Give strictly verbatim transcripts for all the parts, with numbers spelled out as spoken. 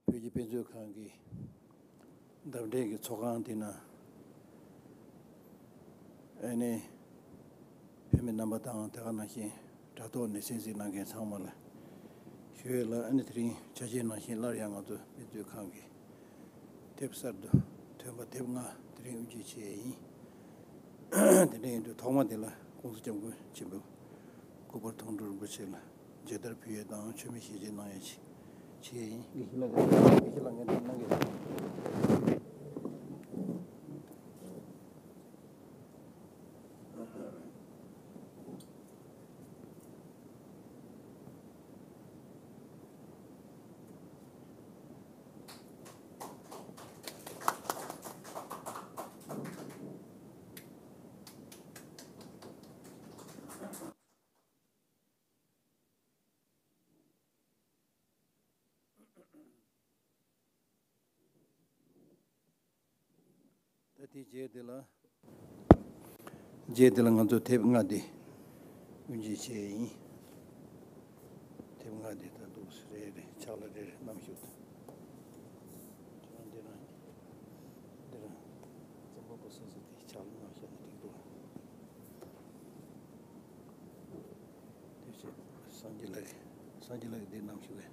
བོད་ཀྱི་དཔེ་མཛོད་ཁང་གི་འདབས་འབྲེལ་གྱི་ཚོགས་ཁང་འདི་ན། ཨ་ནི་བོད་མི་རྣམ་པ་དང་དེ་ག་ནང་བཞིན་དྲ་ཐོག་ནས་གསན་གཟིགས་གནང་མཁན་ཚང་མ་ལ་ཞུ་ཡས་ལ། ཨ་ནི་དེ་རིང་ཆ་བཞག་ནང་བཞིན་སླར་ཡང་ང་ཚོ་དཔེ་མཛོད་ཁང་གི་དེབ་གསར་དུ་ཐོན་པ་དེབ་ལྔ་དེ་རིང་དབུ་འབྱེད་བྱས་ཡིན། དེ་འདྲ་ཡིན་དུས་ཐོག་མ་དེ་ལ་༸གོང་ས་༸སྐྱབས་མགོན་ཆེན་པོ་སྐུ་པར་མཐོང་གྲོལ་རིན་པོ་ཆེ་ལ་མཇལ་དར་ཕུལ་ཡས་དང་མཆོད་མེ་ཞལ་འབྱེད་གནང་ཡས་ཆེད་བྱས་ཡིན། དགེ་བཤེས་ལགས་ཀྱིས་དགེ་བཤེས་ལགས་ངས་འདི་གནང་གི་ཡོད། ད་དེ་རྗེས་དེ་ལ། རྗེས་དེ་ལ་ང་ཚོ་དེབ་ལྔ་དེ་དབུ་འབྱེད་བྱས་ཡིན། དེབ་ལྔ་དེ་ད་འདུག་སེ་རེ་རེ་ཕྱག་ལ་རེ་རེ་བསྣམས་ཞུ་དང་། དེ་རང་འདི་རང་འདི་རང་རྩོམ་པ་པོ་སོ་སོ་དེ་ཕྱག་ལ་བསྣམས་བཞག་ན་འགྲིག་འདུག་དེ་བྱས་སངས་རྒྱས་ལགས་སངས་རྒྱས་ལགས་འདི་བསྣམས་ཞུ་བས།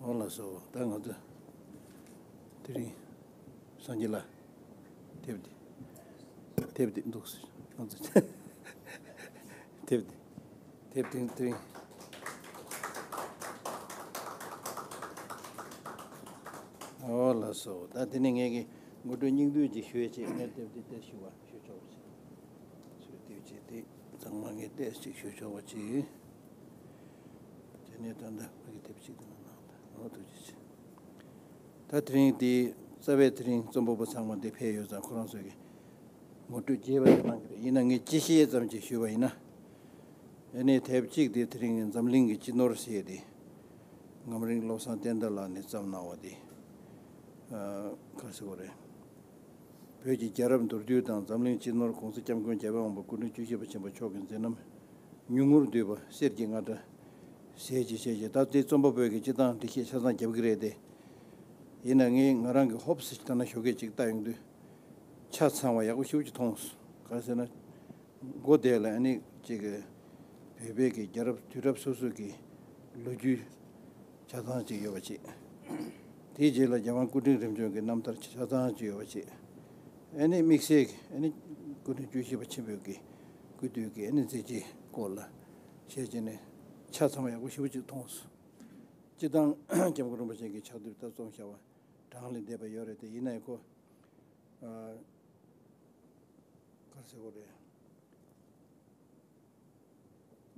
འོ་ལགས་སོ། ད་ང་ཚོ་དེ་རིང་སངས་རྒྱས་ལགས་དེབ་འདི་དེབ་འདི་འདུག་སེ་ང་ཚོ་དེབ་འདི་དེབ་འདི་དེ་རིང་། འོ་ལགས་སོ། ད་དེ་ནས་ངས་ཀྱི་ངོ་སྤྲོད་སྙིང་བསྡུས་ཅིག་ཞུ་ཡས་ཅིག་ངས་དེབ་འདི་དེ་ཞུ་བ་ཞུ་ཆོག་པ་ཅིག་ཚུལ་དེབ་ཅིག་དེ་ཚང་མ་ངས་དེ་ཞིག་ཞུ་ཆོག་པ་ཅིག་དེ་ནས་ད་ལྟ་ཕ་གི་དེབ་ཅིག་དེ་ལ་གནང་ད་འོ་ཐུགས་རྗེ་ཆེ། ད་དེ་རིང་དེ་རྩ་བའི་དེ་རིང་རྩོམ་པ་པོ་ཚང་མ་དེ་ཕེབས་ཡོད་ཙང་ཁོ་རང་ཚོ་གི་ངོ་སྤྲོད་རྒྱས་པ་དེ་གནང་གི་རེད། ཡིན་ན་ངས་སྤྱི་བཤད་ཙམ་ཅིག་ཞུས་པ་ཡིན་ན། ཨ་ནི་དེབ་གཅིག་དེ་དེ་རིང་འཛམ་གླིང་གི་སྤྱི་ནོར་ཟེར་ཏེ། ངམ་རིང་བློ་བཟང་བསྟན་དར་ལགས་ནས་བརྩམས་གནང་བ་དེ། ཨ་ག་རེ་ཟེར་དགོས་རེད། བོད་ཀྱི་རྒྱལ་རབས་མདོར་བསྡུས་དང་འཛམ་གླིང་སྤྱི་ནོར་༸གོང་ས་༸སྐྱབས་མགོན་རྒྱལ་བའི་དབང་པོ་སྐུ་ཕྲེང་བཅུ་བཞི་པ་ཆེན་པོ་མཆོག་གི་མཛད་རྣམ་ཉུང་ངུར་བསྡུས་པ་གསེར་གྱི་རྔ་སྒྲ་ཟེར་གྱི་བྱས་ཀྱི། ད་དེ་རྩོམ་པ་པོས་ཀྱི་སྤྱི་བཏང་འགྲེལ་བཤད་ཆ་ཚང་རྒྱབ་ཀྱི་རེད་དེ། ཡིན་ན་ངས་ང་རང་གི་ཧོབ་སེ་ཞིག་ལྟ་ན་ཞོགས་ཀས་ཅིག་ལྟ་ཡོང་དུས་ཆ་ཚང་བ་ཡག་པོ་ཞེ་པོ་ཅིག་མཐོང་སོང་། ག་རེ་ཟེར་ན། མགོ་དེ་ལ་ཨ་ནི་ཅིག་གི་བོད་པའི་གི་རྒྱལ་རབས་དུས་རབས་སོ་སོ་གི་ལོ་རྒྱུས་ཆ་ཚང་ཅིག་ཡོད་པ་ཅིག་དེའི་རྗེས་ལ་རྒྱལ་དབང་སྐུ་ཕྲེང་རིམ་བྱོན་གྱི་རྣམ་ཐར་ཆ་ཚང་ཅིག་ཡོད་པ་ཅིག་ཨ་ནི་དམིགས་བསལ་གྱི་ཨ་ནི་སྐུ་ཕྲེང་བཅུ་བཞི་པ་ཆེན་པོའི་གི་སྐུ་དུས་ཀྱི་ཨ་ནི་མཛད་རྗེས་སྐོར་ལ་བཤད་བྱས་ནས་ཆ་ཚང་བ་ཡག་པོ་ཞེ་པོ་ཅིག་མཐོང་སོང་། སྤྱི་བཏང་༸སྐྱབས་མགོན་རིན་པོ་ཆེ་གི་ཕྱག་དེབ་ད་རྩོམ་བྱ་བ་གྲངས་ལས་འདས་པ་ཡོད་རེད་དེ། ཡིན་ནའི་ཁོ་ཨ་ག་རེ་ཟེར་དགོས་རེད།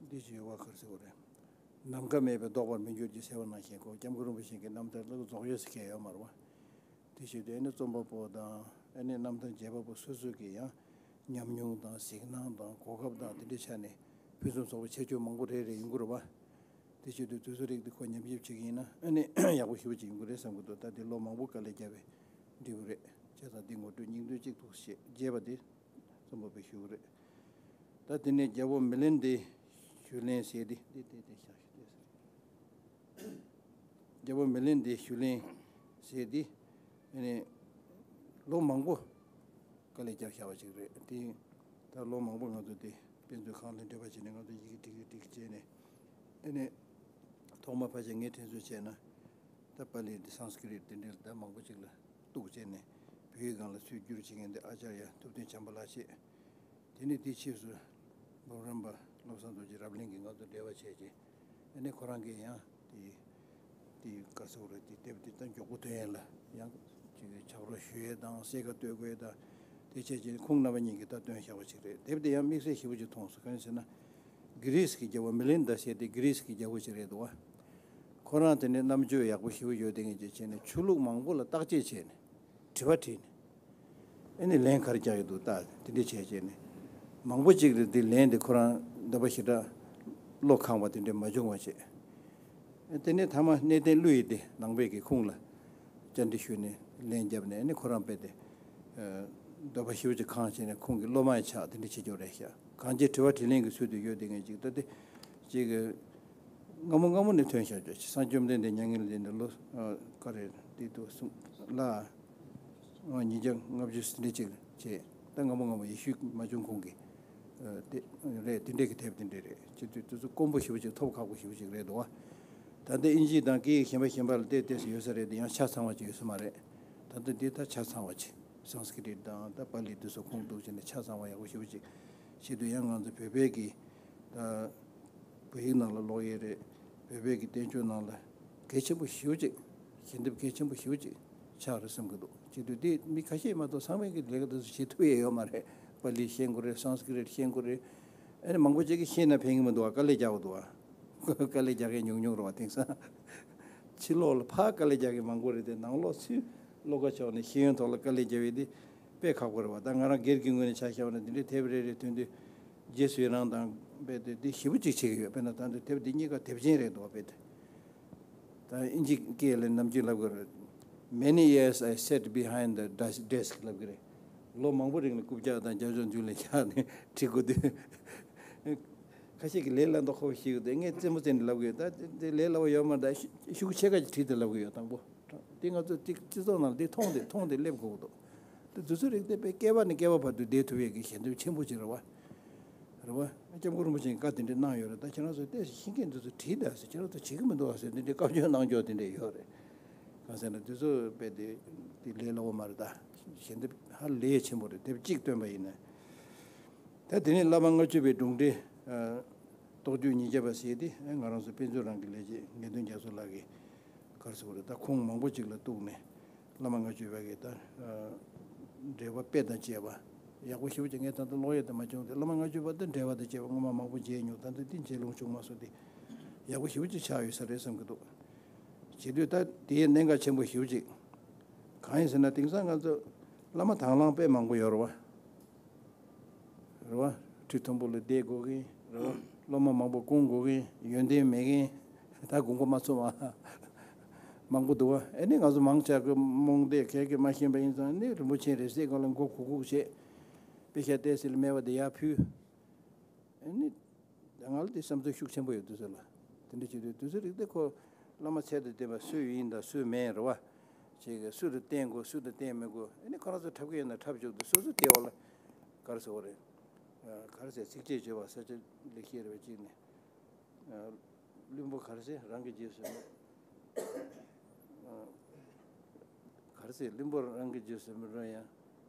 འདི་ཞེས་པ་ག་རེ་ཟེར་དགོས་རེད། ནམ་མཁའ་མེད་པས་ལྡོག་པར་མི་འགྱུར་གྱི་ཟེར་བ་ནང་བཞིན་ཁོ་སྐྱབས་མགོན་རིན་པོ་ཆེ་གི་རྣམ་ཐར་ལ་རྫོགས་ཡོད་ཟེར་མཁན་ཡོད་མ་རེད་བ། དེ་བྱེད་དུས་ཨ་ནི་རྩོམ་པ་པོ་དང་ཨ་ནི་རྣམ་ཐར་མཇལ་བ་པོ་སོ་སོ་གི་ཡང་ཉམས་མྱོང་དང་གཟིགས་སྣང་དང་གོ་སྐབས་དང་དེ་འདྲའི་ཆ་ནས་ཕུན་སུམ་ཚོགས་པའི་ཁྱད་ཆོས་མང་པོ་རེ་རེ་ཡོང་གི་རེད་བ། དེ་བྱེད་དུས་དུས་ཚོད་རིགས་འདི་ཁོ་ཉམས་ཞིབ་བྱེད་ཀྱི་ཡིན་ན་ཨ་ནི་ཡག་པོ་ཞེ་པོ་ཅིག་ཡོང་གི་རེད་བསམ་གྱི་འདུག་ད་འདི་ལོ་མང་པོ་དཀའ་ལས་བརྒྱབ་པའི་འབྲས་བུ་རེད། བྱས་ཙང་འདི་ངོ་སྤྲོད་སྙིང་བསྡུས་གཅིག་ཏུ་བྱས་རྒྱས་པ་འདི་རྩོམ་པ་པོས་ཞུ་གི་རེད། ད་དེ་ནས་རྒྱལ་པོ་མི་ལན་དེ་ཞུ་ལན་ཟེར་འདི་འདི་འདི་འདི་བཞག་ཞུ་དེ་ཟེར། རྒྱལ་པོ་མི་ལན་དེ་ཞུ་ལན་ཟེར་འདི་ཨ་ནི་ལོ་མང་པོ་དཀའ་ལས་བརྒྱབ་བཞག་པ་ཞིག་རེད། དེ་ད་ལོ་མང་པོ་ང་ཚོ་དེ་དཔེ་མཛོད་ཁང་ལ་འབྲེལ་བ་བྱས་ནས་ང་ཚོ་ཡི་གེ་བྲིས་ཀྱི་བྲིས་ཀྱི་བྱས་ནས་ཨ་ནི་ཐོག་མ་ཕལ་ཆེར་ངས་དྲན་གསོ་བྱས་ན་ད་པཱ་ལི་དེ་སཾ་སྐྲྀཏ་དེ་འདྲའི་ལ་ད་མང་པོ་ཅིག་ལ་གཏུགས་བྱས་ནས་བོད་ཡིག་སྒང་ལ་ཚུར་བསྒྱུར་བྱེད་མཁན་དེ་ཨ་ཅར་ཡ་ཐུབ་བསྟན་བྱམས་པ་ལགས་བྱས། དེ་ནས་དེའི་ཕྱིས་སུ་འབུམ་རམས་པ་བློ་བཟང་རྡོ་རྗེ་རབ་གླིང་གིས་ང་ཚོ་འབྲེལ་བ་བྱས་རྗེས་ཨ་ནི་ཁོ་རང་གིས་ཡང་དེ་དེ་ག་རེ་ཟེར་དགོས་རེད། དེ་དེབ་དེ་ད་མགྱོགས་པོ་ཐོན་ཡས་ལ་ཡང་ཅིག་ཕྱག་རོགས་ཞུ་ཡས་དང་གསལ་ཁ་གཏོད་དགོས་ཡས་དང་དེ་བྱས་རྗེས་ཁོང་རྣམ་པ་གཉིས་ཀྱིས་ད་བཏོན་བཞག་པ་ཅིག་རེད། དེབ་དེ་ཡང་དམིགས་བསལ་ཞེ་པོ་ཅིག་མཐོང་སོང་། གང་ཡིན་ཟེར་ན། གྷི་རིས་ཀྱི་རྒྱལ་པོ་མི་ལིན་ད་ཟེར་དེ་གྷི་རིས་ཀྱི་རྒྱལ་པོ་ཅིག་རེད་འདུག་བ། ཁོ་རང་དེ་ནས་རྣམ་དཔྱོད་ཡག་པོ་ཞེ་པོ་ཡོད་དེ་ངེས་ཅིག་བྱས་ནས་ཆོས་ལུགས་མང་པོ་ལ་བརྟག་དཔྱད་བྱས་ནས་དྲི་བ་དྲིས་ནས་ཨ་ནི་ལན་ག་རེ་རྒྱག་ཡོད་འདུག་ལྟ་དེ་འདྲ་བྱས་བྱས་ནས་མང་པོ་ཅིག་ལ་དེ་ལན་དེ་ཁོ་རང་འདོད་པ་ཞེ་དྲག་བློ་ཁེངས་པ་དེ་འདྲ་མ་བྱུང་བ་བྱས། དེ་ནས་ཐ་མ་གནས་བརྟན་ཀླུ་ཡིས་དེ་ནང་པའི་གི་ཁུངས་ལ་བཅར་འདྲི་ཞུས་ནས་ལན་བརྒྱབ་ནས་ཨ་ནི་ཁོ་རང་དཔེ་དེ་འདོད་པ་ཞེ་པོ་ཅིག་ཁེངས་བྱས་ནས་ཁོང་གི་སློབ་མ་ཡང་ཆགས་དེ་འདྲ་བྱེད་རྒྱུ་རེད་ཤག་གང་ཅི་དྲི་བ་དྲིས་ལན་གྱི་ཚུལ་དུ་ཡོད་དེ་ངེས་ཅིག་ད་དེ་ཅིག་ སྔ་མོ་སྔ་མོ་ནས་ཐོན་བཞག་ཆོག་ཅིག་སངས་རྒྱས་བཅོམ་ལྡན་འདས་མྱ་ངན་ལས་འདས་ནས་ལོ་ཨ་ག་རེ་དེ་དུས་སུ་ལ་ཨ་ཉིས་བརྒྱ་ལྔ་བཅུ་ཙམ་ཅིག་བྱས། ད་སྔ་མོ་སྔ་མོ་ཡེ་ཤུ་མ་བྱུང་གོང་གི་ཨ་དེ་རེད། དེ་འདྲས་ཀྱི་དེབ་དེ་འདྲས་རེད། བྱེད་དུས་དེ་ཚོ་དཀོན་པོ་ཞེ་པོ་ཅིག་ཐོབ་ཁག་པོ་ཞེ་པོ་ཅིག་རེད་འདུག་བ། ད་ལྟ་ཨིན་ཇི་དང་སྐད་ཡིག་གཞན་པ་གཞན་པ་ལ་བལྟས་བལྟས་སུ་ཡོད་ས་རེད་དེ། ཡང་ཆ་ཚང་བ་ཅིག་ཡོད་ས་མ་རེད། ད་ལྟ་འདི་ད་ཆ་ཚང་བ་ཅིག་སཾ་སྐྲྀཏ་དང་ད་པཱ་ལི་དེ་ཚོ་ཁུངས་གཏུགས་བྱས་ནས་ཆ་ཚང་བ་ཡག་པོ་ཞེ་པོ་ཅིག་བྱེད་དུས། ཡང་ང་ཚོ་བོད་པའི་གི་ད་བོད་ཡིག་ནང་ལ་ཀློག་ཡས་རེད། བོད་པའི་གི་བསྟན་བཅོས་ནང་ལ་གལ་ཆེན་པོ་ཞེ་པོ་ཅིག་ཞལ་འདེབས་གལ་ཆེན་པོ་ཞེ་པོ་ཅིག་ཆགས་རེད་བསམ་གི་འདུག་བྱེད་དུས་དེ་མི་ཁ་ཤས་མ་གཏོགས་ཚང་མས་གི་ལས་ཀ་དེ་ཚོ་བྱེད་ཐུབ་ཡས་ཡོད་མ་རེད། པཱ་ལི་ཤེས་དགོས་རེད། སཾ་སྐྲྀཏ་ཤེས་དགོས་རེད། ཨ་ནི་མང་པོ་ཅིག་གིས་ཤེས་ན་ཕན་གི་མི་འདུག་བ། དཀའ་ལས་རྒྱག་གི་འདུག་བ། དཀའ་ལས་རྒྱག་མཁན་ཉུང་ཉུང་རེད་བ། དེང་སང་ཕྱི་ལོགས་ལ་ཕར་དཀའ་ལས་རྒྱག་མཁན་མང་པོ་རེད་དེ། ནང་ལོགས་ཚུར་བློ་ཁ་ཕྱོགས་ནས་ཤེས་ཡོན་ཐོག་ལ་དཀའ་ལས་རྒྱག་ཡས་དེ་དཔེ་ཁག་པོ་རེད་བ། ད་ང་རང་སྒེར་གྱི་ངོས་ནས་ཆ་བཞག་ན་དེ་འདྲའི་དེབ་རེ་རེ་ཐོན་དུས་རྗེས་སུ་ཡི་རང་དང་རྦད་དེ་དེ་ཞེ་པོ་ཅིག་བྱེད་ཀྱི་ཡོད། དཔེར་ན་ད་ལྟ་དེབ་འདི་གཉིས་ཀ་དེབ་ཆེན་རེད་འདུག་བ། རྦད་དེ། ད་ཨིན་ཇི་སྐད་ལ་ནམ་རྒྱུན་ལབ་དགོས་རེད། Many years I sat behind the desk, desk ལབ་གི་རེད། ལོ་མང་པོ་རིང་ལ་རྐུབ་བཀྱག་དང་རྒྱབ་ལྗོངས་མཇུག་ལ་བཞག་ནས་བྲིས་དགོས་དུས། ཁ་ཤས་ཀྱིས་ལས་སླ་མདོག་ཁ་པོ་ཞིག་འདུག་ངས་རྩེད་མོ་རྩེ་ནས་ལབ་གི་ཡོད། ད་དེ་ལས་སླ་པོ་ཡོད་མ་རེད། ད་ཤུ་ཤུགས་ཆེ་ཁ་ཅིག་བྲིས་ཏེ་ལབ་གི་ཡོད། དང་པོ་དེ་ང་ཚོ་སྤྱི་སྤྱི་ཚོགས་ནང་ལ་དེ་མཐོང་སྟེ་མཐོང་སྟེ་སླེབས་དགོས་ཀྱི་འདུག་དེ་དུས་ཚོད་རིག་དེ་དཔེ་བསྐལ་པ་ནས་བསྐལ་པ་བར་དུ་བསྡད་ཐུབ་ཡས་ཀྱི་ཞལ་འདེབས་ཆེན་པོ་ཅིག་རེད་བ། རེད་བ། སྐྱབས་མགོན་རིན་པོ་ཆེས་བཀའ་དེ་འདྲ་གནང་ཡོད་རེད། ད་ཁྱེད་རང་ཚོ་ལྟས་ཤེས་མཁན་དེ་ཚོ་བྲིས་ད་ཟེར། ཁྱེད་རང་ཚོ་བྱེད་ཀྱི་མི་འདུག་བ་ཟེར། འདི་འདྲའི་བཀའ་བཀྱོན་གནང་ཕྱོགས་དེ་འདྲ་ཡོད་རེད། གང་ཟེར་ན་དེ་ཚོ་དཔེ་དེ་དེ་ལས་སླ་པོ་མ་རེད། ད་ཞལ་འདེབས་ཧ་ལས་ཆེན་པོ་རེད། དེབ་གཅིག་བཏོན་པ་ཡིན་ན། ད་དེ་ནས་བླ་མ་ལྔ་བཅུ་པའི་སྒྲུང་འགྲེལ་ཨ་རྟོགས་བརྗོད་ཉིས་བརྒྱ་པ་ཟེར་དེ། ཨ་ང་རང་ཚོ་དཔེ་མཛོད་རང་གི་ལས་བྱེད་དགེ་འདུན་རྒྱ་མཚོ་ལགས་ཀྱིས་ག་རེ་ཟེར་དགོས་རེད། ད་ཁུངས་མང་པོ་ཅིག་ལ་གཏུགས་ནས། བླ་མ་ལྔ་བཅུ་པ་གི་ད་ཨ་འགྲེལ་པ་དཔེ་དང་བཅས་པ་ཡག་པོ་ཞེ་པོ་ཅིག་ངས་ད་ལྟ་ཀློག་ཡས་དེ་མ་བྱུང་སྟེ། བླ་མ་ལྔ་བཅུ་པ་དང་འགྲེལ་པ་དང་བཅས་པ་སྔོན་མ་མང་པོ་མཇལ་མྱོང་། ད་ལྟ་འདི་མཇལ་ལོང་བྱུང་མ་སོང་སྟེ། ཡག་པོ་ཞེ་པོ་ཅིག་ཆགས་ཡོད་ས་རེད་བསམ་གྱི་འདུག་བྱེད་དུས་ད་དེའི་གནད་འགག་ཆེན་པོ་ཞེ་པོ་ཅིག་གང་ཡིན་ཟེར་ན། དེང་སང་ང་ཚོ་བླ་མ་དང་བླངས་དཔེ་མང་པོ་ཡོད་རེད་བ། རེད་བ། ཁྲི་མཐོན་པོ་ལ་བསྡད་དགོས་མཁན་རེད་བ། སློབ་མ་མང་པོ་སྐོང་དགོས་མཁན། ཡོན་ཏན་མེད་མཁན། ད་དགོངས་པ་མ་ཚོམ་པ་མང་པོ་འདུག་བ། ཨ་ནི་ང་ཚོ་མང་ཆེ་གི་རྨོངས་དད་གས་ཀྱིས་མ་ཤེས་པ་ཡིན་ཙང་ནི། རིན་པོ་ཆེ་རེ་ཟེར་གང་ལ་མགོ་གུག་གུག་བྱས། དཔེ་ཤ་བལྟས་ཟེར་ལ་སྨྲས་པ་དེ་ཡར་ཕུལ། ཨ་ནི་ང་ལ་དེ་བསམ་ཚུལ་ཤུགས་ཆེན་པོ་ཡོད་དུས་ཚོད་ལ། དེ་འདྲ་བྱེད་དུས་དུས་ཚོད་རིག་དེ་ཁོ་བླ་མ་ཚད་དང་ལྡན་པ་སུ་ཡིན་དང་སུ་མིན་རེད་བ། ཅིག་སུ་ལ་བརྟེན་དགོས་སུ་ལ་བརྟེན་མི་དགོས། ཨ་ནི་ཁོ་རང་ཚོ་འཁྲབ་ཀྱི་ཡོད་ན་འཁྲབ་བཅུག་དུས། སོ་སོ་དེ་འོག་ལ་ག་རེ་ཟེར་དགོས་རེད། ག་རེ་ཟེར། ཚིགས་བཅད་བརྗོད་པ་ས་སྐྱ་ལེགས་བཤད་རེད་བ། གཅིག་ནས་བླུན་པོ་ག་རེ་ཟེར། རང་གི་རྗེས་སུ་མི་ག་རེ་ཟེར། བླུན་པོ་རང་གི་རྗེས་སུ་མི་འགྲོ་ཡང་།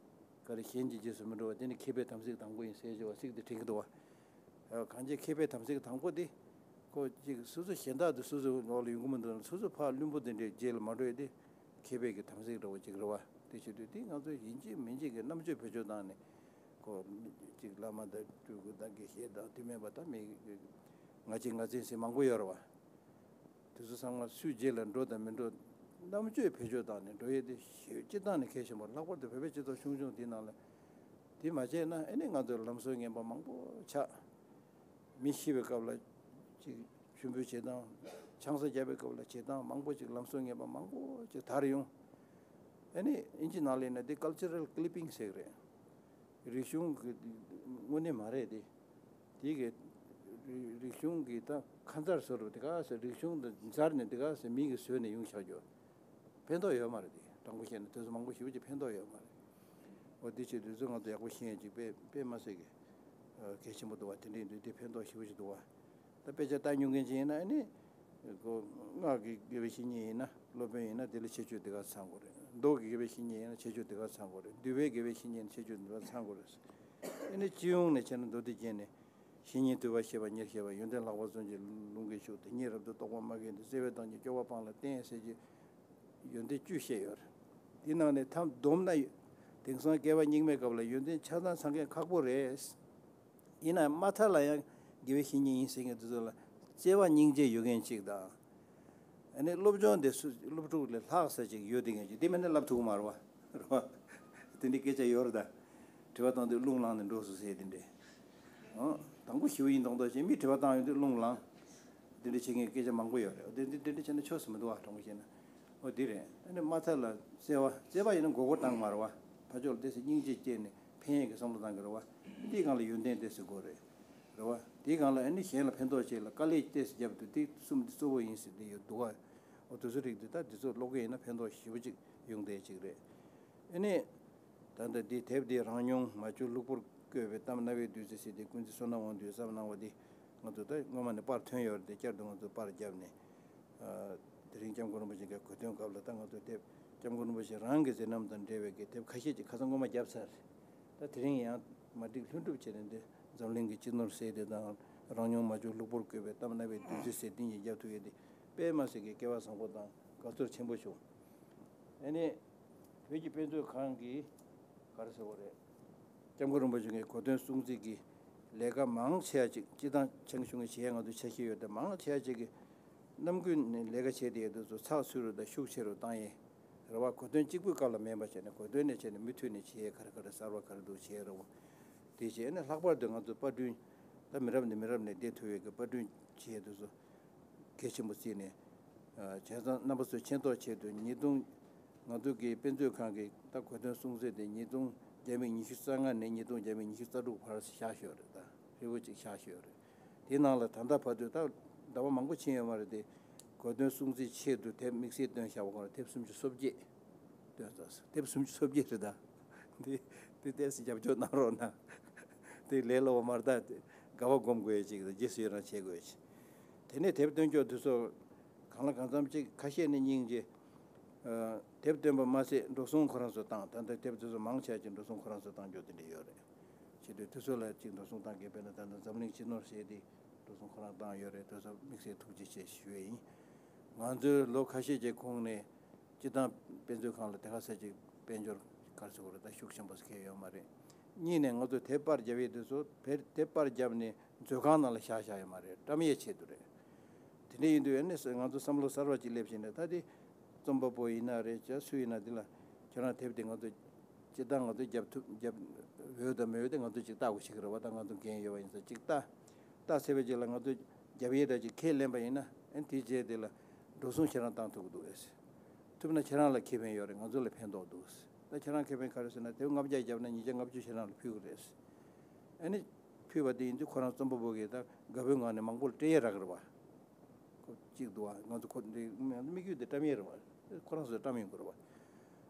ག་རེ། གཞན་གྱི་རྗེས་སུ་མི་འགྲོ་བ། དེ་ནི་མཁས་པའི་དམ་ཚིག་དང་པོ་ཡིན་ཟེར་བྱས་པ་ཚིག་དེ་དྲན་གྱི་འདུག་བ། གང་ཅི་མཁས་པའི་དམ་ཚིག་དང་པོ་དེ། ཁོ་ཅིག་སོ་སོ་གཞན་དག་དེ་སོ་སོའི་འོག་ལ་ཡོང་གི་མི་འདུག་ན། སོ་སོ་ཕར་བླུན་པོ་དེ་འདྲའི་རྗེས་ལ་མ་འགྲོ་ཡས་དེ་མཁས་པའི་གི་དམ་ཚིག་འདྲ་བོ་ཅིག་རེད་བ། དེ་བྱེད་དུས་དེ་ང་ཚོ་ཡིན་གཅིག་མིན་གཅིག་གི་རྣམ་དཔྱོད་བེད་སྤྱོད་བཏང་ནས། ཁོ་ཅིག་བླ་མ་དང་སྤྲུལ་སྐུ་དང་དགེ་བཤེས་དང་དེ་མིན་པ་དང་མི་ང་བྱེད་ང་བྱེད་ཟེར་མང་པོ་ཡོད་རེད་བ། དེ་ཚོ་ཚང་མ་སུའི་རྗེས་ལ་འགྲོ་དང་མི་འགྲོ། རྣམ་དཔྱོད་བེད་སྤྱོད་བཏང་ནས་འགྲོ་ཡས་དེ་ཞེ་སྤྱིར་བཏང་ནས་གལ་ཆེན་པོ། ལྷག་པར་དུ་བོད་པའི་སྤྱི་ཚོགས་ཆུང་ཆུང་འདི་ནང་ལ་དེ་མ་བྱས་ན། ཨ་ནི་ང་ཚོར་ལམ་སྲོལ་ངན་པ་མང་པོ་ཆགས། མི་ཤི་བའི་སྐབས་ལ་ཅིག་མཆོད་འབུལ་བྱེད་སྟངས། ཆང་ས་བརྒྱབ་པའི་སྐབས་ལ་བྱེད་སྟངས་མང་པོ་ཅིག་ལམ་སྲོལ་ངན་པ་མང་པོ་ཅིག་དར་ཡོང་། ཨ་ནི་ཨིན་ཇི་ནང་ལ་ཡིན་ན་དེ་cultural clipping ཟེར་གི་རེད། རིག་གཞུང་གི་དངོས་གནས་མ་རེད་དེ། དེ་གི་རིག་རིག་གཞུང་གི་ད་ཁ་མཚར་བཟོ་འདྲ་དེ་ག་ཟེར། རིག་གཞུང་དེ་འཛར་ནས་དེ་ག་ཟེར་མི་གིས་བཟོས་ནས་ཡོང་བཞག་རྒྱུ་ཕན་ཐོགས་ཡོད་མ་རེད་དེ། དྲང་པོ་བཤད་ན་དེ་ཚོ་མང་པོ་ཞེ་པོ་ཅིག་ཕན་ཐོགས་ཡོད་མ་རེད། འོ་དེ་བྱས་དུས་ཚོད་ང་ཚོ་ཡག་པོ་ཤེས་ཡས་ཅིག་དཔེ་དཔེ་མ་སྲིད་ཀྱི་གལ་ཆེན་པོ་འདུག་བ། དེ་འདྲ་ཡིན་དུས་དེ་ཕན་ཐོགས་ཞེ་པོ་ཅིག་འདུག་བ། ད་དཔེ་ཆ་ལྟ་མྱོང་མཁན་ཅིག་ཡིན་ན། ཨ་ནི་ཁོ་སྔགས་ཀྱི་དགེ་བའི་བཤེས་གཉེན་ཡིན་ན། སློབ་དཔོན་ཡིན་ན་དེ་ལ་ཁྱད་ཆོས་དེ་ག་ཚང་དགོས་རེད། མདོ་གི་དགེ་བའི་བཤེས་གཉེན་ཡིན་ན་ཁྱད་ཆོས་དེ་ག་ཚང་དགོས་རེད། འདུལ་བའི་དགེ་བའི་བཤེས་གཉེན་ཡིན་ན་ཁྱད་ཆོས་དེ་ག་ཚང་དགོས་རེད། ཨ་ནི་སྤྱི་ཡོངས་ནས་བྱས་ན་མདོ་སྡེ་རྒྱན་ནས། བཤེས་གཉེན་དུལ་བ་ཞེས་པ་ཉེར་བཤད་པ། ཡོན་ཏན་ལྷག་པ་བརྩོན་གྱིས་བསླུ་བའི་ཕྱོགས། དེ་ཉིད་རབ་ཏུ་རྟོགས་པ་མ་རྒན་ཏེ། བརྩེ་བའི་བདག་ཉིད་སྐྱོ་བ་སྤངས་ལ་བསྟེན། ཟེར་གྱི་ཡོན་ཏན་བཅུ་བཤད་ཡོད་རེད། དེའི་ནང་ནས་ཐམ་བསྡོམས་ན་དེང་སང་སྐྱེ་བ་སྙིགས་མའི་སྐབས་ལ་ཡོན་ཏན་ཆ་ཚང་ཚང་མཁན་ཁག་པོ་རེད། ཡིན་ནའང་མ་མཐའ་ལ་ཡང་དགེ་བའི་བཤེས་གཉེན་ཡིན་ཟེར་མཁན་དེ་ཚོ་ལ་བརྩེ་བ་སྙིང་རྗེ་ཡོད་མཁན་གཅིག་དང་། ཨ་ནི་སློབ་སྦྱོང་དེ་སུ་སློབ་ཕྲུག་ལས་ལྷག་ས་ཅིག་ཡོད་དེ་མཁན་ཅིག་དེ་མིན་ན་བསླབ་ཐུབ་ཀྱི་མ་རེད་བ། རེད་བ། དེ་འདྲའི་སྐད་ཆ་ཡོད་རེད་ད། དྲི་བ་བཏང་དུས་རླུང་ལངས་ནས་འགྲོ་སོང་ཟེར་དེ་འདྲས། ཨང་། དང་པོ་ཞི་བ་ཡིན་མདོག་མདོག་བྱས། མི་དྲི་བ་བཏང་ཡོང་དུས་རླུང་ལངས། དེ་འདྲ་བྱེད་མཁན་སྐད་ཆ་མང་པོ་ཡོད་རེད། དེ་འདྲ་དེ་འདྲ་བྱས་ན་ཆོག་ས་མི་འདུག་བ། དྲང་པོ་བཤད་ན། འོ་དེ་རེད། ཨ་ནི་མ་མཐའ་ལ་བརྩེ་བ། བརྩེ་བ་ཡིན་ན་མགོ་སྐོར་བཏང་གི་མ་རེད་བ། ཕར་ཕྱོགས་ལ་ཏོག་ཙམ་སྙིང་རྗེ་སྐྱེས་ནས་ཕན་ཡས་ཀྱི་བསམ་བློ་བཏང་གི་རེད་བ། འདིའི་སྒང་ལ་ཡོན་ཏན་ཏོག་ཙམ་དགོས་རེད། རེད་བ། དེའི་སྒང་ལ་ཨ་ནི་གཞན་ལ་ཕན་ཐོགས་བྱེད་ལ་དཀའ་ལས་ཏོག་ཙམ་བརྒྱབ་འདུག་དེ་གསུམ་དེ་གཙོ་བོ་ཡིན་ཟེར་དེ་ཡོད་འདུག་ག་འོ་དེ་ཚོ་རིགས་དེ་ད་དེ་ཚོ་ཀློག་གི་ཡིན་ན་ཕན་ཐོགས་ཞེ་པོ་ཅིག་ཡོང་བསྡད་ཅིག་རེད། ཨ་ནི། ད་ལྟ་འདི་དེབ་འདི་རང་མྱོང་མ་བཅོས་ལྷུག་པོར་བཀོད་པའི་གཏམ་རྣ་བའི་བདུད་རྩི་ཟེར་ཏེ་ཀུན་གཟིགས་བསོད་ནམས་དབང་འདུས་བསམ་གནང་བ་འདི་ང་ཚོ་ད་སྔོན་མ་ནས་པར་ཐོན་ཡོད་རེད་དེ་བསྐྱར་དུ་ང་ཚོ་པར་བརྒྱབ་ནས་དེ་རིང་སྐྱབས་མགོན་རིན་པོ་ཆེ་གི་གོ་སྟོན་སྐབས་ལ་ད་ང་ཚོ་དེབ་སྐྱབས་མགོན་རིན་པོ་ཆེ་རང་གི་མཛད་རྣམ་དང་འབྲེལ་བའི་གི་དེབ་ཁ་ཤས་ཅིག་ཁ་སང་སྔོན་མ་བརྒྱབ་ཚར་རེད། ད་དེ་རིང་ཡང་མ་བསྒྲིགས་ལྷུན་གྲུབ་བྱས་ནས་འདི་འཛམ་གླིང་གི་སྤྱི་ནོར་ཟེར་དེ་དང་རང་མྱོང་མ་བཅོས་ལྷུག་པོར་བཀོད་པའི་གཏམ་རྣ་བའི་བདུད་རྩི་ཟེར་དེ་གཉིས་བརྒྱབ་ཐུབ་ཡས་དེ་དཔེ་མ་སྲིད་ཀྱི་སྐལ་བ་བཟང་པོ་དང་དགའ་ཚོར་ཆེན་པོ་བྱུང་། ཨ་ནི། བོད་ཀྱི་དཔེ་མཛོད་ཁང་གིས་ག་རེ་ཟེར་བ་རེད། སྐྱབས་མགོན་རིན་པོ་ཆེ་གི་གོ་སྟོན་སྲུང་བརྩི་གི་ལས་ཀ་མང་ཆེ་བ་ཅིག་སྤྱི་བཏང་ཆེན་ཆུང་གི་བྱེད་ཡ་ང་ཚོ་ཆ་ཤས་ཡོད་དེ་མང་ཆེ་བ་ཅིག་གི་ནམ་རྒྱུན་ནས་ལས་ཀ་བྱེད་དེ་ཡོད་དེ་ཚོ་ཚགས་ཚུད་རུ་དང་ཤུགས་ཆེ་རུ་བཏང་ཡས་རེད་བ། གོ་སྟོན་གཅིག་པུའི་སྐབས་ལ་མིན་པ་བྱས་ནས་གོ་སྟོན་ནས་བྱས་ནས་མུ་མཐུད་ནས་བྱེད་ཡས་ག་རེ་ག་རེ་གསར་བ་ག་རེ་འདུག་བྱེད་ཡས་རེད་བ། དེ་བྱས་ནས་ལྷག་པར་དུ་ང་ཚོ་པར་སྐྲུན་ད་མི་རབས་ནས་མི་རབས་ནས་བསྡད་ཐུབ་ཡས་ཀྱི་པར་སྐྲུན་བྱེད་ཡས་དེ་ཚོ། གལ་ཆེན་པོ་བརྩིས་ནས། བྱས་ཙང་རྣམ་པ་ཚོའི་མཁྱེན་རྟོགས་ཆེད་དུ་ཉིས་སྟོང་། ང་ཚོ་གི་དཔེ་མཛོད་ཁང་གི་ད་གོ་སྟོན་སྲུང་བརྩི་དེ་ཉིས་སྟོང་བརྒྱ་མེད་ཉི་ཤུ་རྩ་ལྔ་ནས་ཉིས་སྟོང་བརྒྱ་མེད་ཉི་ཤུ་རྩ་དྲུག་བར་བཞག་ཡོད་རེད། ད་ཧྲིལ་བོ་ཅིག་བཞག་ཡོད་རེད། དེའི་ནང་ལ་ད་ལྟ་བར་དུ་ད་ཟླ་བ་མང་པོ་ཕྱིན་ཡོད་མ་རེད་དེ། གོ་སྟོན་སྲུང་བརྩི་ཆེད་དུ་དེབ་དམིགས་བསལ་བཏོན་བཞག་པ་ཁོ་རང་དེབ་སུམ་ཅུ་སོ་བརྒྱད་བཏོན་ཚར་སོང་། དེབ་སུམ་ཅུ་སོ་བརྒྱད་རེད་ད། འདི་འདི་ཏོག་ཙམ་རྒྱབ་སྐྱོར་གནང་རོགས་གནང་། དེ་ལས་སླ་བོ་མ་རེད་ད། དགའ་བ་སྒོམ་དགོས་ཡ་ཅིག་དང་རྗེས་སུ་ཡི་རང་བྱེད་དགོས་ཡ་ཅིག་དེ་ནས་དེབ་སྟོན་ཕྱོགས་དེ་ཚོ་གང་ལ་གང་འཚམ་ཅིག་ཁ་ཤས་ནས་སྙིང་རྗེ། ཨ། དེབ་སྟོན་པ་མ་ཟད་འགྲོ་སོང་ཁོ་རང་ཚོ་བཏང་། ད་ལྟ་དེབ་དེ་ཚོ་མང་ཆེ་བ་ཅིག་འགྲོ་སོང་ཁོ་རང་ཚོ་བཏང་རྒྱུ་དེ་འདྲ་ཡོད་རེད། བྱེད་དུས་དེ་ཚོ་ལ་ཅིག་འགྲོ་སོང་བཏང་མཁན་དཔེར་ན་ད་ལྟ་འཛམ་གླིང་སྤྱི་ནོར་ཟེར་དེ་འགྲོ་སོང་ཁོ་རང་བཏང་ཡོད་རེད། དེ་ཚོ་དམིགས་བསལ་ཐུགས་རྗེ་ཆེ་ཞུ་ཡས་ཡིན། ང་ཚོའི་ལོ་ཁ་ཤས་ཀྱི་གོང་ནས་སྤྱི་བཏང་དཔེ་མཛོད་ཁང་ལ་དེ་ག་ས་ཅིག་དཔལ་འབྱོར་ག་རེ་ཟེར་དགོས་རེད། ད་ཤུགས་ཆེན་པོ་ཟེར་མཁན་ཡོད་མ་རེད། གཉིས་ནས་ང་ཚོ་དེབ་པར་རྒྱབ་ཡས་དེ་ཚོ་བེར་དེབ་པར་བརྒྱབ་ནས་མཛོད་ཁང་ནང་ལ་བཞག་བཞག་ཡོད་མ་རེད། བཀྲམ་ཡས་ཆེད་དུ་རེད། དེ་འདྲ་ཡིན་དུས་ཨ་ནི་ང་ཚོ་བསམ་བློ་གསར་བ་ཅིག་སླེབས་བྱས་ནས་ད་དེ་རྩོམ་པ་པོ་ཡིན་ན་རེད། ཅག་སུ་ཡིན་ན་དེ་ལ་ཁྱོད་རང་དེབ་དེ་ང་ཚོ་སྤྱིར་བཏང་ང་ཚོ་རྒྱབ་ཐུབ་རྒྱབ་འོས་དང་མི་འོས་དེ་ང་ཚོ་ཅིག་བལྟ་དགོས་ཤིག་རེད་བ། ད་ང་ཚོ་འགན་ཡོད་པ་ཡིན་ཙང་ཅིག་བལྟ། བལྟ་ཚར་བའི་རྗེས་ལ་ང་ཚོ་རྒྱབ་ཡས་འདྲ་ཅིག་ཁས་ལེན་པ་ཡིན་ན་ཨ་ནི་དེའི་རྗེས་དེ་ལ་འགྲོ་སོང་ཁྱེད་རང་བཏང་ཐུབ་ཀྱི་འདུག་ཨེ། ཐུབ་ན་ཁྱེད་རང་ལ་ཁེ་ཕན་ཡོད་རེད། ང་ཚོ་ལ་ཕན་ཐོགས་འདུག་ད་ཁྱེད་རང་ཁེ་ཕན་ག་རེ་ཟེར་ན་དེབ་ལྔ་བརྒྱ་བརྒྱབ་ན་ཉིས་བརྒྱ་ལྔ་བཅུ་ཁྱེད་རང་ལ་ཕུལ་གྱི་རེད། ཨ་ནི་ཕུལ་བ་དེ་ཡིན་དུས་ཁོ་རང་རྩོམ་པ་པོ་གིས་ད་དགའ་པོའི་ངང་ནས་མང་པོར་སྤྲད་ཡས་རག་གི་རེད་བ། ཁོ་གཅིག་འདུག་བ། ང་ཚོ་ཁོ་འདི་དམིགས་ཡུལ་དེ་བཀྲམ་ཡས་རེད་བ། ཁོ་རང་ཚོས་བཀྲམ་ཡོང་གི་རེད་བ།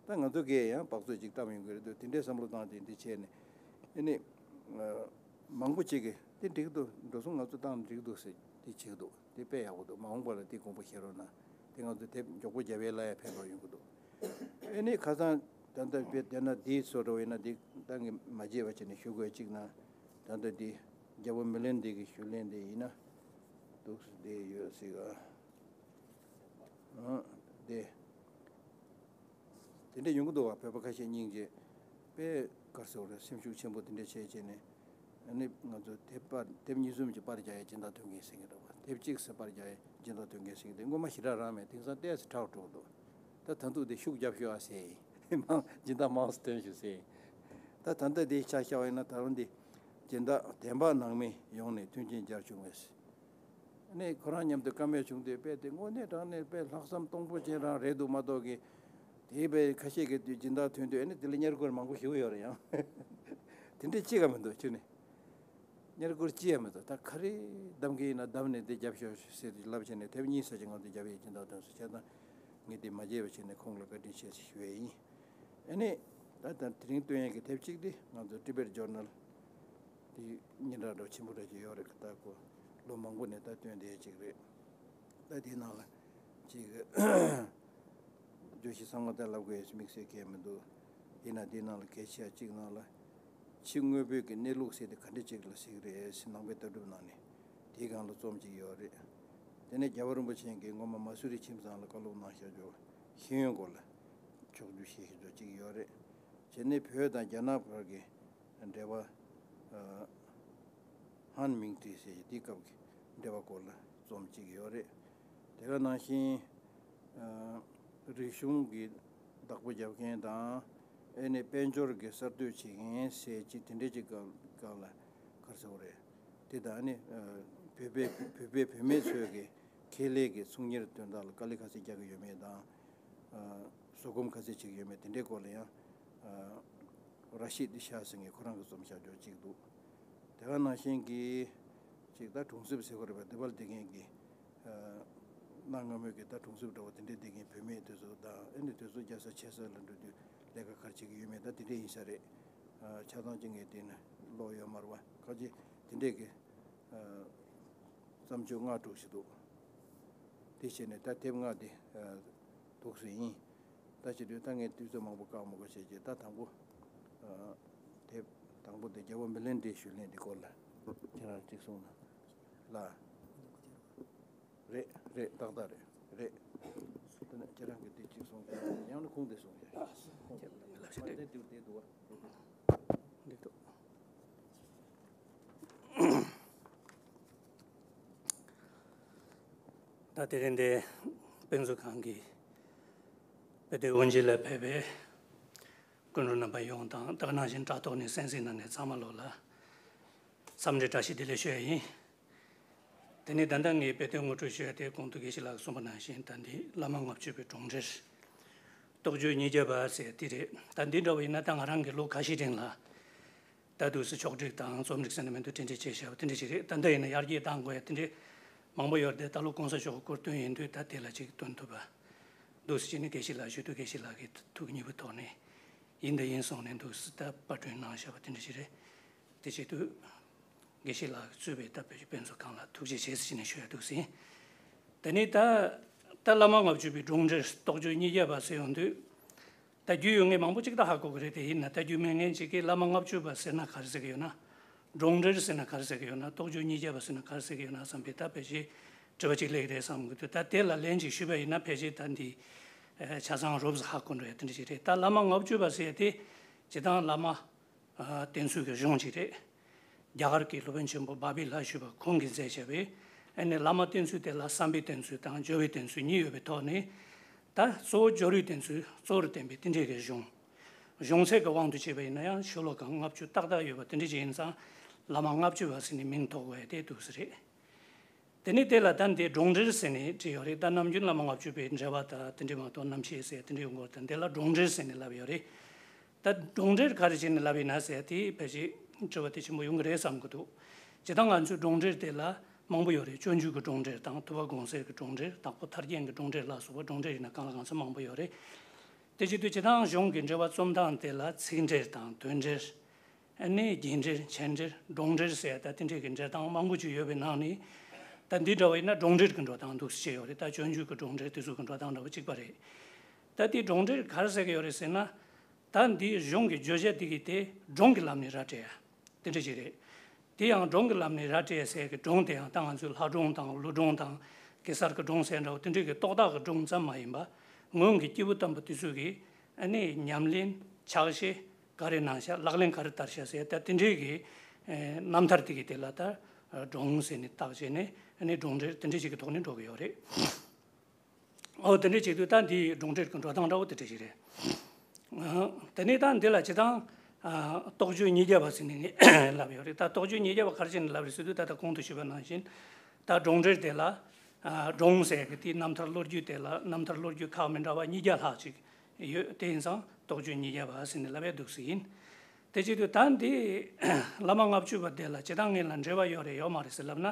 ད་ང་ཚོ་གིས་ཡང་སྦགས་བཙོག་ཅིག་བཀྲམ་ཡོང་གི་རེད་འདུག་དེ་འདྲའི་བསམ་བློ་བཏང་སྟེ་འདི་བྱས་ནས། ཨ་ནི། མང་པོ་ཅིག་གིས་དེ་འགྲིག་འདུག་འགྲོ་སོང་ང་ཚོ་བཏང་འགྲིག་འདུག་ཟེར་དེ་བྱེད་ཀྱི་འདུག་དེ་དཔེ་ཡག་པོ་འདུག་མ་འོངས་པ་ལ་དེ་དགོངས་པ་བཞེས་རོགས་གནང་། དེ་ང་ཚོ་དེབ་མགྱོགས་པོ་རྒྱབ་ཡས་ལ་ཡང་ཕན་ཐོགས་ཡོང་གི་འདུག་ཨ་ནི་ཁ་སང་ད་ལྟ་བེད་དེ་ན་དེའི་བཟོ་འདྲ་བོ་ཡིན་ན་དེ་ད་ངས་མ་བརྗེད་པ་བྱས་ནས་ཞུ་དགོས་གཅིག་ན། ད་ལྟ་དེ་རྒྱལ་པོ་མི་ལན་དེ་གི་ཞུ་ལན་དེ་ཡིན་ན་འདུག་སེ་དེ་ཡོད་སྲིད་ག་ཨ་དེ། དེ་འདྲ་ཡོང་གི་འདུག་བ། བོད་པ་ཁ་ཤས་སྙིང་རྗེ་དཔེ་དཀར་ཟེར་བ་རེད། སེམས་ཤུགས་ཆེན་པོ་དེ་འདྲ་བྱས་བྱས་ནས། ཨ་ནི་ང་ཚོ་དེབ་པར་དེབ་གཉིས་གསུམ་གྱི་པར་རྒྱག་ཡས་སྦྱིན་བདག་ཐོན་མཁན་ཟེར་གྱི་འདུག་བ། དེབ་གཅིག་ཙམ་པར་རྒྱག་ཡས་སྦྱིན་བདག་ཐོན་མཁན་ཟེར་གྱི་འདུག་སྔོན་མ་ཞེ་དྲག་རག་མེད། དེང་སང་ཏོག་ཙམ་དྲག་འགྲོ་གི་འདུག་ད་ད་དུང་དེ་ཤུགས་རྒྱབ་ཤོག་ཨ་ཟེར་ཡིན། མང་སྦྱིན་བདག་མང་ཙམ་ཐོན་ཤོག་ཟེར་ཡིན། ད་ད་ལྟ་དེ་ཆ་བཞག་པ་ཡིན་ན་ད་རུང་དེ་སྦྱིན་བདག་བདེན་པ་ནང་མི་ཡོང་ནས་མཐུན་རྐྱེན་སྦྱར་བྱུང་བས། ནས་ཁོ་རང་མཉམ་དུ་བཀའ་མོལ་བྱུང་དུས་དཔེ་དེ་དངོས་གནས་དྲང་གནས་དཔེ་ལྷག་བསམ་སྟོང་པོ་ཅན་རང་རེད་འདུག་མ་གཏོགས་ཀྱི། དེའི་དཔེ་ཁ་ཤས་ཀྱི་དུས་སྦྱིན་བདག་ཐོན་དུས་ཨ་ནི་དེ་ལ་བསྙེན་བཀུར་མང་པོ་ཞིག་ཡོད་རེད་ཡང་། དེ་འདྲས་ཅི་ག་མི་འདུག་ཁྱོད་ནི། བསྙེན་བཀུར་ཅི་ཡང་མི་འདུག་ད་ག་རེ་གདམ་གྱི་ཡིན་ན་གདམ་ནས་དེ་རྒྱབ་ཤོག་ཟེར་དུས་ལབ་བྱས་ནས་དེབ་གཉིས་ཙམ་ཅིག་ང་ཚོ་རྒྱབ་ཡས་སྦྱིན་བདག་ཐོན་སོང་། བྱས་ཙང་ངས་དེ་མ་བརྗེད་པ་བྱས་ནས་ཁོང་ལ་བཀའ་དྲིན་ཆེ་ཞེས་ཞུ་ཡས་ཡིན། ཨ་ནི། ད་ད་དེ་རིང་སྟོན་ཡས་ཀྱི་དེབ་གཅིག་དེ་ང་ཚོ་Tibet Journal དེ་སྙན་གྲགས་འདྲ་ཆེན་པོ་འདྲ་ཅིག་ཡོད་རེད། ད་ཁོ་ལོ་མང་པོ་ནས་ད་སྟོན་བསྡད་ཅིག་རེད། ད་དེའི་ནང་ལ་ཅིག་བརྗོད་གཞི་ཚང་མ་ད་ལབ་དགོས་ཡས་དམིགས་བསལ་གང་ཡང་མི་འདུག་ཡིན་ན་དེའི་ནང་ལ་གལ་ཆེ་བ་གཅིག་ནང་ལ་ཕྱི་དངོས་པོའི་གི་གནས་ལུགས་ཟེར་དེ་ག་འདྲ་ཅིག་ལ་ཟེར་གི་རེད་ཟེར་ནང་པའི་ལྟ་གྲུབ་ནང་ནས་དེའི་སྒང་ལ་རྩོམ་ཅིག་ཡོད་རེད། དེ་ནས་རྒྱལ་བ་རིན་པོ་ཆེ་གིས་སྔོན་མ་མ་སུ་རི་ཁྱིམ་ཚང་ལ་བཀའ་སློབ་གནང་བཞག་རྒྱུ་ཤེས་ཡོན་སྐོར་ལ་ཕྱོགས་བསྡུས་བྱས་བཞག་རྒྱུ་གཅིག་ཡོད་རེད། བྱས་ནས་བོད་དང་རྒྱ་ནག་བར་གྱི་འབྲེལ་བ། ཨ། ཧན་མིང་ཏི་ཟེར་གྱི་དེའི་སྐབས་ཀྱི་འབྲེལ་བ་སྐོར་ལ་རྩོམ་གཅིག་ཡོད་རེད། དེ་ག་ནང་བཞིན། ཨ། རིག་གཞུང་གི་བདག་པོ་རྒྱབ་མཁན་དང་། ཨེ་ནི་དཔལ་འབྱོར་གྱི་གསར་གཏོད་བྱེད་མཁན་ཟེར་གྱི་དེ་འདྲས་ཀྱི་སྐབས་སྐབས་ལ་ག་རེ་ཟེར་དགོས་རེད། དེ་དང་ཨ་ནི། ཨ། བོད་པའི་བོད་པའི་བུད་མེད་ཚོས་ཀྱི་ཁེ་ལས་ཀྱི་ཚོང་གཉེར་དོན་དག་ལ་དཀའ་ལས་ག་ཚད་རྒྱག་གི་ཡོད་མེད་དང་། ཨ། བཟོད་སྒོམ་ག་ཚད་བྱེད་ཀྱི་ཡོད་མེད་དེ་འདྲའི་སྐོར་ལ་ཡང་། ཨ། ར་ཤིད་ཤཱ་ཟེར་མཁན་ཁོ་རང་གིས་རྩོམ་བཞག་རྒྱུ་གཅིག་འདུག་དེ་ག་ནང་བཞིན་གྱི་ ཅིག་ད་གྲོང་གསེབ་ཟེར་བ་རེད་པ། འདི་པར་བསྡད་མཁན་གྱི་ཨ་གནའ་སྔ་མོའི་གི་ད་གྲོང་གསེབ་འདྲ་བོ་དེ་འདྲའི་བསྡད་མཁན་བུད་མེད་དེ་ཚོ་དང་། ཨ་ནི་དེ་ཚོ་རྒྱལ་ས་ཆེ་ས་ལ་འགྲོ་དུས་ལས་ཀ་ག་རེ་བྱེད་ཀྱི་ཡོད་མེད་ད་དེ་འདྲ་ཡིན་ས་རེད། ཨ་ཆ་ཚང་གཅིག་ངས་དེ་ནི་ཀློག་ཡོད་མ་རེད་པ། ཁ་ཅིག་དེ་འདྲའི་གི་ཨ་བརྩམས་ཆོས་ལྔ་དྲུག་ཞིག་འདུག་དེ་བྱས་ནས་ད་དེབ་ལྔ་དེ་ཨ་འདུག་སེ་ཡིན། ད་བྱེད་དུས་ད་ངས་དུས་ཚོད་མང་པོ་བཀག་མ་དགོས་བྱས་ཀྱི་ད་དང་པོ་ཨ་དེབ་དང་པོ་དེ་རྒྱལ་བ་མེ་ལེན་ཌའི་ཞུས་ལན་དེ་སྐོར་ལ་ཁྱེད་རང་གཅིག་གསུངས་ན་ལ། རེད་རེད། ཏག་ཏག་རེད་རེད། དེ་ནས་ཁྱེད་རང་གིས་དེ་གཅིག་གསུངས་ཀྱི་ཡང་ན་ཁུངས་དེ་གསུངས་ཀྱི་ཁུངས་དེ་ལབ་ཤེས་དེ་དེ་དེ་འདུག་བ། འདི་འདུག་ད་དེ་རིང་འདི་དཔེ་མཛོད་ཁང་གི་དཔེ་དེབ་དབུ་འབྱེད་ལ་ཕེབས་པའི་སྐུ་མགྲོན་རྣམ་པ་ཡོངས་དང་། ད་ག་ནང་བཞིན་དྲ་ཐོག་ནས་གསན་གཟིགས་གནང་མཁན་ཚང་མ་ལོག་ལ་འཚམས་འདྲི་བཀྲ་ཤིས་བདེ་ལེགས་ཞུ་ཡ་ཡིན། དེ་ནས་ད་ལྟ་ངས་དཔེ་དེབ་ངོ་སྤྲོད་ཞུ་ཡ་དེ་གོང་དུ་དགེ་བཤེས་ལགས་གསུངས་པ་ནང་བཞིན་ད་འདི་བླ་མ་ལྔ་བཅུ་པའི་སྒྲུང་འགྲེལ་རྟོགས་བརྗོད་ཉིས་བརྒྱ་པ་ཟེར་དེ་རེད། ད་འདི་འདྲ་བ་ཡིན་ན་ད་ང་རང་གིས་ལོ་ཁ་ཤས་རིང་ལ་ད་འདུག་སེ་ཕྱོགས་སྒྲིག་དང་རྩོམ་སྒྲིག་ཟེར་ན་མི་འདུག་དེ་འདྲ་བྱས་བཞག་པ་དེ་འདྲ་ཞིག་རེད། ད་ལྟ་ཡིན་ན་ཡར་རྒྱས་གཏང་དགོས་ཡ་དེ་འདྲ་མང་པོ་ཡོད་རེད་དེ། ད་ལོ་གོང་ས་མཆོག་གི་སྐུ་དོན་ཡིན་དུས་ད་དེ་ལ་ཅིག་སྟོན་ཐུབ་པ་འདུག་སེ་བྱས་ནས་དགེ་བཤེས་ལགས་ཞུ་དུས་དགེ་བཤེས་ལགས་ཀྱི་ཐུགས་མཉེས་པོའི་ཐོག་ནས་ཡིན་དང་ཡིན་གསུངས་ནས་འདུག་སེ་ད་པར་སྐྲུན་གནང་བཞག་པ་དེ་འདྲ་ཞིག་རེད། དེ་བྱེད་དུས་དགེ་བཤེས་ལགས་གཙོས་པའི་ད་བོད་ཀྱི་དཔེ་མཛོད་ཁང་ལ་ཐུགས་རྗེ་ཆེ་ཟེར་ནས་ཞུ་ཡ་འདུག་ཟིན། དེ་ནས་ད་ད་བླ་མ་ལྔ་བཅུ་པའི་སྒྲུང་འགྲེལ་རྟོགས་བརྗོད་ཉིས་བརྒྱ་པ་ཟེར་ཡོང་དུས། ད་རྒྱུས་ཡོད་མཁན་མང་པོ་ཅིག་ད་ཧ་གོ་གི་རེད་དེ། ཡིན་ན་ད་རྒྱུས་མེད་མཁན་ཅིག་གིས་བླ་མ་ལྔ་བཅུ་པ་ཟེར་ན་ག་རེ་ཟེར་གི་ཡོད་ན། སྒྲུང་འགྲེལ་ཟེར་ན་ག་རེ་ཟེར་གི་ཡོད་ན། རྟོགས་བརྗོད་ཉིས་བརྒྱ་པ་ཟེར་ན་ག་རེ་ཟེར་གི་ཡོད་ན་བསམ་པའི་ད་ཕལ་ཆེར་དྲི་བ་ཅིག་སླེབས་ཀྱི་རེད་བསམ་གི་འདུག་ད་དེ་ལ་ལན་ཅིག་ཞུས་པ་ཡིན་ན་ཕལ་ཆེར་ད་འདི་ཆ་ཚང་རོབ་ཙམ་ཧ་གོ་འགྲོ་ཡ་དེ་འདྲ་ཅིག་རེད། ད་བླ་མ་ལྔ་བཅུ་པ་ཟེར་ཡ་དེ་སྤྱིར་བཏང་བླ་མ། ཨ་བསྟེན་ཚུལ་གྱི་གཞུང་ཅིག་རེད། རྒྱ་གར་གྱི་སློབ་དཔོན་ཆེན་པོ་བྷ་བྷི་ལ་ཞུ་བ་ཁོང་གིས་མཛད་བྱས་པའི་ཨ་ནི་བླ་མ་བསྟེན་ཚུལ་དེ་ལ་བསམ་པའི་བསྟེན་ཚུལ་དང་སྦྱོར་བའི་བསྟེན་ཚུལ་གཉིས་ཡོད་པའི་ཐོག་ནས། ད་གཙོ་བོ་སྦྱོར་བའི་བསྟེན་ཚུལ་གཙོ་བོར་བསྟན་པའི་དེ་འདྲའི་གི་གཞུང་། གཞུང་ཚད་ཀྱི་དབང་དུ་བྱས་པ་ཡིན་ན་ཡང་ཤོ་ལོ་ཀ་ལྔ་བཅུ་ཏག་ཏག་ཡོད་པ་དེ་འདྲ་ཅིག་ཡིན་ཙང་། བླ་མ་ལྔ་བཅུ་པ་ཟེར་ནས་མིང་ཐོགས་དགོས་ཡ་དེ་འདུག་སེ་རེད། དེ་ནས་དེ་ལ་ད་འདི་སྒྲུང་འགྲེལ་ཟེར་ནས་བྲིས་ཡོད་རེད། ད་ནམ་རྒྱུན་བླ་མ་ལྔ་བཅུ་པའི་འགྲེལ་པ་དང་དེ་འདྲའི་མ་གཏོགས་རྣམ་བཤད་ཟེར་དེ་འདྲའི་ཡོང་གི་ཡོད་རེད། དེ་ལ་སྒྲུང་འགྲེལ་ཟེར་ནས་ལབ་ཡོད་རེད། ད་སྒྲུང་འགྲེལ་ག་རེ་བྱས་ནས་ལབ་ཡིན་ན་ཟེར་དེ་ཕལ་ཆེར་དྲི་བ་དེ་ཆེན་པོ་ཡོང་གི་རེད་བསམ་གི་འདུག་སྤྱིར་བཏང་ང་ཚོས་སྒྲུང་འགྲེལ་དེ་ལ་མང་པོ་ཡོད་རེད། སྤྱོད་འཇུག་གི་སྒྲུང་འགྲེལ་དང་ཐུབ་པ་དགོངས་གསལ་གྱི་སྒྲུང་འགྲེལ། དྭགས་པོ་ཐར་རྒྱན་གྱི་སྒྲུང་འགྲེལ་ལ་སོགས་པ་སྒྲུང་འགྲེལ་ཡིན་ན་གང་ལ་གང་འཚམ་མང་པོ་ཡོད་རེད། དེ་བྱེད་དུས་སྤྱིར་བཏང་གཞུང་གི་འགྲེལ་པ་རྩོམ་སྟངས་དེ་ལ་ཚིག་འགྲེལ་དང་དོན་འགྲེལ། ཨ་ནི་རྒྱས་འགྲེལ་ཆེད་འགྲེལ་སྒྲུང་འགྲེལ་ཟེར་ད་དེ་འདྲའི་གི་འགྲེལ་སྟངས་མང་པོ་ཅིག་ཡོད་པའི་ནང་ནས། ད་འདི་འདྲ་བ་ཡིན་ན་སྒྲུང་འགྲེལ་གྱི་འགྲོ་སྟངས་འདུག་སེ་བྱས་ཡོད་རེད། ད་སྤྱོད་འཇུག་གི་སྒྲུང་འགྲེལ་དེ་ཚོ་གི་འགྲོ་སྟངས་འདྲ་བ་གཅིག་པ་རེད། ད་དེ་སྒྲུང་འགྲེལ་ག་རེ་ཟེར་གི་ཡོད་རེད་ཟེར་ན། ད་འདིའི་གཞུང་གི་བརྗོད་བྱ་དེ་གི་དེ་སྒྲུང་གི་ལམ་ནས་ར་སྤྲད་ཡ་དེ་འདྲ་ཅིག་རེད། དེ་ཡང་སྒྲུང་གི་ལམ་ནས་ར་སྤྲད་ཡ་ཟེར་གི་སྒྲུང་དེ་ཡང་ད་ང་ཚོའི་ལྷ་སྒྲུང་དང་ཀླུ་སྒྲུང་དང་གེ་སར་གྱི་སྒྲུང་ཟེར་འདྲ་བོ་དེ་འདྲའི་གི་རྟོག་བཏགས་གི་སྒྲུང་ཙམ་མ་ཡིན་པ། སྔོན་གྱི་སྐྱེས་བུ་དམ་པ་དེ་ཚོས་གི་ཨ་ནི་ཉམས་ལེན་ཕྱག་བཞེས་ག་རེ་གནང་ཤག་ལག་ལེན་ག་རེ་བསྟར་ཤག་ཟེར་ད་དེ་འདྲའི་གི་ཨེ་རྣམ་ཐར་དེ་གི་དེ་ལ་ད་སྒྲུང་ཟེར་ནས་བཏགས་བྱས་ནས་ཨ་ནི་སྒྲུང་འགྲེལ་དེ་འདྲ་ཅིག་གི་ཐོག་ནས་འགྲོ་གི་ཡོད་རེད། ཨོ་དེ་འདྲ་བྱེད་དུས་ད་འདིའི་སྒྲུང་འགྲེལ་གྱི་འགྲོ་སྟངས་འདྲ་བོ་དེ་འདྲ་ཞིག་རེད། ཨ་དེ་ནས་ད་འདི་ལ་སྤྱིར་བཏང་ཨ་རྟོགས་བརྗོད་ཉིས་བརྒྱ་པ་ཟེར་ནས་ངས་ལབ་ཡོད་རེད། ད་རྟོགས་བརྗོད་ཉིས་བརྒྱ་པ་ག་རེ་བྱས་ནས་ལབ་རེད་ཟེར་དུས་ད་ལྟ་གོང་དུ་ཞུས་པ་ནང་བཞིན་ད་སྒྲུང་འགྲེལ་དེ་ལ་ཨ་སྒྲུང་ཟེར་གི་དེའི་རྣམ་ཐར་ལོ་རྒྱུས་དེ་ལ་རྣམ་ཐར་ལོ་རྒྱུས་ཁག་མི་འདྲ་བ་ཉིས་བརྒྱ་ལྷག་ཅིག་ཡོད། དེ་ཡིན་ཙང་རྟོགས་བརྗོད་ཉིས་བརྒྱ་པ་ཟེར་ནས་ལབ་ཡ་འདུག་སེ་ཡིན། དེ་བྱེད་དུས་ད་འདི་བླ་མ་ལྔ་བཅུ་པ་དེ་ལ་སྤྱིར་བཏང་ངེད་ལ་འགྲེལ་པ་ཡོད་རེད་ཡོད་མ་རེད་ཟེར་ལབ་ན།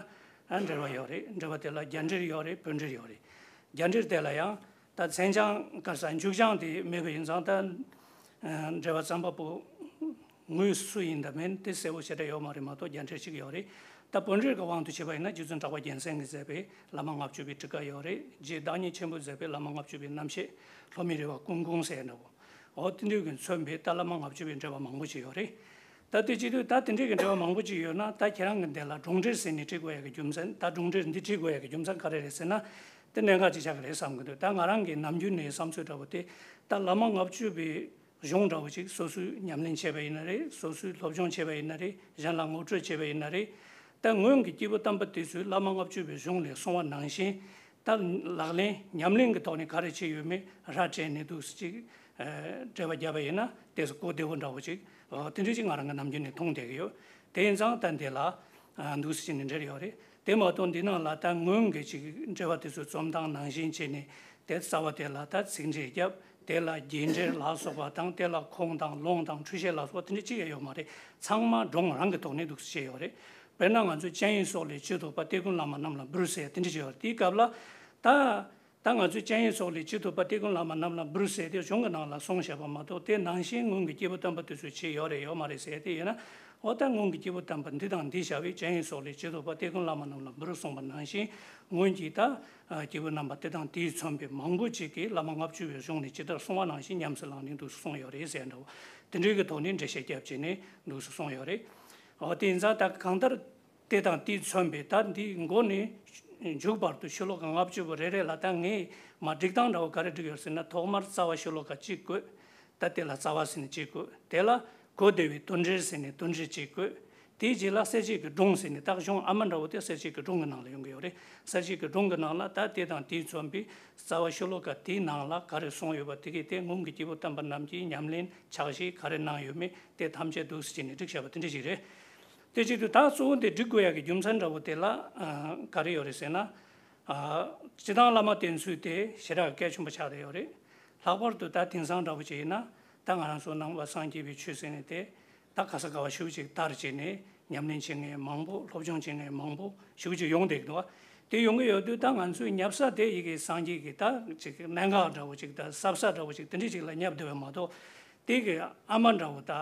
ཨ་འགྲེལ་པ་ཡོད་རེད། འགྲེལ་པ་དེ་ལ་རྒྱ་འགྲེལ་ཡོད་རེད། བོད་འགྲེལ་ཡོད་རེད། རྒྱ་འགྲེལ་དེ་ལ་ཡང་ད་མཚན་བྱང་ག་རེ་ཟ་མཇུག་བྱང་དེ་མེད་པ་ཡིན་ཙང་ད་ཨ་འགྲེལ་པ་རྩོམ་པ་པོ་ངོས་སུ་ཡིན་ད་མིན་དེ་གསལ་པོ་ཞེ་དྲག་ཡོད་མ་རེད་མ་གཏོགས་རྒྱ་འགྲེལ་ཞིག་ཡོད་རེད། ད་བོད་འགྲེལ་གྱི་དབང་དུ་བྱས་པ་ཡིན་ན་རྗེ་བཙུན་གྲགས་པ་རྒྱལ་མཚན་གྱིས་མཛད་པའི་བླ་མ་ལྔ་བཅུ་པའི་ཊཱི་ཀ་ཡོད་རེད། རྗེ་བདག་ཉིད་ཆེན་པོས་མཛད་པའི་བླ་མ་ལྔ་བཅུ་པའི་རྣམ་བཤད་ལྷོ་མིའི་རི་བ་ཀུན་དགོངས་ཟེར་འདྲ་བོ། འོ་དེ་འདྲའི་གི་མཚོན་པའི་ད་བླ་མ་ལྔ་བཅུ་པའི་འགྲེལ་པ་མང་པོ་ཅིག་ཡོད་རེད། ད་དེ་བྱེད་དུས་ད་དེ་འདྲའི་གི་འགྲེལ་པ་མང་པོ་ཅིག་ཡོད་ན་ད་ཁྱེད་རང་གི་འདི་ལ་སྒྲུང་འགྲེལ་ཟེར་ནས་བྲིས་དགོས་ཡ་གི་རྒྱུ་མཚན། ད་སྒྲུང་འགྲེལ་འདི་བྲིས་དགོས་ཡ་གི་རྒྱུ་མཚན་ག་རེ་རེད་ཟེར་ན། དེ་གནད་འགག་ཅིག་ཆགས་ཀྱི་རེད་བསམ་གི་འདུག་ད་ང་རང་གི་ནམ་རྒྱུན་ནས་བསམ་ཚུལ་འདྲ་བོ་དེ། ད་བླ་མ་ལྔ་བཅུ་པའི་གཞུང་འདྲ་བོ་ཅིག་སོ་སོས་ཉམས་ལེན་བྱས་པ་ཡིན་ན་རེད། སོ་སོས་སློབ་སྦྱོང་བྱས་པ་ཡིན་ན་རེད། གཞན་ལ་ངོ་སྤྲོད་བྱས་པ་ཡིན་ན་རེད། ད་སྔོན་གྱི་སྐྱེས་བུ་དམ་པ་དེ་ཚོས་བླ་མ་ལྔ་བཅུ་པའི་གཞུང་ལས་གསུངས་པ་ནང་བཞིན། ད་ལག་ལེན་ཉམས་ལེན་གྱི་ཐོག་ནས་ག་རེ་བྱས་ཡོད་མེད་ར་སྤྲད་ནས་འདུག་སེ་ཅིག་ཨ་འགྲེལ་པ་བརྒྱབ་པ་ཡིན་ན་དེ་ཚོ་གོ་བདེ་བོ་འདྲ་བོ་ཅིག་ཨ་དེ་འདྲ་ཅིག་ང་རང་གི་ནམ་རྒྱུན་ནས་མཐོང་བསྡད་ཀྱི་ཡོད། དེ་ཡིན་ཙང་ད་འདི་ལ་ཨ་འདུག་སེ་བྱས་ནས་འགྲེལ་ཡོད་རེད། དེ་མ་གཏོགས་འདི་ནང་ལ་ད་སྔོན་གྱི་ཅིག་འགྲེལ་པ་དེ་ཚོ་རྩོམ་སྟངས་ནང་བཞིན་བྱས་ནས་དེ་རྩ་བ་དེ་ལ་ད་ཚིག་འགྲེལ་བརྒྱབ། དེ་ལ་རྒྱས་འགྲེལ་ལ་སོགས་པ་དང་། དེ་ལ་ཁུངས་དང་ལུང་དང་འཁྲུལ་བཤད་ལ་སོགས་པ་དེ་འདྲ་ཅིག་ཡང་ཡོད་མ་རེད། ཚང་མ་སྒྲུང་རང་གི་ཐོག་ནས་འདུག་སེ་བྱས་ཡོད་རེད། དཔེར་ན་ང་ཚོས་སྤྱན་ཡི་སོགས་ལས་ཅི་ཐོབ་པ། དེ་ཀུན་བླ་མ་རྣམས་ལ་འབུལ་ཟེར་དེ་འདྲ་བྱས་པ་དེའི་སྐབས་ལ། ད་ད་ང་ཚོས་སྤྱན་ཡི་སོགས་ལས་ཅི་ཐོབ་པ། དེ་ཀུན་བླ་མ་རྣམས་ལ་འབུལ་ཟེར་དེ་གཞུང་གི་ནང་ལ་གསུངས་བཞག་པ་མ་གཏོགས། དེ་ནང་བཞིན་སྔོན་གྱི་སྐྱེས་བུ་དམ་པ་དེ་ཚོས་བྱས་ཡོད་རེད་ཡོད་མ་རེད་ཟེར་དེ་ཡིན་ན། འོ་ད་སྔོན་གྱི་སྐྱེས་བུ་དམ་པ་འདི་དང་འདི་བྱ་བའི་སྤྱན་ཡི་སོགས་ལས་ཅི་ཐོབ་པ། དེ་ཀུན་བླ་མ་རྣམས་ལ་འབུལ་གསུངས་པ་ནང་བཞིན། སྔོན་གྱི་ད་སྐྱེས་བུ་རྣམ་པ་དེ་དང་དེས་མཚོན་པའི་མང་པོ་ཅིག་གིས་བླ་མ་ལྔ་བཅུ་པའི་གཞུང་ནས་ཇི་ལྟར་གསུངས་པ་ནང་བཞིན་ཉམས་སུ་བླངས་ནས་འདུག་སེ་གསུངས་ཡོད་རེད་ཟེར་འདྲ་བོ། དེ་འདྲའི་གི་ཐོག་ནས་འགྲེལ་བཤད་བརྒྱབ་བྱས་ནས་འདུག་སེ་གསུངས་ཡོད་རེད། འོ་དེ་ཡིན་ཙང་ད་གང་ལྟར། དེ་དང་དེས་མཚོན་པའི་ད་འདིའི་མགོ་ནས་མཇུག་བར་དུ་ཤོ་ལོ་ཀ་ལྔ་བཅུ་པོ་རེ་རེ་ལ་ད་ངས་མ་སྒྲིག་སྟངས་འདྲ་བོ་ག་རེ་བསྒྲིགས་ཡོད་ཟེར་ན། ཐོག་མར་རྩ་བ་ཤོ་ལོ་ཀ་གཅིག་བཀོད། ད་དེ་ལ་རྩ་བ་ཟེར་ནས་གཅིག་བཀོད། དེ་ལ་གོ་བདེ་བའི་དོན་འགྲེལ་ཟེར་ནས་དོན་འགྲེལ་གཅིག་བཀོད། དེའི་རྗེས་ལ་གསལ་བྱེད་ཀྱི་སྒྲུང་ཟེར་ནས། ད་གཞུང་ཨ་མ་འདྲ་བོ་དེ་གསལ་བྱེད་ཀྱི་སྒྲུང་གི་ནང་ལ་ཡོང་གི་ཡོད་རེད། གསལ་བྱེད་ཀྱི་སྒྲུང་གི་ནང་ལ་ད་དེ་དང་དེས་མཚོན་པའི་རྩ་བ་ཤོ་ལོ་ཀ་དེའི་ནང་ལ་ག་རེ་གསུངས་ཡོད་པ། དེ་གའི་དེ་སྔོན་གྱི་སྐྱེས་བུ་དམ་པ་རྣམས་ཀྱིས་ཉམས་ལེན་ཕྱག་བཞེས་ག་རེ་གནང་ཡོད་མེད་དེ་ཐམས་ཅད་འདུག་སེ་བྱས་ནས་བསྒྲིགས་བཞག་པ་དེ་འདྲ་ཞིག་རེད། དེ་བྱེད་དུས་ད་གཙོ་བོ་འདི་སྒྲིག་དགོས་ཡག་གི་རྒྱུ་མཚན་འདྲ་བོ་དེ་ལ་ཨ་ག་རེ་ཡོད་རེད་ཟེར་ན། ཨ་སྤྱིར་བཏང་བླ་མ་བསྟེན་ཚུལ་དེ་ཞེ་དྲག་གལ་ཆེན་པོ་ཆགས་བསྡད་ཡོད་རེད། ལྷག་པར་དུ་ད་དེང་སང་འདྲ་བོ་ཅིག་ཡིན་ན། ད་ང་རང་ཚོ་ནང་པ་སངས་རྒྱས་པའི་ཆོས་ཟེར་ནས་དེ་ད་ག་ས་ག་བ་ཞེ་པོ་ཅིག་དར་བྱས་ནས་ཉམས་ལེན་བྱེད་མཁན་མང་པོ། སློབ་སྦྱོང་བྱེད་མཁན་མང་པོ་ཞེ་པོ་ཅིག་ཡོང་བསྡད་ཀྱི་འདུག་བ། དེ་ཡོང་གི་ཡོད་དུས་ད་ང་ཚོའི་ཉལ་ས་དེ་ཡི་གེ་སངས་རྒྱས་ཀྱི་ད་ཅིག་གནད་འགག་འདྲ་བོ་ཅིག་དང་ཟབ་ས་འདྲ་བོ་ཅིག་དེ་འདྲ་ཅིག་ལ་བསྙབས་བསྡད་པ་མ་གཏོགས། དེ་གི་ཨ་མ་འདྲ་བོ་ད།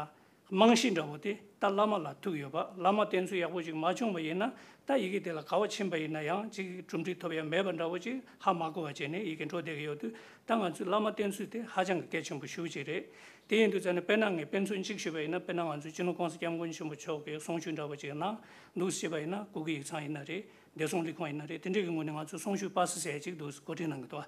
རྨང་གཞི་འདྲ་བོ་དེ་ད་བླ་མ་ལ་ཐུག་ཡོད་པ། བླ་མ་བསྟེན་ཚུལ་ཡག་པོ་ཅིག་མ་བྱུང་བ་ཡིན་ན། ད་ཡི་གེ་དེ་ལ་ག་བ་ཕྱིན་པ་ཡིན་ན་ཡང་ཅིག་གྲུབ་འབྲས་ཐོབ་ཡ་མེད་པ་འདྲ་བོ་ཅིག་ཧ་མ་གོ་བ་བྱས་ནས་ཡི་གེ་འགྲོ་བསྡད་ཀྱི་ཡོད་དུས། ད་ང་ཚོས་བླ་མ་བསྟེན་ཚུལ་དེ་ཧ་ཅང་གི་གལ་ཆེན་པོ་ཞེ་པོ་ཅིག་རེད། དེ་ཡིན་དུས་ཙང་ནས་དཔེར་ན་ངས་དཔེ་མཚོན་གཅིག་ཞུས་པ་ཡིན་ན། དཔེར་ན་ང་ཚོའི་སྤྱི་ནོར་༸གོང་ས་༸སྐྱབས་མགོན་ཆེན་པོ་མཆོག་གིས་གསུང་ཆོས་འདྲ་བོ་ཅིག་གནང་འདུག་ཟེར་བ་ཡིན་ན། སྐུ་སྒེར་ཡིག་ཚང་ཡིན་ན་རེད། བདེ་སྲུང་ལས་ཁུངས་ཡིན་ན་རེད། དེ་འདྲའི་གི་ངོས་ནས་ང་ཚོས་གསུང་ཆོས་པ་སི་ཟེར་ཡ་ཅིག་འདུག་གོ་སྒྲིག་གནང་གི་འདུག་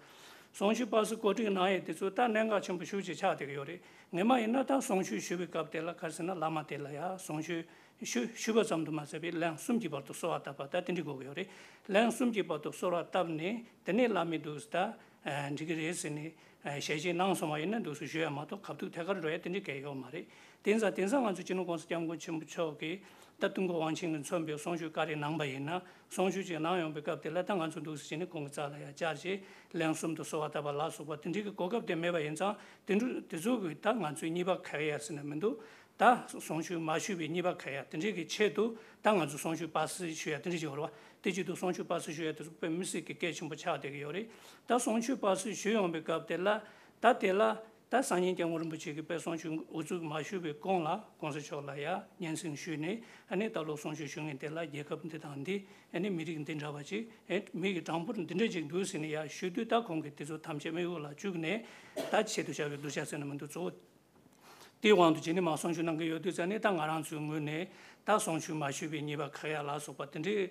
གསུང་ཆོས་པ་སི་གོ་སྒྲིག་གནང་ཡས་དེ་ཚོ་ད་གནད་འགག་ཆེན་པོ་ཞེ་པོ་ཅིག་ཆགས་བསྡད་ཀྱི་ཡོད་རེད། ངས་མ་ཡིན་ན་ད་གསུང་ཆོས་ཞུ་བའི་སྐབས་དེ་ལ་ག་རེ་ཟེར་ན། བླ་མ་དེ་ལ་ཡ་གསུང་ཆོས་ཞུ་ཞུ་བ་ཙམ་དུ་མ་ཟད་པའི་ལན་གསུམ་གྱི་བར་དུ་གསོལ་བ་བཏབ་པ་ད་དེ་འདྲ་དགོས་ཀྱི་ཡོད་རེད། ལན་གསུམ་གྱི་བར་དུ་གསོལ་བ་བཏབ་ནས་དེ་ནས་བླ་མས་འདུག་ད་འགྲིག་གི་རེད་ཟེར་ནས་ཞལ་བཞེས་གནང་སོང་བ་ཡིན་ན། འདུག་སེ་ཞུ་ཡ་མ་གཏོགས་གབ་ཐུག་ཐད་ཀར་འགྲོ་ཡ་དེ་འདྲ་གང་ཡང་ཡོད་མ་རེད། དེང་སང་དེང་སང་ང་ཚོ་སྤྱི་ནོར་༸གོང་ས་༸སྐྱབས་མགོན་ཆེན་པོ་མཆོག་གིས་ད་ཏུན་ཧོང་ཝང་ཆིང་གིས་མཚོན་པའི་གསུང་ཆོས་བཀའ་དྲིན་གནང་པ་ཡིན་ན། གསུང་ཆོས་ཅིག་གནང་ཡོང་པའི་སྐབས་དེ་ལ་ད་ང་ཚོ་འདུག་སེ་བྱས་ནས་ཁོང་གི་རྩ་ལ་ཡ་བཅར་བྱས་ལན་གསུམ་དུ་གསོལ་བ་བཏབ་པ་ལ་སོགས་པ་དེ་འདྲའི་གི་གོ་སྐབས་དེ་མེད་པ་ཡིན་ཙང་། དེ་འདྲ་དེ་ཚོ་གི་ད་ང་ཚོའི་གཉིས་པ་ཁ་ཡ་ཟེར་ན་མི་འདུག་ད་གསུང་ཆོས་མ་ཞུས་པའི་གཉིས་པ་ཁ་ཡ་དེ་འདྲའི་གི་ཆེད་དུ་ད་ང་ཚོ་གསུང་ཆོས་པ་སི་ཞུ་ཡ་དེ་འདྲ་ཅིག་ཡོད་རེད་བ། དེ་ཆེད་དུ་གསུང་ཆོས་པ་སི་ཞུ་ཡ་དེ་ཚོ་དཔེ་མི་སྲིད་ཀྱི་གལ་ཆེན་པོ་ཆགས་བསྡད་ཀྱི་ཡོད་རེད། ད་གསུང་ཆོས་པ་སི་ཞུ་ཡོང་པའི་སྐབས་དེ་ལ་ད་དེ་ལ་ད་སངས་རྒྱས་སྐྱབས་མགོན་རིན་པོ་ཆེ་གིས་དཔེ་གསུང་ཆོས་དབུ་འཛུགས་མ་ཞུས་པའི་གོང་ལ་༸གོང་ས་མཆོག་ལ་ཡ་སྙན་སེང་ཞུས་ནས། ཨ་ནི་ད་ལོ་གསུང་ཆོས་ཞུ་མཁན་དེ་ལ་རྒྱལ་ཁབ་འདི་དང་འདི། ཨ་ནི་མི་རིགས་འདི་འདྲ་བ་ཅིག་ཨེ་མི་གི་གྲངས་འབོར་འདི་འདྲ་ཅིག་འདུག་ཟེར་ནས་ཡ་ཞུ་དུས། ད་ཁོང་གིས་དེ་ཚོ་ཐམས་ཅད་མིག་དབུས་ལ་བཅུག་ནས་ད་ཆེད་དུ་བཞག་པའི་གདུལ་བྱ་ཟེར་ན་མི་འདུག་གཙོ་བོ་དེའི་དབང་དུ་བྱས་ནས་མར་གསུང་ཆོས་གནང་གི་ཡོད་དུས་ཙང་ནས། ད་ང་རང་ཚོའི་ངོས་ནས་ད་གསུང་ཆོས་མ་ཞུས་པའི་གཉིས་པ་ཁ་ཡ་ལ་སོགས་པ་དེ་འདྲའི་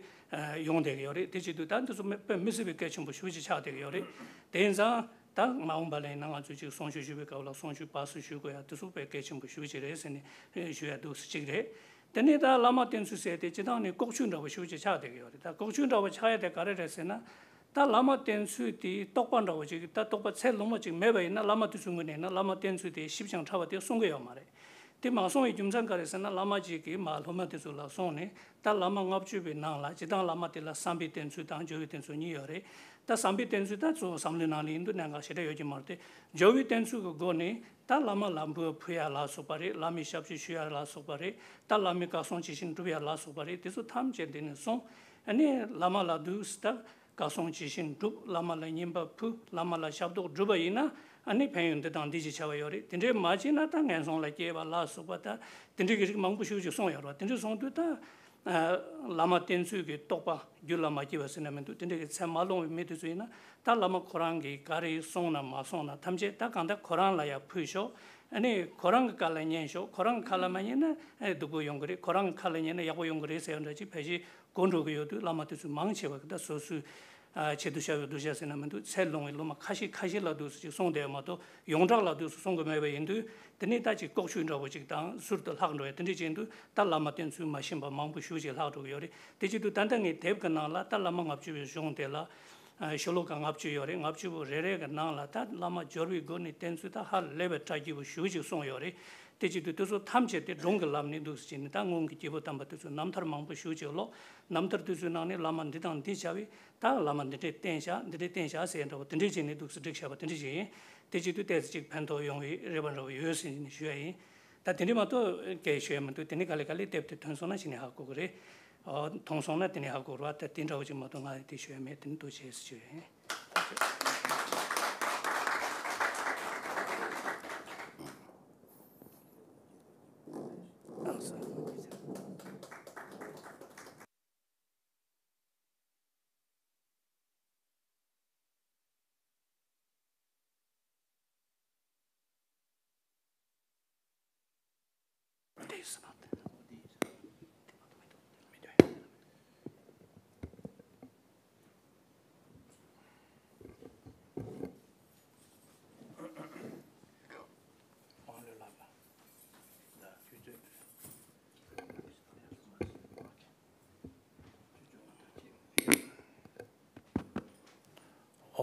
ཡོང་བསྡད་ཀྱི་ཡོད་རེད། དེ་བྱེད་དུས་ད་འདི་ཚོ་དཔེ་མི་སྲིད་པའི་གལ་ཆེན་པོ་ཞེ་པོ་ཅིག་ཆགས་བསྡད་ཀྱི་ཡོད་རེད། དེ་ཡིན་ཙང་ད་མ་འོངས་པ་ལ་ཡིན་ན་ང་ཚོས་ཅིག་གསུང་ཆོས་ཞུ་བའི་སྐབས་ལ་གསུང་ཆོས་པ་སུ་ཞུ་དགོས་ཡ་དེ་ཚོ་དཔེ་གལ་ཆེན་པོ་ཞེ་པོ་ཅིག་རེད་ཟེར་ནས་ཞུ་ཡ་འདུག་སེ་གཅིག་རེད། དེ་ནས་ད་བླ་མ་བསྟེན་ཚུལ་ཟེར་དེ་སྤྱིར་བཏང་ནས་ལྐོག་ཇུས་འདྲ་བོ་ཞེ་པོ་ཅིག་ཆགས་བསྡད་ཀྱི་ཡོད་རེད། ད་ལྐོག་ཇུས་འདྲ་བོ་ཆགས་ཡ་དེ་ག་རེ་རེད་ཟེར་ན། ད་བླ་མ་བསྟེན་ཚུལ་དེའི་རྟོགས་པ་འདྲ་བོ་ཅིག་ད་རྟོགས་པ་ཚད་ལོངས་པ་ཅིག་མེད་པ་ཡིན་ན། བླ་མ་དེ་ཚོའི་ངོས་ནས་ན་བླ་མ་བསྟེན་ཚུལ་དེ་ཞིབ་ཅིང་ཕྲ་བ་དེ་གསུང་གི་ཡོད་མ་རེད། དེ་མ་གསུང་བའི་རྒྱུ་མཚན་ག་རེ་ཟེར་ན། བླ་མ་ཅིག་གིས་མར་སློབ་མ་དེ་ཚོ་ལ་སོང་ནས། ད་བླ་མ་ལྔ་བཅུ་པའི་ནང་ལ་སྤྱིར་བཏང་བླ་མ་དེ་ལ་བསམ་པའི་བསྟེན་ཚུལ་དང་སྦྱོར་བའི་བསྟེན་ཚུལ་གཉིས་ཡོད་རེད། ད་བསམ་པའི་བསྟེན་ཚུལ་ད་གཙོ་བོ་བསམ་བློའི་ནང་ལ་ཡིན་དུས་གནད་འགག་ཞེ་དྲག་ཡོད་ཀྱི་མ་རེད་དེ། སྦྱོར་བའི་བསྟེན་ཚུལ་གྱི་སྒོ་ནས་ད་བླ་མ་ལ་འབུལ་བ་ཕུལ་ཡ་ལ་སོགས་པ་རེད། བླ་མའི་ཞབས་ཕྱི་ཞུ་ཡ་ལ་སོགས་པ་རེད། ད་བླ་མའི་བཀའ་གསུང་ཇི་བཞིན་སྒྲུབ་ཡ་ལ་སོགས་པ་རེད། དེ་ཚོ་ཐམས་ཅད་འདི་ནས་སོང་། ཨ་ནི་བླ་མ་ལ་འདུག་སེ་ད་བཀའ་གསུང་ཇི་བཞིན་སྒྲུབ། བླ་མ་ལ་བསྙེན་པ་ཕུལ། བླ་མ་ལ་ཞབས་ཏོག་བསྒྲུབས་པ་ཡིན་ན། ཨ་ནི་ཕན་ཡོན་འདི་དང་འདི་ཞེས་བྱ་བ་ཡོད་རེད། དེ་འདྲའི་མ་བྱས་ན་ད་ངན་སོང་ལ་སྐྱེ་བ་ལ་སོགས་པ། ད་དེ་འདྲའི་གི་རིགས་མང་པོ་ཞེ་པོ་ཅིག་གསུངས་ཡོད་རེད་བ། དེ་འདྲ་གསུངས་དུས་ད་བླ་མ་བསྟེན་ཚུལ་གྱི་རྟོགས་པ་རྒྱུད་ལ་མ་སྐྱེས་པ་ཟེར་ན་མི་འདུག་དེ་འདྲའི་གི་ཚད་མ་ལོངས་པའི་མི་དེ་ཚོ་ཡིན་ན། ད་བླ་མ་ཁོ་རང་གིས་ག་རེ་གསུངས་ན་མ་གསུངས་ན་ཐམས་ཅད་ད་གང་ལྟར་ཁོ་རང་ལ་ཡ་ཕུལ་ཞོག་ཨ་ནི་ཁོ་རང་གི་བཀའ་ལ་ཉན་ཞོག་ཁོ་རང་གི་ཁ་ལ་མ་ཉན་ན་ཨ་ནི་སྡུག་པོ་ཡོང་གི་རེད། ཁོ་རང་གི་ཁ་ལ་ཉན་ན་ཡག་པོ་ཡོང་གི་རེད་ཟེར་བ་འདྲ་ཅིག་ཕལ་ཆེར་གོ་འགྲོ་གི་ཡོད་དུས། བླ་མ་དེ་ཚོས་མང་ཆེ་བ་གི་ད་སོ་སོའི་ཨ་ཆེད་དུ་བཞག་པའི་གདུལ་བྱ་ཟེར་ན་མི་འདུག་ཚད་ལོངས་པའི་སློབ་མ་ཁ་ཤས་ཁ་ཤས་ལ་འདུག་སེ་ཅིག་གསུངས་བསྡད་ཡོད་མ་གཏོགས། ཡོངས་གྲགས་ལ་འདུག་སེ་གསུང་གི་མེད་པ་ཡིན་དུས། དེ་ནས་ད་ཅིག་ལྐོག་ཇུས་འདྲ་བོ་ཅིག་དང་ཟུར་དུ་ལྷག་འགྲོ་ཡ་དེ་འདྲ་ཅིག་འདུག་ད་བླ་མ་བསྟེན་ཚུལ་མ་ཤེས་པ་མང་པོ་ཞེ་པོ་ཅིག་ལྷག་འགྲོ་གི་ཡོད་རེད། དེ་བྱེད་དུས་ད་ལྟ་ངའི་དེབ་ཀྱི་ནང་ལ་ད་བླ་མ་ལྔ་བཅུ་པའི་གཞུང་དེ་ལ་ཨ་ཤོ་ལོ་ཀ་ལྔ་བཅུ་ཡོད་རེད། ལྔ་བཅུ་པོ་རེ་རེ་གི་ནང་ལ་ད་བླ་མ་སྦྱོར་བའི་སྒོ་ནས་བསྟེན་ཚུལ་ད་ཧ་ལས་པའི་བཀྲ་རྒྱས་པོ་ཞེ་པོ་ཅིག་གསུངས་ཡོད་རེད། དེ་བྱེད་དུས་དེ་ཚོ་ཐམས་ཅད་དེ་སྒྲུང་གི་ལམ་ནས་འདུག་སེ་བྱས་ནས། ད་སྔོན་གྱི་སྐྱེས་བུ་དམ་པ་དེ་ཚོས་རྣམ་ཐར་མང་པོ་ཞེ་པོ་ཅིག་ཀློག་རྣམ་ཐར་དེ་ཚོའི་ནང་ནས་བླ་མ་འདི་དང་འདི་བྱ་བས། ད་བླ་མ་འདི་འདྲས་བསྟེན་བཞག་འདི་འདྲས་བསྟེན་བཞག་ཟེར་འདྲ་བོ་དེ་འདྲས་བྱས་ནས་འདུག་སེ་བསྒྲིགས་བཞག་པ་དེ་འདྲས་ཅིག་ཡིན། དེ་བྱེད་དུས་ཏོག་ཙམ་ཅིག་ཕན་ཐོགས་ཡོང་བའི་རེ་བ་འདྲ་བོ་ཡོད་ཟེར་ནས་ཞུ་ཡ་ཡིན། ད་དེ་འདྲས་མ་གཏོགས་སྐད་ཞུ་ཡ་མི་འདུག་དེ་ནས་ག་ལེ་ག་ལེ་དེབ་དེ་ཐོན་སོང་ན་ཕྱི་ནས་ཧ་གོ་གི་རེད། ཨ། མཐོང་སོང་ན་དེ་ནས་ཧ་གོ་ར། ད་དེ་འདྲ་བོ་ཅིག་མ་གཏོགས་ང་དེ་ཞུ་ཡ་མེད། དེ་ནི་འདུག་བྱས་ཞུ་ཡ་ཡིན།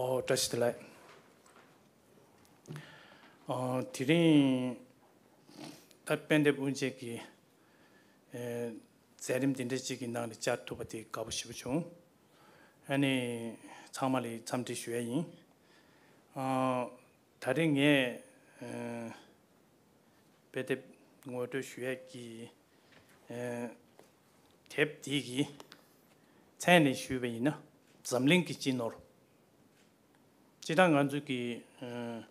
ཨོ། བཀྲ་ཤིས་བདེ་ལེགས། ཨོ། དེ་རིང་ད་དཔེ་དེབ་དབུ་འབྱེད་ཀྱི་ཨེ་མཛད་རིམ་དེ་འདྲ་ཅིག་གི་ནང་ནས་བཅར་ཐུབ་པ་དེ་དགའ་པོ་ཞེ་པོ་བྱུང་། ཨ་ནི་ཚང་མ་ལ་འཚམས་འདྲི་ཞུ་ཡ་ཡིན། ཨ། ད་རེས་ངས་ཨེ་དཔེ་དེབ་ངོ་སྤྲོད་ཞུ་ཡས་ཀྱི་ཨེ་དེབ་འདི་གི་མཚན་ནས་ཞུས་པ་ཡིན་ན། འཛམ་གླིང་གི་སྤྱི་ནོར། སྤྱིར་བཏང་ང་ཚོ་གི་ཨེ་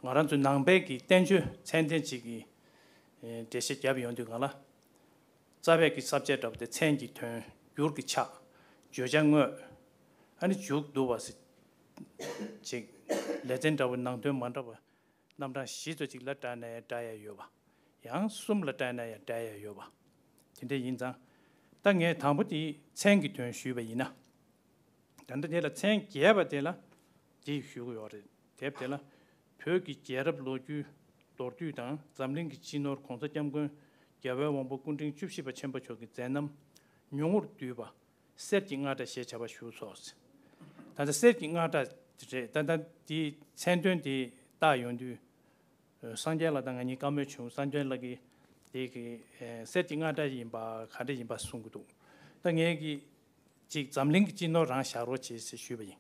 ང་རང་ཚོ་ནང་པའི་གི་བསྟན་བཅོས་ཚད་ལྡན་ཅིག་གི་ཨེ་འགྲེལ་བཤད་བརྒྱབ་ཡོང་དུས་སྒང་ལ། རྩ་བའི་གི་ས་བཅད་འདྲ་པོ་དེ་མཚན་གྱི་དོན། འགྱུར་གྱི་ཕྱག་བརྗོད་བྱ་དངོས། ཨ་ནི་མཇུག་བསྡུ་བ་ཟེར་ཅིག་ལེ་ཚན་འདྲ་པོ་ནང་དོན་མ་འདྲ་བ་རྣམ་གྲངས་བཞི་ཙམ་ཅིག་ལ་བཀྲལ་ན་ཡང་འདྲ་ཡ་ཡོད་པ། ཡང་གསུམ་ལ་བཀྲལ་ན་ཡང་འདྲ་ཡ་ཡོད་པ། དེ་འདྲ་ཡིན་ཙང་། ད་ངས་དང་པོ་དེ་མཚན་གྱི་དོན་ཞུས་པ་ཡིན་ན། ད་ལྟ་དེ་ལ་མཚན་རྒྱས་པ་དེ་ལ་འདི་ཞུ་གི་ཡོད་རེད། དེབ་དེ་ལ་བོད་ཀྱི་རྒྱལ་རབས་ལོ་རྒྱུས་མདོར་བསྡུས་དང་། འཛམ་གླིང་གི་སྤྱི་ནོར་གོང་ས་སྐྱབས་མགོན་རྒྱལ་བའི་དབང་པོ་སྐུ་ཕྲེང་བཅུ་བཞི་པ་ཆེན་པོ་མཆོག་གི་མཛད་རྣམ་མྱུར་མོར་བསྡུས་པ། གསེར་གྱི་རྔ་སྒྲ་ཞེས་བྱ་བ་བཞུགས་སོ། ད་ལྟ་གསེར་གྱི་རྔ་སྒྲ་རེད། ད་ལྟ་འདིའི་མཚན་དོན་དེ་བཏགས་ཡོང་དུས། སངས་རྒྱས་ལགས་དང་ང་གཉིས་བཀའ་མོལ་བྱུང་། སངས་རྒྱས་ལགས་ཀྱིས་དེ་གི་ཨེ་གསེར་གྱི་རྔ་སྒྲ་ཡིན་པ་ག་འདྲ་ཡིན་པ་གསུང་གི་འདུག་ད་ངས་ཀྱིས་ཅིག་འཛམ་གླིང་གི་སྤྱི་ནོར་རང་བཞག་རོགས་བྱེད་ཟེར་ཞུས་པ་ཡིན།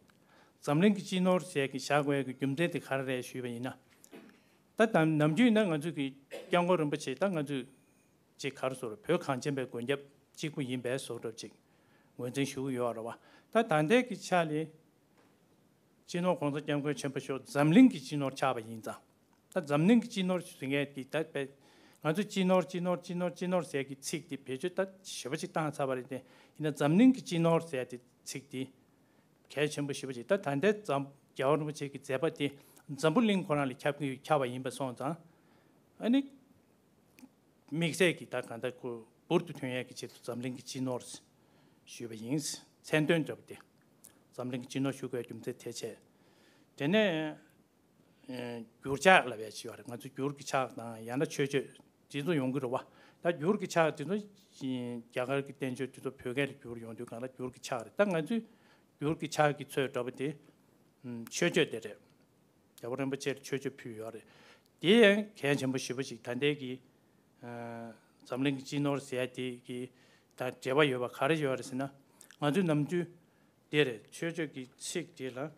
འཛམ་གླིང་གི་སྤྱི་ནོར་ཟེར་གྱི་བཞག་དགོས་ཀྱི་རྒྱུ་མཚན་དེ་ག་རེ་རེད་ཞུས་པ་ཡིན་ན། ད་ནམ་ནམ་རྒྱུན་ན་ང་ཚོས་ཀྱི་སྐྱབས་མགོན་རིན་པོ་ཆེ་ད་ང་ཚོས་ཅིག་ག་རེ་ཟེར། བོད་གངས་ཅན་པའི་མགོན་སྐྱབས་གཅིག་པུ་ཡིན་པའི་བཟོ་འདྲ་ཅིག་ངོས་འཛིན་ཞུ་གི་ཡོད་རེད་བ། ད་ད་ལྟའི་གི་ཆ་ལ་སྤྱི་ནོར་གོང་ས་སྐྱབས་མགོན་ཆེན་པོ་མཆོག་འཛམ་གླིང་གི་སྤྱི་ནོར་ཆགས་པ་ཡིན་ཙང་། ད་འཛམ་གླིང་གི་སྤྱི་ནོར་ཟེར་མཁན་གྱི་ད་དཔེ་ང་ཚོས་སྤྱི་ནོར་སྤྱི་ནོར་སྤྱི་ནོར་སྤྱི་ནོར་ཟེར་གྱི་ཚིག་དེ་བེད་སྤྱོད་ད་ཞེ་པོ་ཅིག་བཏང་ཚར་བ་རེད་དེ། ཡིན་ན་འཛམ་གླིང་གི་སྤྱི་ནོར་ཟེར་དེ་ཚིག་དེ་གལ་ཆེན་པོ་ཞེ་པོ་ཅིག་ད་ད་ལྟའི་འཛམ་རྒྱལ་བ་རིན་པོ་ཆེ་གི་མཛད་པ་དེ་འཛམ་བུ་གླིང་ཁོ་རང་ལ་ཁྱབ་ཀྱི་ཁྱབ་པ་ཡིན་པ་སོང་ཙང་། ཨ་ནི། དམིགས་བསལ་གྱི་ད་གང་ལྟར་ཁོ་འབུར་དུ་ཐོན་ཡས་ཀྱི་ཆེད་དུ་འཛམ་གླིང་གི་སྤྱི་ནོར་ཞུས་པ་ཡིན། མཚན་དོན་འདྲ་པོ་དེ། འཛམ་གླིང་གི་སྤྱི་ནོར་ཞུ་དགོས་རྒྱུ་མཚན་དེ་བྱས། དེ་ནས་ཨེ་འགྱུར་ཕྱག་ལབ་ཡས་ཅིག་ཡོད་རེད། ང་ཚོ་འགྱུར་གྱི་ཕྱག་དང་ཡང་ན་མཆོད་བརྗོད་དེ་ཚོ་ཡོང་གི་རེད་བ། ད་འགྱུར་གྱི་ཕྱག་དེ་ཚོ་རྒྱ་གར་གྱི་བསྟན་བཅོས་དེ་ཚོ་བོད་སྐད་ལ་བསྒྱུར་ཡོང་དུས་གང་ལ་འགྱུར་གྱི་ཕྱག་རེད། ད་ང་ཚོས་འགྱུར་གྱི་ཕྱག་གི་ཚོད་འདྲ་པོ་དེ། ཨུམ། མཆོད་བརྗོད་དེ་རེད། རྒྱལ་བ་རིན་པོ་ཆེར་མཆོད་བརྗོད་ཕུལ་ཡོད་རེད། དེ་ཡང་གལ་ཆེན་པོ་ཞེ་པོ་ཞིག་ད་ལྟའི་གི་ཨ་འཛམ་གླིང་གི་སྤྱི་ནོར་ཟེར་ཡ་དེ་གི་ད་འབྲེལ་བ་ཡོད་པ་ག་རེ་ཡོད་རེད་ཟེར་ན། ང་ཚོའི་ནམ་རྒྱུན་དེ་རེད། མཆོད་བརྗོད་ཀྱི་ཚིག་དེ་ལ་ཨ་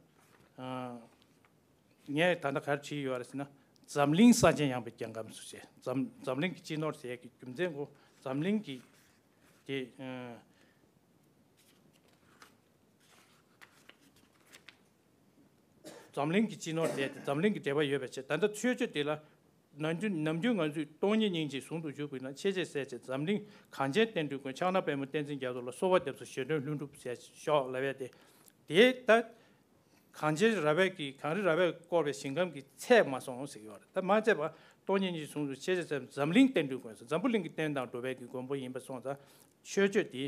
ངས་ད་ལྟ་ག་རེ་བྲིས་ཡོད་རེད་ཟེར་ན། འཛམ་གླིང་ས་ཆེན་ཡངས་པའི་རྒྱལ་ཁམས་སུ་ཟེར། འཛམ་འཛམ་གླིང་གི་སྤྱི་ནོར་ཟེར་ཡ་གི་རྒྱུ་མཚན་གོ། འཛམ་གླིང་གི་དེ་ཨ། འཛམ་གླིང་གི་སྤྱི་ནོར་ཟེར་ཏེ་འཛམ་གླིང་གི་འབྲེལ་བ་ཡོད་པའི་ཕྱིར། ད་ལྟ་མཆོད་བརྗོད་དེ་ལ་ནམ་རྒྱུན་ནམ་རྒྱུན་ང་ཚོས་སྟོང་ཉིད་སྙིང་རྗེ་ཟུང་དུ་འཇུག་པའི་ནང་། ཆེས་ཆེར་གསལ་བྱེད་འཛམ་གླིང་གངས་ཅན་བསྟན་འགྲོའི་མགོན། ཕྱག་ན་པདྨོ་བསྟན་འཛིན་རྒྱ་མཚོ་ལ། གསོལ་བ་འདེབས་སོ་གཞན་དོན་ལྷུན་གྲུབ་ཟེར་ཤོག་ལབ་ཡས་དེ། དེ་ད་གངས་ཅན་ར་བས་ཀྱི་གངས་རི་ར་བས་བསྐོར་བའི་ཞིང་ཁམས་ཀྱི་ཚད་མ་སོང་ཟེར་གྱི་ཡོད་རེད། ད་མ་ཚད་པ་སྟོང་ཉིད་སྙིང་རྗེ་ཟུང་དུ། ཆེས་ཆེར་གསལ་བྱེད་འཛམ་གླིང་བསྟན་འགྲོའི་མགོན་ཟེར། འཛམ་བུ་གླིང་གི་བསྟན་དང་འགྲོ་བའི་གི་མགོན་པོ་ཡིན་པ་སོང་ཙང་། མཆོད་བརྗོད་དེ།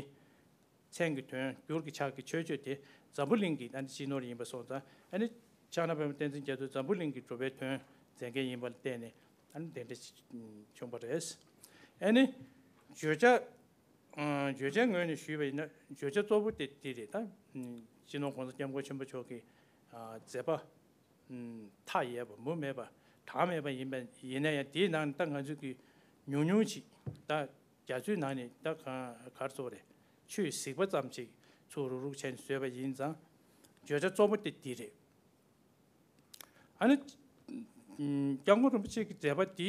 མཚན་གྱི་དོན། འགྱུར་གྱི་ཕྱག་གི་མཆོད་བརྗོད་དེ་འཛམ་བུ་གླིང་གི་ཨ་ནི་སྤྱི་ནོར་ཡིན་པ་སོང་ཙང་། ཨ་ནི་ཕྱག་ན་པདྨོ་བསྟན་འཛིན་རྒྱ་མཚོས་འཛམ་བུ་གླིང་གི་འགྲོ་བའི་དོན་མཛད་མཁན་ཡིན་པ་ལ་བརྟེན་ནས་ཨ་ནི་དེ་འདྲ་ཞིག་བྱུང་བ་རེད། ཨ་ནི་བརྗོད་བྱ། ཨ་བརྗོད་བྱའི་ངོས་ནས་ཞུས་པ་ཡིན་ན། བརྗོད་བྱ་གཙོ་བོ་དེ་འདི་རེད། ད་སྤྱི་ནོར་གོང་ས་སྐྱབས་མགོན་ཆེན་པོ་མཆོག་གི་ཨ་མཛད་པ་མཐའ་ཡས་པ་མུ་མེད་པ་གྲངས་མེད་པ་ཡིན་པ་ཡིན་ན་ཡང་། དེའི་ནང་ནས་ད་ང་ཚོས་ཀྱི་ཉུང་ཉུང་ཅིག་ད་རྒྱ་མཚོའི་ནང་ནས་ད་ག་ག་རེ་ཟེར་དགོས་རེད། ཆུ་ཡི་གཟིགས་པ་ཙམ་ཅིག་ཚུར་རུག་རུག་བྱས་ནས་བཟོས་པ་ཡིན་ཙང་། བརྗོད་བྱ་གཙོ་བོ་དེ་འདི་རེད། ཨ་ནི་སྐྱབས་མགོན་རིན་པོ་ཆེ་གི་མཛད་པ་འདི་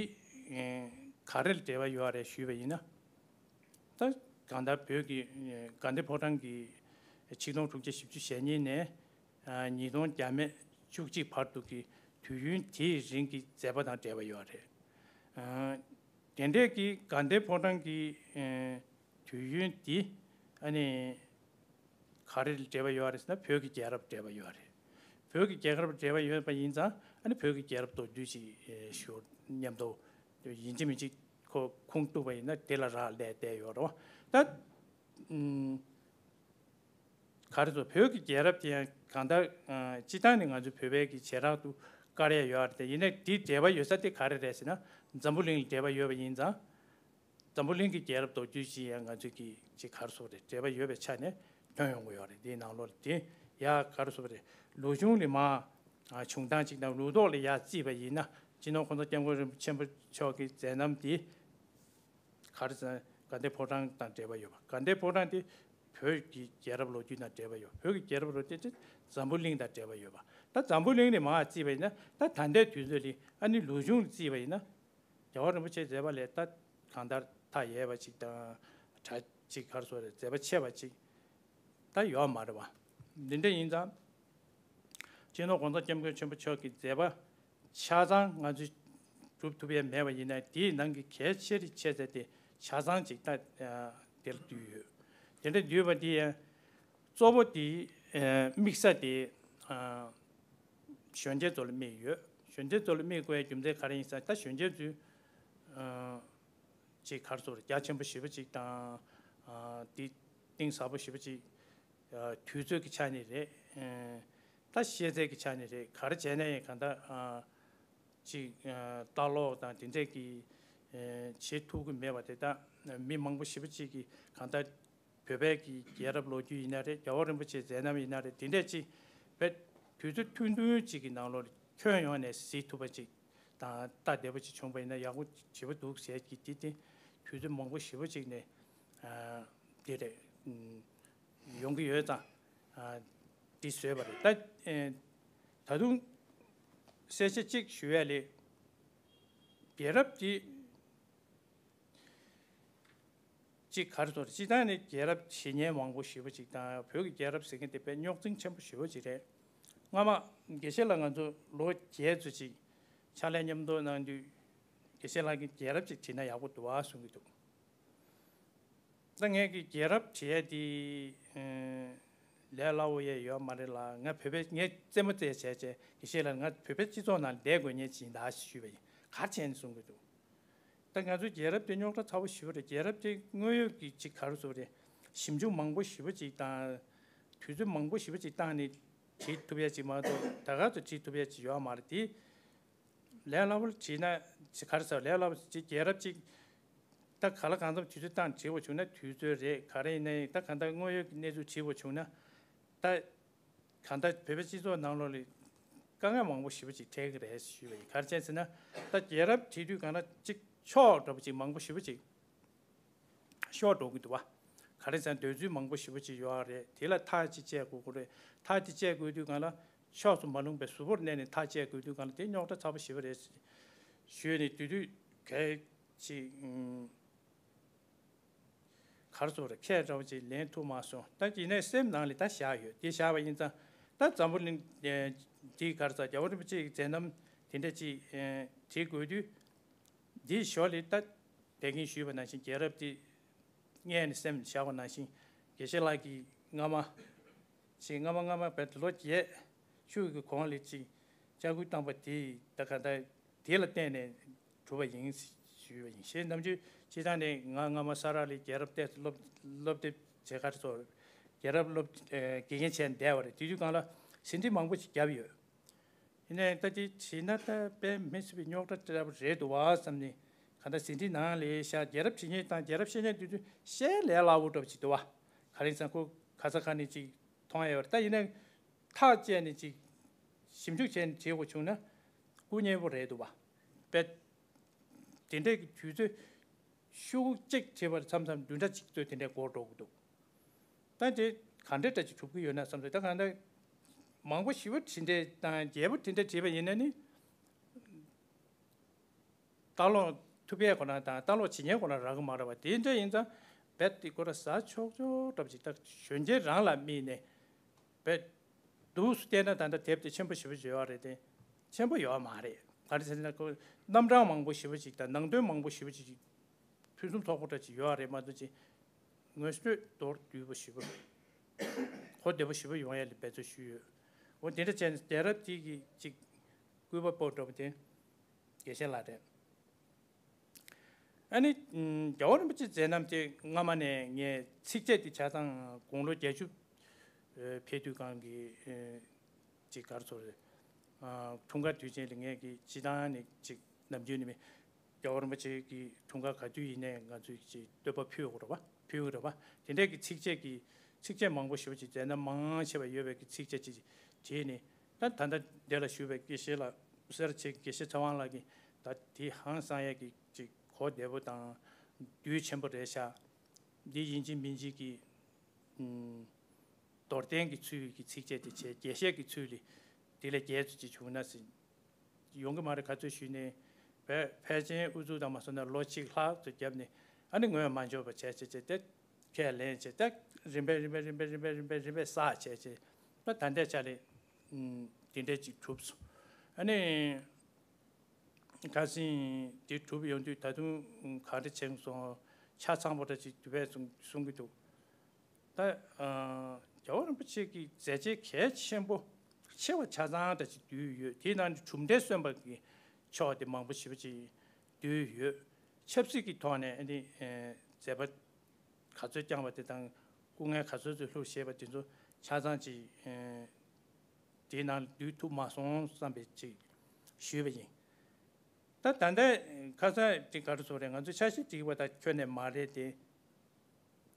ག་རེ་ལ་འབྲེལ་བ་ཡོད་རེད་ཞུས་པ་ཡིན་ན། ད་ གང་ལྟར་བོད་ཀྱི་དགའ་ལྡན་ཕོ་བྲང་གི་ཆིག་སྟོང་དྲུག་བརྒྱ་བཞི་བཅུ་ཞེ་གཉིས་ནས་ཉིས་སྟོང་བརྒྱ་མེད་བཅུ་གཅིག་བར་དུ་གི་དུས་ཡུན་དེའི་རིང་གི་མཛད་པ་དང་འབྲེལ་བ་ཡོད་རེད། དེ་འདྲས་ཀྱི་དགའ་ལྡན་ཕོ་བྲང་གི་དུས་ཡུན་འདི་ཨ་ནི་ག་རེ་འབྲེལ་བ་ཡོད་རེད་ཟེར་ན། བོད་ཀྱི་རྒྱལ་རབས་འབྲེལ་བ་ཡོད་རེད། བོད་ཀྱི་རྒྱལ་རབས་འབྲེལ་བ་ཡོད་པ་ཡིན་ཙང་། ཨ་ནི་བོད་ཀྱི་རྒྱལ་རབས་མདོར་བསྡུས་ཤིག་ཞུ་མཉམ་དུ་ཡིན་གཅིག་མིན་གཅིག་ཁོ་ཁུངས་གཏུགས་པ་ཡིན་ན་དེ་ལ་རག་ལས་བསྡད་ཡོད་རེད་བ། ད་ཨུམ། ག་རེ་ཟེར། བོད་ཀྱི་རྒྱལ་རབས་དེ་ཡང་གང་ལྟར་ཨ་སྤྱིར་བཏང་ནས་ང་ཚོའི་བོད་པའི་གི་བྱེ་བྲག་ཏུ་དཀར་ཡ་ཡོད་རེད་དེ། ཡིན་ནའི་དེའི་འབྲེལ་བ་ཡོད་ས་དེ་ག་རེ་རེད་ཟེར་ན། འཛམ་བུ་གླིང་ལ་འབྲེལ་བ་ཡོད་པ་ཡིན་ཙང་། འཛམ་བུ་གླིང་གི་རྒྱལ་རབས་མདོར་བསྡུས་ཤིག་ཡང་ང་ཚོས་ཀྱི་ཅིག་ག་རེ་ཟེར་རེད། འབྲེལ་བ་ཡོད་པའི་ཆ་ནས་ཐོན་ཡོང་གི་ཡོད་རེད། དེའི་ནང་ལོགས་ལ་དེ་ཡང་ག་རེ་ཟེར་རེད། ལོ་གཞུང་ལས་མར་ཨ་བྱུང་སྟངས་ཅིག་དང་ལུགས་ལྡོག་ལ་ཡར་བརྩིས་པ་ཡིན་ན། སྤྱི་ནོར་༸གོང་ས་༸སྐྱབས་མགོན་རིན་པོ་ཆེན་པོ་མཆོག་གི་མཛད་རྣམ་དེ་ག་རེ་ཟེར་ན། དགའ་ལྡན་ཕོ་བྲང་དང་འབྲེལ་བ་ཡོད་པ། དགའ་ལྡན་ཕོ་བྲང་དེ་བོད་ཀྱི་རྒྱལ་རབས་ལོ་རྒྱུས་དང་འབྲེལ་བ་ཡོད། བོད་ཀྱི་རྒྱལ་རབས་ལོ་རྒྱུས་དེ་འཛམ་བུ་གླིང་དང་འབྲེལ་བ་ཡོད་པ། ད་འཛམ་བུ་གླིང་ནས་མར་བརྩིས་པ་ཡིན་ན། ད་ད་ལྟའི་དུས་ཚོད་ལ་ཨ་ནི་ལོ་གཞུང་ལ་བརྩིས་པ་ཡིན་ན། རྒྱལ་བ་རིན་པོ་ཆེའི་མཛད་པ་ལས་ད་གང་ལྟར་མཐའ་ཡས་པ་ཅིག་དང་། གྲ་ཅིག་ག་རེ་ཟེར་རེད། མཛད་པ་ཆེ་བ་ཅིག་ད་ཡོད་མ་རེད་བ། འདི་འདྲ་ཡིན་ཙང་། སྤྱི་ནོར་༸གོང་ས་༸སྐྱབས་མགོན་ཆེན་པོ་མཆོག་གི་མཛད་པ་ཆ་ཚང་ང་ཚོས་སྒྲུབ་ཐུབ་ཡ་མེད་པ་ཡིན་ན། དེའི་ནང་གི་གལ་ཆེ་རུ་ཆེ་ཚད་དེ་ཆ་ཚང་ཅིག་ད་དེར་བསྡུས་ཡོད། དེ་འདྲ་བསྡུས་པ་དེ་ཡང་གཙོ་བོ་དེ་དམིགས་ས་དེ་གཞོན་སྐྱེས་ཚོ་ལ་དམིགས་ཡོད། གཞོན་སྐྱེས་ཚོ་ལ་དམིགས་དགོས་ཡ་རྒྱུ་མཚན་ག་རེ་ཡིན་ཟེར་ན། ད་གཞོན་སྐྱེས་ཚོས་ཅིག་ག་རེ་ཟེར། རྒྱ་ཆེན་པོ་ཞེ་པོ་ཅིག་དང་། དེ་གཏིང་ཟབ་པོ་ཞེ་པོ་ཅིག་དུས་ཚོད་ཀྱི་ཆ་ནས་རེད། ད་ཤེས་ཚད་ཀྱི་ཆ་ནས་རེད། ག་རེ་བྱས་ན་ཡང་གང་ལྟར་ཅིག་ལྟ་ཀློག་དང་དེ་འདྲས་ཀྱི་བྱེད་ཐུབ་ཀྱི་མེད་པ་དེ། ད་མི་མང་པོ་ཞེ་པོ་ཅིག་གིས་གང་ལྟར་བོད་པའི་གི་རྒྱལ་རབས་ལོ་རྒྱུས་ཡིན་ན་རེད། རྒྱལ་བ་རིན་པོ་ཆེའི་མཛད་རྣམ་ཡིན་ན་རེད། དེ་འདྲས་ཅིག་བས་དུས་ཚོད་ཐུང་ཐུང་ཅིག་གི་ནང་ལོགས་ཁྱོན་ཡོངས་ནས་གཟིགས་ཐུབ་པ་ཅིག་དང་ལྟ་བདེ་པོ་ཅིག་བྱུང་པ་ཡིན་ན་ཡག་པོ་ཞེ་པོ་འདུག་ཟེར་གྱི། དེ་དེ་དུས་ཚོད་མང་པོ་ཞེ་པོ་ཅིག་ནས་དེ་རེད། ཡོང་གི་ཡོད་ཙང་། འདི་བཟོས་པ་རེད། ད་ད་དུང་གསལ་བཤད་ཅིག་ཞུ་ཡ་ལས། རྒྱལ་རབས་འདི་ཅིག་ག་རེ་ཟེར། སྤྱིར་བཏང་ནས་རྒྱལ་རབས་བྲིས་མཁན་མང་པོ་ཞེ་པོ་ཅིག་དང་། བོད་ཀྱི་རྒྱལ་རབས་ཟེར་མཁན་དེ་དཔེ་རྙོག་འཛིང་ཆེན་པོ་ཞེ་པོ་ཅིག་རེད། སྔ་མ་དགེ་བཤེས་ལགས་ང་ཚོ་ལོ་བརྒྱད་ཙམ་ཅིག་ཕྱག་ལས་མཉམ་དུ་གནང་དུས། དགེ་བཤེས་ལགས་ཀྱིས་རྒྱལ་རབས་ཅིག་བྲིས་ན་ཡག་པོ་འདུག་ཨ་གསུང་གི་འདུག་ད་ངས་ཀྱི་རྒྱལ་རབས་བྲིས་ཡས་དེ་ལས་སླ་བོ་ཡས་ཡོད་མ་རེད་ལ། ང་བོད་པའི། ངས་རྩེད་མོ་རྩེ་བྱས་བྱས་དགེ་བཤེས་ལགས་ང་བོད་པའི་སྤྱི་ཚོགས་ནང་བསྡད་དགོས་མཁན་ཅིག་ཡིན་ད་ཞུས་པ་ཡིན། ག་རེ་བྱས་ནས་གསུང་གི་འདུག་ད་ང་ཚོའི་རྒྱལ་རབས་དེ་རྙོག་དྲ་ཚ་བོ་ཞེ་པོ་རེད། རྒྱལ་རབས་དེ་དངོས་ཡོད་ཀྱི་ཅིག་ག་རེ་ཟེར་རེད། ཞིབ་འཇུག་མང་པོ་ཞེ་པོ་ཅིག་དང་། དུས་ཚོད་མང་པོ་ཞེ་པོ་ཅིག་བཏང་ནས་བྲིས་ཐུབ་ཡ་ཅིག་མ་གཏོགས་ད་ག་ཚོད་བྲིས་ཐུབ་ཡ་ཅིག་ཡོད་མ་རེད། དེ་ལས་སླ་པོ་བྲིས་ན་ཅིག་ག་རེ་ཟེར། ལས་སླ་པོ་ཅིག་རྒྱལ་རབས་ཅིག་ད་ག་ལ་གང་འཚམ་དུས་ཚོད་བཏང་བྲིས་པ་བྱུང་ན་དུས་ཚོད་རེད། ག་རེ་ཡིན་ན་ཡང་ད་གང་ལྟར་དངོས་ཡོད་ཀྱི་གནས་ཚུལ་བྲིས་པ་བྱུང་ན། ད་གང་ལྟར་བོད་པའི་སྤྱི་ཚོགས་ནང་ལོགས་ལ་དཀའ་ངལ་མང་པོ་ཞེ་པོ་ཅིག་འཕྲད་ཀྱི་རེད་ཞུས་པ་ཡིན། ག་རེ་བྱས་ཟེར་ན། ད་རྒྱལ་རབས་བྲིས་དུས་གང་ལ་ཅིག་ཕྱོགས་འགྲོ་བ་ཅིག་མང་པོ་ཞེ་པོ་ཅིག་ཤོར་འགྲོ་གི་འདུག་བ། ག་རེ་ཟེར་ན་འདོད་ཚུལ་མང་པོ་ཞེ་པོ་ཅིག་ཡོད་རེད། དེ་ལ་ཐག་ཅིག་བཅད་དགོས་ཀྱི་རེད། ཐག་ཅིག་བཅད་དགོས་དུས་གང་ལ་ཕྱོགས་སུ་མ་ལྷུང་པའི་གཟུ་བོར་གནས་ནས་ཐག་བཅད་དགོས་དུས་གང་ལ་དེ་རྙོག་དྲ་ཚ་པོ་ཞེ་པོ་རེད་ཞུས་ནས། དེ་དུས་གལ་ཅིག་ཨུམ། ག་རེ་ཟེར་རེད། ཁྱད་འདྲ་བོ་ཅིག་ལེན་ཐུབ་མ་སོང་། ད་ཡིན་ནའི་སེམས་ནང་ལ་ད་བཞག་ཡོད། དེ་བཞག་པ་ཡིན་ཙང་ད་འཛམ་བུ་གླིང་དེ་ག་རེ་ཟེར། རྒྱལ་བ་རིན་པོ་ཆེ་གི་མཛད་རྣམ་དེ་འདྲ་ཅིག་བྲིས་དགོས་དུས། འདིའི་ཞོར་ལ་ད་དེ་གིན་ཞུས་པ་ནང་བཞིན་རྒྱལ་རབས་དེ་སྔས་ནས་སེམས་བཞག་པ་ནང་བཞིན། དགེ་བཤེས་ལགས་ཀྱིས་སྔ་མ་ཅིག་སྔ་མ་སྔ་མ་བར་དུ་ལོ་བརྒྱད་ཅུ་གི་གོང་ལ་ཅིག་ལྕག་སྐུལ་བཏང་པ་དེ་ད་ག་ད་དེ་ལ་བརྟེན་ནས་གྲུབ་པ་ཡིན་ཞུས་པ་ཡིན། ཞེས་ནམ་རྒྱུན་སྤྱིར་བཏང་ནས་ང་སྔ་མ་ས་རཱ་ལ་རྒྱལ་རབས་ལྟ་སློབ་སློབ་དེབ་བྱེད་གར་སོང་། རྒྱལ་རབས་སློབ་དགེ་རྒན་བྱས་ནས་བསྡད་པ་རེད། དེ་དུས་སྒང་ལ་ཟིན་བྲིས་མང་པོ་ཞིག་བརྒྱབ་ཡོད། ཡིན་ནའི་ད་དེ་བྲིས་ན་ད་དཔེ་མི་སྲིད་པའི་རྙོག་དྲ་འདྲ་པོ་རེད་འདུག་བ་བསམ་ནས། གང་ལྟར་ཟིན་བྲིས་ནང་ལ་བཞག་རྒྱལ་རབས་བྲིས་མཁན་དང་རྒྱལ་རབས་ཤེས་མཁན་དེ་ཚོས་བཤད་ལས་སླ་པོ་འདྲ་པོ་ཞིག་འདུག་བ། ག་རེ་ཡིན་ཙང་ཁོ་ག་ས་ག་ནས་ཅིག་མཐོང་ཡ་ཡོད་རེད། ད་ཡིན་ནའི་ཐག་བཅད་ནས་ཅིག་ཞིབ་འཇུག་བྱས་ནས་བྲིས་དགོས་བྱུང་ན་སྐུ་ངལ་པོ་རེད་འདུག་བ། དཔེ་དེ་འདྲའི་གི་དུས་ཚོད་ཤོག་གུ་གཅིག་བྲིས་པར་མཚམས་མཚམས་བདུན་ཕྲག་གཅིག་ཙམ་དེ་འདྲའི་འགོར་འགྲོ་གི་འདུག་ད་དེ་ག་འདྲ་འདྲ་ཅིག་གྲུབ་ཀྱི་ཡོད་ན་བསམ་སོང་། ད་གང་ལྟར་མང་པོ་ཞེ་པོ་དེ་འདྲ་དང་རྒྱས་པོ་དེ་འདྲ་བྲིས་པ་ཡིན་ན་ནི། ལྟ་ཀློག་ཐུབ་པའི་ཁོ་ན་དང་ལྟ་ཀློག་བྱེད་མཁན་ཁོ་ན་རག་གི་མ་རེད་བ། དེ་འདྲ་ཡིན་ཙང་ རྦད་དེ་ཁོ་ར་ཟ་ཆོག་ཆོག་འདྲ་པོ་ཅིག་ད་གཞོན་སྐྱེས་རང་ལ་དམིགས་ནས་རྦད་དུས་སུ་བལྟས་ན་ད་ལྟ་དེབ་དེ་ཆེན་པོ་ཞེ་པོ་ཅིག་ཡོད་རེད་དེ། ཆེན་པོ་ཡོད་མ་རེད། ག་རེ་ཟེར་ན་ཁོ་རྣམ་གྲངས་མང་པོ་ཞེ་པོ་ཅིག་དང་ནང་དོན་མང་པོ་ཞེ་པོ་ཅིག་ཕུན་སུམ་ཚོགས་པོ་འདྲ་ཅིག་ཡོད་རེད་མ་གཏོགས་ཅིག་ངོ་སྤྲོད་མདོར་བསྡུས་པོ་ཞེ་པོ་གོ་བདེ་པོ་ཞེ་པོ་ཡོང་ཡ་ལ་འབད་རྩོལ་ཞུས་ཡོད། འོ་དེ་འདྲ་བྱས་ནས་དེང་རབས་དེ་གི་ཅིག་སྐུད་པ་སྤོ་འདྲ་པོ་དེ་དགེ་བཤེས་ལགས་རེད། ཨ་ནི་ཨམ་རྒྱལ་བ་རིན་པོ་ཆེ་མཛད་རྣམ་དེ་སྔ་མ་ནས་ངས་ཚིགས་བཅད་དེ་ཆ་ཚང་དགུང་ལོ་བརྒྱད་ཅུ་ཨ་ཕེབས་དུས་སྒང་གི་ཨ་ཅིག་ག་རེ་ཟེར་དགོས་རེད། ཨ་འཁྲུངས་སྐར་དུས་ཆེན་ལ་ངས་ཀྱི་སྤྱི་བཏང་ནས་ཅིག་ནམ་རྒྱུན་ནས་མི་རྒྱལ་བ་རིན་པོ་ཆེ་གི་འཁྲུངས་སྐར་ག་དུས་ཡིན་ནའི་ང་ཚོས་ཀྱི་བསྟོད་པ་ཕུལ་དགོས་རེད་པ། ཕུལ་གྱི་རེད་པ། དེ་འདྲའི་གི་ཚིགས་བཅད་ཀྱི་ཚིགས་བཅད་མང་པོ་ཞེ་པོ་ཅིག་མཛད་རྣམ་མང་ཆེ་བ་ཡོད་པའི་གི་ཚིགས་བཅད་ཅིག་བྲིས་ནས། ད་ད་ལྟ་འདི་ལ་བཞུགས་པའི་དགེ་བཤེས་ལགས་སེར་བྱེས་དགེ་བཤེས་ཚེ་དབང་ལགས་ཀྱིས་ད་དེ་ཧང་སང་ཡས་ཀྱི་ཅིག་གོ་བདེ་པོ་དང་རྒྱུས་ཆེན་པོ་རེད་ཤག་འདི་ཡིན་གཅིག་མིན་གཅིག་གི་ཨུམ་མདོར་བསྟན་གྱི་ཚུལ་གྱི་ཚིགས་བཅད་དེ་བྱས། རྒྱས་བཤད་ཀྱི་ཚུལ་ལས་དེ་ལས་རྒྱས་ཚུལ་ཅིག་བྱུང་ན་ཟིན། ཡོང་གི་མ་རེད། ག་ཚོད་ཞུས་ནས་བས་ཕལ་ཆེར་ཨུ་ཚུགས་དང་མ་སོང་ན་ལོ་གཅིག་ལྷག་ཙམ་བརྒྱབ་ནས། ཨ་ནི་ངོས་མ་འཇོག་པ་བྱས་བྱས་བྱས་ཏེ་ཁས་ལེན་བྱས་ཏེ་རིམ་པས་རིམ་པས་རིམ་པས་རིམ་པས་རིམ་པས་རིམ་པས་བསགས་བྱས་བྱས། ད་ད་ལྟའི་ཆ་ལ་ཨུམ་དེ་འདྲས་ཅིག་གྲུབ་སོང་། ཨ་ནི་ཁ་སང་དེ་གྲུབ་ཡོང་དུས་ད་དུང་ག་འདྲ་བྱུང་སོང་། ཆ་ཚང་པོ་འདྲ་ཅིག་འདུག་པས་གསུང་གསུང་གི་འདུག་ད་ཨ་རྒྱལ་བ་རིན་པོ་ཆེ་གི་མཛད་རྗེས་གལ་ཆེན་པོ་ཆེ་བ་ཆ་ཚང་འདྲ་ཅིག་འདུས་ཡོད། དེའི་ནང་ནས་གྲུབ་འབྲས་སོན་པ་གི་ཕྱོགས་དེ་མང་པོ་ཞེ་པོ་ཅིག་འདུས་ཡོད། ཆབ་སྲིད་ཀྱི་ཐོག་ནས་ཨ་ནི་ཨ་མཛད་པ་ག་ཚོད་བསྐྱངས་པ་དེ་དང་སྐུ་ངལ་ག་ཚོད་ཚོད་ལྷོད་ཤེས་པ་དེ་ཚོ་ཆ་ཚང་ཅིག་ཨ་དེའི་ནང་འདུས་ཐུབ་མ་སོང་བསམ་པའི་ཅིག་ཞུས་པ་ཡིན། ད་ད་ལྟ་ཁ་སང་དེ་ག་རེ་ཟེར་རེད། ང་ཚོ་འཆར་གཞི་སྒྲིག་པ་དང་ཁྱོན་ནས་མ་རེད་དེ།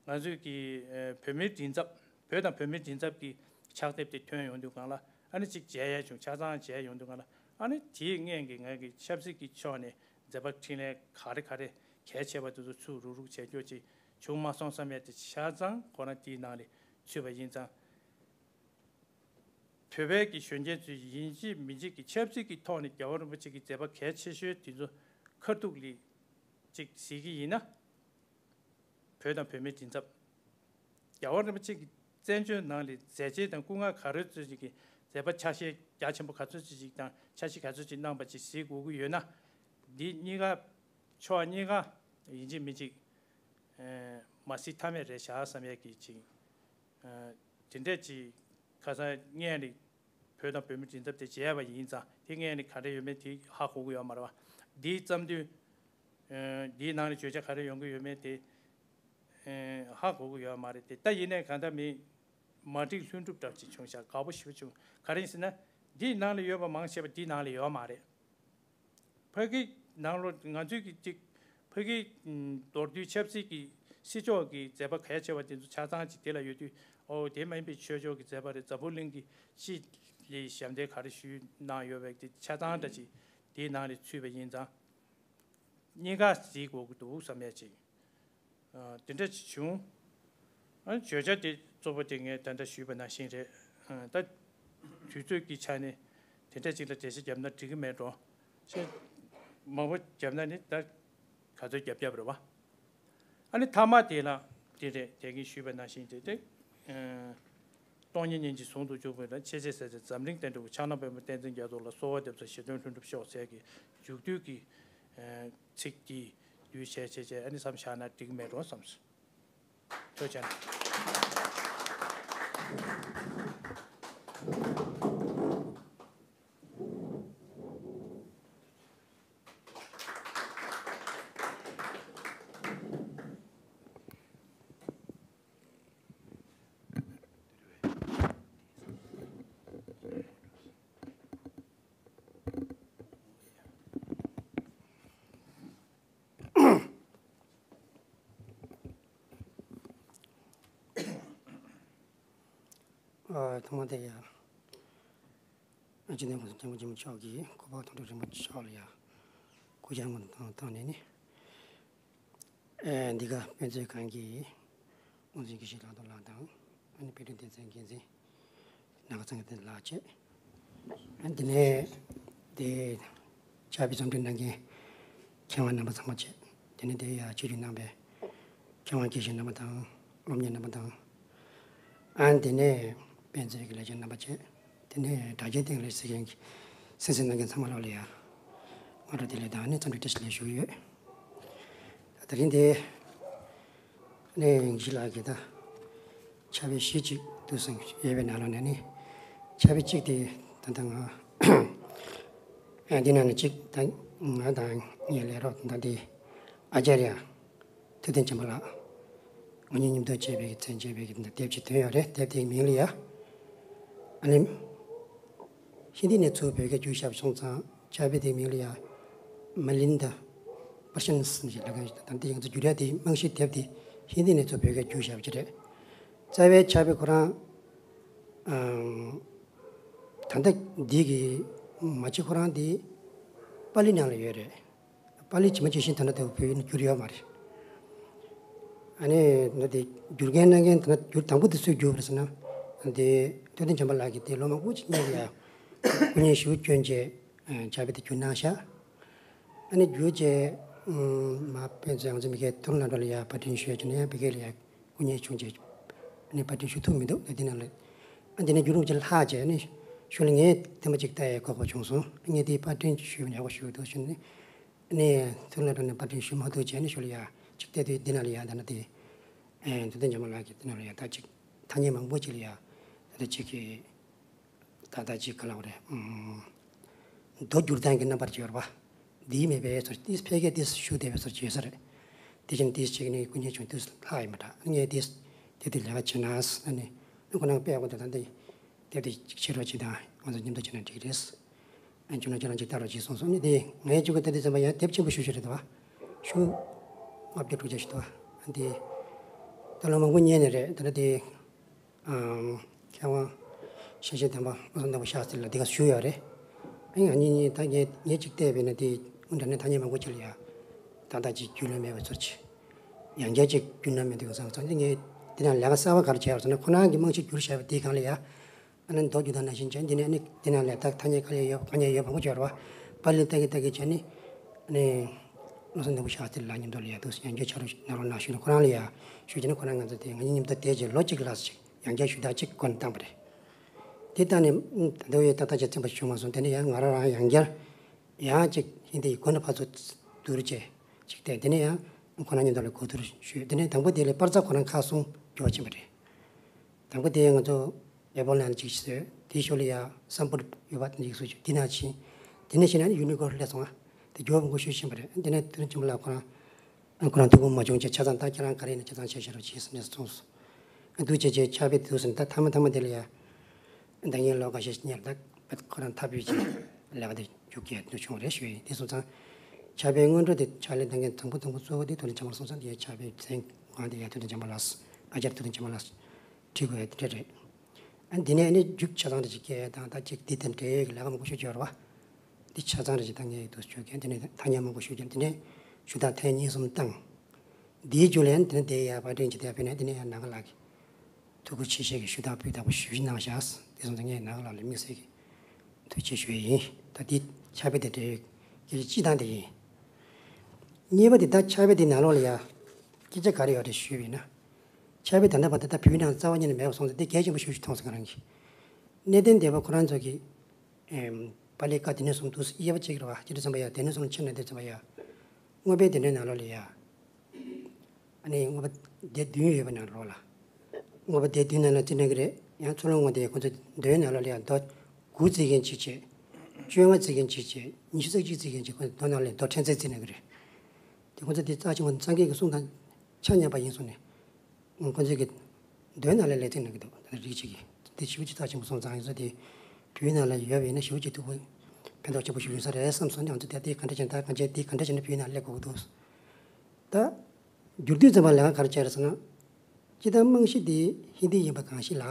ང་ཚོས་ཀྱི་ཨ་བོད་མིའི་མགྲིན་ཚབ། བོད་དང་བོད་མིའི་མགྲིན་ཚབ་ཀྱི་ཕྱག་དེབ་དེ་ཐོན་ཡོང་དུས་སྒང་ལ། ཨ་ནི་གཅིག་མཇལ་ཡ་བྱུང་། ཆ་ཚང་མཇལ་ཡོང་དུས་སྒང་ལ། ཨ་ནི་དེའི་སྔོན་གྱི་ང་གི་ཆབ་སྲིད་ཀྱི་ཕྱོགས་ནས་མཛད་པ་འཕྲིན་ལས་ག་རེ་ག་རེ་གལ་ཆེ་བ་དེ་ཚོ་ཚུར་རུག་རུག་བྱས་རྒྱུ་ཅིག་བྱུང་མ་སོང་བསམ་ཡ་དེ་ཆ་ཚང་ཁོ་རང་དེའི་ནང་ལ་ཚུད་པ་ཡིན་ཙང་། བོད་པའི་གི་གཞོན་སྐྱེས་ཚོས་ཡིན་གཅིག་མིན་གཅིག་གི་ཆབ་སྲིད་ཀྱི་ཐོག་ནས་རྒྱལ་བ་རིན་པོ་ཆེ་གི་མཛད་པ་གལ་ཆེ་ཤོས་དེ་ཚོ་ཁ་ཐུག་ལ་ཅིག་གཟིགས་ཀྱི་ཡིན་ན། བོད་དང་བོད་མིའི་མགྲིན་ཚབ། རྒྱལ་བ་རིན་པོ་ཆེ་གི་བཙན་བྱོལ་ནང་ལ་མཛད་རྗེས་དང་སྐུ་ངལ་ག་རེ་ཚོད་ཅིག་གི་མཛད་པ་ཆ་ཤས་རྒྱ་ཆེན་པོ་ག་ཚོད་ཅིག་ཅིག་དང་འཆར་གཞི་ག་ཚོད་ཅིག་གནང་པ་ཅིག་གཟིགས་དགོས་ཀྱི་ཡོད་ན། འདི་གཉིས་ཀ་ཕྱོགས་གཉིས་ཀ་ཡིན་གཅིག་མིན་གཅིག་ཨ་མ་གཟིགས་ཐབས་མེད་རེད་བཞག་བསམ་ཡས་ཀྱི་ཅིག་ཨ་དེ་འདྲས་ཅིག་ཁ་སང་སྔོན་ནས་བོད་དང་བོད་མིའི་མགྲིན་ཚབ་དེ་མཇལ་བ་ཡིན་ཙང་། དེ་སྔོན་ནས་ག་རེ་ཡོད་མེད་དེ་ཧ་གོ་གི་ཡོད་མ་རེད་བ། འདིའི་བརྩམས་དུས་ཨ་འདིའི་ནང་ནས་བརྗོད་བྱ་ག་རེ་ཡོང་གི་ཡོད་མེད་དེ་ཨ་ཧ་གོ་གི་ཡོད་མ་རེད་དེ། ད་ཡིན་ནའི་གང་ལྟར་མི་མ་འགྲིག་ལྷུན་གྲུབ་འདྲ་ཅིག་བྱུང་ཤག་དགའ་པོ་ཞེ་པོ་བྱུང་། ག་རེ་ཡིན་ཟེར་ན། འདིའི་ནང་ལ་ཡོད་པ་མང་ཆེ་བ་འདིའི་ནང་ལ་ཡོད་མ་རེད། ཕ་གིའི་ནང་ལོགས་ང་ཚོའི་གི་ཅིག་ཕ་གིའི་ཨམ་མདོར་བསྡུས་ཆབ་སྲིད་ཀྱི་སྲིད་ཕྱོགས་ཀྱི་མཛད་པ་གལ་ཆེ་བ་དེ་ཚོ་ཆ་ཚང་ཅིག་དེ་ལ་ཡོད་དུས། ཨོ་དེ་མ་ཡིན་པའི་ཆོས་ཕྱོགས་ཀྱི་མཛད་པ་རེད། འཛམ་བུ་གླིང་གི་སྤྱི་ལ་ཞབས་འདེགས་ག་རེ་ཞུས་གནང་ཡོད་པའི་དེ་ཆ་ཚང་འདྲ་ཅིག་དེའི་ནང་ལ་ཚུད་པ་ཡིན་ཙང་། གཉིས་ཀ་གཟིགས་དགོས་ཀྱི་འདུག་བསམ་ཡ་ཅིག་ཨ་དེ་འདྲ་ཅིག་བྱུང་། ཨ་བརྗོད་བྱ་དེ་གཙོ་བོ་དེ་ངས་ད་ལྟ་ཞུས་པ་ནང་བཞིན་རེད། ཨ་ད་དུས་ཚོད་ཀྱི་ཆ་ནས་དེ་འདྲ་ཅིག་ལ་འགྲེལ་བཤད་བརྒྱབ་ན་འགྲིག་གི་མེད་འགྲོ། ཅེས་མང་པོ་བརྒྱབ་ན་ནི་ད་ག་ཚོད་བརྒྱབ་བརྒྱབ་རེད་བ། ཨ་ནི་མཐའ་མ་དེ་ལ་དེ་རེད། དེ་གིན་ཞུས་པ་ནང་བཞིན་དེ་དེ་ཨ་སྟོང་ཉིད་སྙིང་རྗེ་ཟུང་དུ་འཇུག་པའི་ལ་ཆེས་ཆེས་ཟེར་ཏེ་འཛམ་གླིང་བསྟན་འགྲོའི་ཕྱག་ན་པདྨོ་བསྟན་འཛིན་རྒྱ་མཚོ་ལ་གསོལ་བ་འདེབས་སོ། ཞེ་འདོད་ལྷུན་གྲུབ་ཤོག་ཟེར་གྱི་མཇུག་བསྡུས་ཀྱི་ཨ་ཚིག་འདི་བསྡུས་བྱས་བྱས་བྱས། ཨ་ནི་མཚམས་བཞག་ན་འགྲིག་མེད་འགྲོ་བསམ་སོང་། ཐུགས་རྗེ་ཆེ། ཨ་ཐོག་མ་དེ་ཡ། ཨ་སྤྱི་ནོར་༸གོང་ས་༸སྐྱབས་མགོན་ཆེན་པོ་མཆོག་གིས་སྐུ་པར་ཐུང་ཐུང་རིན་པོ་ཆེ་མཆོག་ལ་ཡ་སྐུ་ཕྱྭ་སྔོན་དུ་བཏང་བཏང་ནས་ནི། ཨེ་འདི་ག་དཔེ་མཛོད་ཁང་གི་དབུ་འཛིན་དགེ་བཤེས་ལྷག་རྡོར་ལགས་དང་། ཨ་ནི་དཔེ་སྐྲུན་སྡེ་ཚན་འགན་འཛིན་ནག་ཚང་གི་ལགས་བཅས། ཨ་འདི་ནས་དེ་ཕྱག་དཔེ་རྩོམ་སྒྲིག་གནང་མཁན་མཁས་དབང་རྣམ་པ་ཚང་མ་བཅས། དེ་ནས་དེ་ཡ་ཆིབས་བསྒྱུར་གནང་བའི་མཁས་ མཁས་དབང་དགེ་བཤེས་རྣམ་པ་དང་། སློབ་གཉེར་རྣམ་པ་དང་། ཨ་ནི་དེ་ནས་དཔེ་མཛོད་ཀྱི་ལས་བྱེད་རྣམ་པ་བཅས། དེ་ནས་དྲ་རྒྱའི་སྟེང་ལས་གཟིགས་མཁན་གྱི་གསན་གཟིགས་གནང་མཁན་ཚང་མ་ལོག་ལ་ཡ། སྔ་དྲོ་བདེ་ལེགས་དང་ནི་འཚམས་འདྲི་བཀྲ་ཤིས་བདེ་ལེགས་ཞུ་གི་ཡོད། ད་དེ་རིང་དེ་ནས་ངེད་ཅག་ལ་གི་ད་ཕྱག་དཔེ་བཞི་ཅིག་འདུག་སེ་ཡོད་པའི་ནང་ལོགས་ནས་ནི་ཕྱག་དཔེ་གཅིག་དེ་ད་ལྟ་ང་ཨ་འདི་ནང་ནས་གཅིག་ད་ང་དང་ངའི་ལས་རོགས་ད་དེ་ཨ་ཅར་ཡ་ཐུབ་བསྟན་བྱམས་པ་ལགས། ང་གཉིས་མཉམ་དུ་བྱས་པའི་མཚན་བྱས་པའི་དེབ་ཅིག་ཐོན་ཡོད་རེད། དེབ་དེའི་མིང་ལ་ཡ། ཨ་ནི། ཧིན་དི་ནས་ཚུར་བོད་སྐད་བསྒྱུར་བཞག་པ་སོང་ཙང་ཕྱག་དཔེ་དེའི་མིང་ལ་ཡ། མ་ལིན་ད། པར་ཤན་ཟེར་ནས་ལབ་མཁན་ཞིག་དང་དེ་ཡང་ཚུར་བསྒྱུར་ཡ་དེ་རྨང་གཞི་དེབ་དེ་ཧིན་དི་ནས་ཚུར་བོད་སྐད་བསྒྱུར་བཞག་པ་ཅིག་རེད། རྩ་བའི་ཕྱག་དཔེ་ཁོ་རང་། ཨང་། ད་ལྟ་འདི་གི་མ་ཕྱི་ཁོ་རང་དེ་པཱ་ལི་ནང་ལ་ཡོད་རེད། པཱ་ལི་ཇི་མ་ཇི་བཞིན་ད་ལྟ་དེ་བོད་ཡིག་ནང་བསྒྱུར་ཡོད་མ་རེད། ཨ་ནི་ད་དེ་བསྒྱུར་མཁན་གནང་མཁན་ད་ལྟ་བསྒྱུར་དང་པོ་དེ་སུས་བསྒྱུར་བ་རེད་ཟེར་ན། དེ་ཐུབ་བསྟན་བྱམས་པ་ལགས་ཀྱིས་དེ་ལོ་མང་པོ་ཅིག་སྔོན་ལ་ཡ་སྐུ་ངལ་ཞེ་པོ་བསྐྱོན་རྗེས་ཕྱག་དཔེ་དེ་བསྒྱུར་གནང་ཤག་ཨ་ནི་བསྒྱུར་རྗེས་མ་དཔེ་མཛོད་ཨང་རྩིས་མི་སྒེར་ཐུགས་ལ་འགྲོ་ལ་ཡ་པར་སྐྲུན་ཞུ་ཡ་བྱུང་ན་ཡང་བོད་སྐད་ལ་ཡ་སྐུ་ངལ་བྱུང་རྗེས་ཨ་ནི་པར་སྐྲུན་ཞུ་ཐུབ་མི་འདུག་ཨ་དེ་ནང་ལ་ཨ་དེ་ནས་བསྒྱུར་རུང་ཅིག་ལྷག་བྱས་ཨ་ནི་ཞུ་ལ་ངས་ཐེངས་མ་གཅིག་ལྟ་ཡ་གོ་སྐབས་བྱུང་སོང་། ངས་དེ་པར་སྐྲུན་ཞུས་པ་ཡག་པོ་ཞུ་འདུག་ཞུ་ནས། ནས་ཐུགས་ལ་འགྲོ་ནས་པར་སྐྲུན་ཞུ་མ་ཐུབ་བྱས་ནས་ཞུ་ལ་ཡ་གཅིག་བལྟས་དུས་འདི་ནང་ལ་ཡ་ད་ན་དེ་ཐུབ་བསྟན་རྒྱ་མ་ལགས་ཀྱིས་འདི་ནང་ལ་ཡ་ད་གཅིག་ཐ་སྙད་མང་པོ་ཅིག་ལ་ཡ་ད་ད་གཅིག་གི་ད་ད་གཅིག་ག་ལ་བ་རེད། མདོ་བསྒྱུར་སྟངས་ཀྱི་རྣམ་པར་བྱས་པ་འདིའི་མེད་པའི་ཚོར་ཏིས་ཕལ་སྐད་ཏིས་ཞུ་བདེ་བའི་ཚོར་བྱེད་ས་རེད། དེ་བཞིན་ཏིས་གཅིག་ནི་ཀུན་མཁྱེན་ཆུང་ཏིས་ལྷག་ཡིན་པ་འདྲ། ངས་ཏིས་དེ་དུས་ལས་ཀ་བྱེད་ན་ཨ་ནི་ཁོ་རང་དཔེ་ཡག་པོ་འདུག་ད་འདི། དེབ་དེ་ཕྱི་རོགས་ཅིག་དང་ང་ཚོ་མཉམ་དུ་བྱས་ན་འགྲིག་གི་རེད། ཨ་ཁྱོད་རང་ཁྱོད་རང་ཅིག་ལྟ་རོགས་གྱིས་གསུངས་སོང་། ནི་དེ་ངའི་ཅུ་ག་ད་དེ་ཙམ་པ་ཡང་དེབ་ཆེན་པོ་ཞུ་ཞུ་རེད་དོ། ཤུ་ལྔ་བརྒྱ་དྲུག་བརྒྱ་ཞུ་དོ། ཨ་དེ་ད་ལོ་མང་པོ་ཉན་ནས་རེད། ད་ལྟ་དེ་མཁས་དབང་ཞལ་བཞེས་དམ་པ་བློ་བཟང་ནོར་བུ་ཤཱསྟྲི་ལ་དེ་ག་ཞུ་ཡོད་རེད། ཨ་ང་གཉིས་གཉིས་ད་ངས་ངས་ཅིག་བལྟས་པས་ན་དེ་དངོས་འདྲ་ནས་ཐ་སྙད་མང་པོ་ཅིག་ལ་ཡ་ད་ད་ཅིག་རྒྱུས་ལོན་མེད་པའི་ཚོར་ཆེ། ཡང་བསྐྱར་ཅིག་རྒྱུས་ལོན་མེད་དུས་ཙང་ཙང་ངས་དེ་ན་ལས་ཀ་གསར་པ་ག་རེ་བྱས་པ་ཟེར་ན་ཁོ་རང་གི་རྨང་གཞི་བསྒྱུར་བཞག་པ་དེའི་སྒང་ལ་ཡ། ཨ་ནི་མདོ་རྒྱུད་དང་ནང་བཞིན་བྱས་འདི་ནས་ཨ་ནི་འདི་ནང་ལས་ད་ཐ་སྙད་དཀའ་ལས་ཡོད་དཀའ་ཉེན་ཡོད་མང་པོ་བྱས་རེད་བ། པཱ་ལི་ལྟ་གི་ལྟ་གི་བྱས་ནི་ཨ་ནི་བློ་བཟང་ནོར་བུ་ཤཱསྟྲི་ལགས་མཉམ་དུ་ལ་ཡ་འདུག་ཡང་བསྐྱར་ཕྱག་རོགས་གནང་རོགས་གནང་ཞུས་ནས་ཁོ་རང་ལ་ཡ་ཞུས་བྱས་ནི་ཁོ་རང་ང་ཚོ་དེ་ང་གཉིས་མཉམ་དུ་བསྡད་རྗེས་ལོ་གཅིག་ལྷག་ཅིག་ཡང་བསྐྱར་ཞུ་དག་ཅིག་འགོ་ནས་བཏང་བ་རེད། དེ་ལྟ་ནས་ད་ལྟ་བའི་ཏག་ཏག་ཅིག་ཚིམ་པ་བྱུང་མ་སོང་། དེ་ནས་ཡང་ང་རང་རང་ཡང་བསྐྱར་ཡང་ཅིག་ཧིན་དི་ཡི་སྒོ་ནས་ཕར་ཚུར་བསྡུར་བྱས་ཅིག་བལྟས། དེ་ནས་ཡང་ཁོ་རང་མཉམ་དུ་ལ་གོ་བསྡུར་ཞུས། དེ་ནས་དང་པོ་དེ་ལས་པར་རྩ་ཁོ་རང་ཁག་གསུམ་འགྱུར་བ་ཕྱིན་པ་རེད། དང་པོ་དེ་ང་ཚོ་ཨེ་པོལ་ནང་ཅིག་བཟོས། དེའི་ཞོར་ལ་ཡ་སམ་བྷོ་ཊ་ཡོད་པ་དེ་ཅིག་བཟོས། དེ་ནང་ཕྱིན། དེ་ནས་ཕྱིན་ན་ཡུ་ནི་ཀོཌ་སླེབས་སོང་ང་། དེ་འགྱུར་བ་མང་པོ་ཞིག་ཕྱིན་པ་རེད། དེ་ནས་དེ་རིང་ཆེན་པོ་ལགས་ཁོ་རང་ཁོ་རང་ཐུགས་ཁུར་མ་བྱུང་བྱས་ཆ་ཚང་ད་ཁྱེད་རང་ག་རེ་ཡིན་ན་ཆ་ཚང་བྱས་བཞག་རོགས་གྱིས་ཟེར་ནས་གསུངས་སོང་། འདུག་བྱས་བྱས་ཕྱག་དཔེ་འདུག་ཟེར་ནས་ད་མཐའ་མ་མཐའ་མ་དེ་ལ་ཡ། ཟླ་ངའི་ལོ་འགའ་ཤས་ཉེར་ད་ཁོ་རང་ཐབས་ཡོད་ཀྱི་ལས་ཀ་དེ་མཇུག་སྐྱེལ་འདུག་བྱུང་རེད་ཞུ་ཡིན། དེ་སོང་ཙང་ཕྱག་དཔེའི་སྔོན་འགྲོ་དེ་ཕྱག་ལས་གནང་མཁན་དང་པོ་དང་པོ་གཙོ་བོ་དེ་ཐུབ་བསྟན་བྱམས་པ་ལགས་སོང་ཙང་དེ་ཕྱག་དཔེའི་མཚན་གང་དེ་ཡ་ཐུབ་བསྟན་བྱམས་པ་ལགས། ཨ་ཅར་ཐུབ་བསྟན་བྱམས་པ་ལགས་བྲིས་དགོས་ཡ་དེ་འདྲ་རེད། ཨ་འདི་ནས་ཨ་ནི་རྒྱུགས་ཆ་ཚང་རེ་ཅིག་སྐྱེལ་དང་ད་ཅིག་འདི་དང་འབྲེལ་ཡོད་ཀྱི་ལས་ཀ་མང་པོ་ཞིག་འབྱོར་བ། འདི་ཆ་ཚང་རེ་ཅིག་ད་ངས་འདུག་ཞུ་མཁན་དེ་ནས་ཐ་སྙད་མང་པོ་ཞིག་འབྱོར། དེ་ནས་ཞུ་དག་ཐེངས་གཉིས་གསུམ་བཏང་། འདིའི་རྒྱུ་ལན་དེ་ནས་དེ་ཡ་པར་སྐྲུན་བྱེད་དེ་ཡ་ཕེབས་ནས་དེ་ནས་ཡ་ནང་ག་ལགས་ཀྱིས། ཐུགས་ཁུར་ཆེ་བཞེས་ཀྱིས་ཞུ་དག་ཕུལ་དག་པོ་ཞུ་གནང་བཞག་དེ་སོང་ཙང་ངས་ནང་ལ་ལ་དམིགས་བསལ་གྱི་ཐུགས་རྗེ་ཆེ་ཞུ་ཡི་ཡིན། ད་འདི་ཕྱག་དཔེ་དེ་འབྲེལ་ཡོད་སྐད་ཆ་སྤྱི་བཏང་དེ་ཡིན། གཉིས་པ་དེ་ད་ཕྱག་དཔེ་དེ་ནང་ལོགས་ལ་ཡ་སྐད་ཆ་ག་རེ་ཡོད་རེད་ཞུས་པ་ཡིན་ན། ཕྱག་དཔེ་ད་ལྟ་བར་དུ་ད་བོད་ནང་རྩ་བ་ཉིད་ནས་མེད་པ་སོང་ཙང་དེ་གལ་ཆེན་པོ་ཞེ་པོ་ཞིག་མཐོང་སོང་ང་རང་གིས། གནས་བརྟན་སྡེ་པ་ཁོ་རང་ཚོ་གིས་པཱ་ལིའི་བཀའ་སྡེ་སྣོད་གསུམ་དུ་དབྱེ་བ་ཕྱེ་གི་རེད་བ། སྤྱིར་བཏང་བ་ཡ་སྡེ་སྣོད་གསུམ་ཕྱེ་ན་དེ་ཙམ་པ་ཡ། དངོས་པོའི་སྡེ་སྣོད་ནང་ལོགས་ལ་ཡ། ཨ་ནི་དངོས་པོ་སྡེ་བདུན་ཡོད་པ་ནང་ལོགས་ལ། དངོས་པོ་སྡེ་བདུན་ནང་ལ་བརྩི་ན་གི་རེད། ཡང་ཚུར་ལོག་ངོ་དེ་ཁོ་ཚོ་མདོའི་ནང་ལོགས་ལ་ཡང་མདོ་དགུ་བརྩི་མཁན་གཅིག་བྱས། བཅོ་ལྔ་བརྩི་མཁན་གཅིག་བྱས། ཉི་ཤུ་རྩ་གཅིག་བརྩི་མཁན་གཅིག་ཁོ་ཚོ་མདོ་ནང་ལ་མདོ་ཕྲན་ཚེགས་བརྩི་ན་གི་རེད། དེ་ཁོ་ཚོ་དེ་རྩ་ཆེན་པོ་སངས་རྒྱས་ཀྱི་གསུང་དང་ཆ་མཉམ་པ་ཡིན་གསུངས་ནས། ཁོ་ཚོ་གི་མདོའི་ནང་ལ་ལས་བརྩི་ན་གི་འདུག་ད་རིགས་གཅིག་གིས་དེ་ཞེ་པོ་ཅིག་རྩ་ཆེན་པོ་སོང་ཙང་ཡིན་ས་དེ་བོད་ནང་ལ་ཡོད་པ་ཡིན་ན་ཞེ་པོ་ཅིག་ཐུགས་ཕན་ཐོགས་ཆེན་པོ་ཞིག་ཡོད་ས་རེད་བསམ་སོང་ནས་ང་ཚོ་དེ་དེ་ག་འདྲ་བྱས་ན་ད་གང་བྱས་དེ་ག་འདྲ་བྱས་ན་བོད་ནང་སླེབས་དགོས་ཀྱི་འདུག་ད། བསྒྱུར་དུས་ཙམ་པ་ལས་ཀ་ག་རེ་བྱས་རེད་ཟེར་ན། སྤྱིར་བཏང་རྨང་གཞི་དེ་ཧིན་དི་ཡིན་པ་གང་ཞིག་ལ།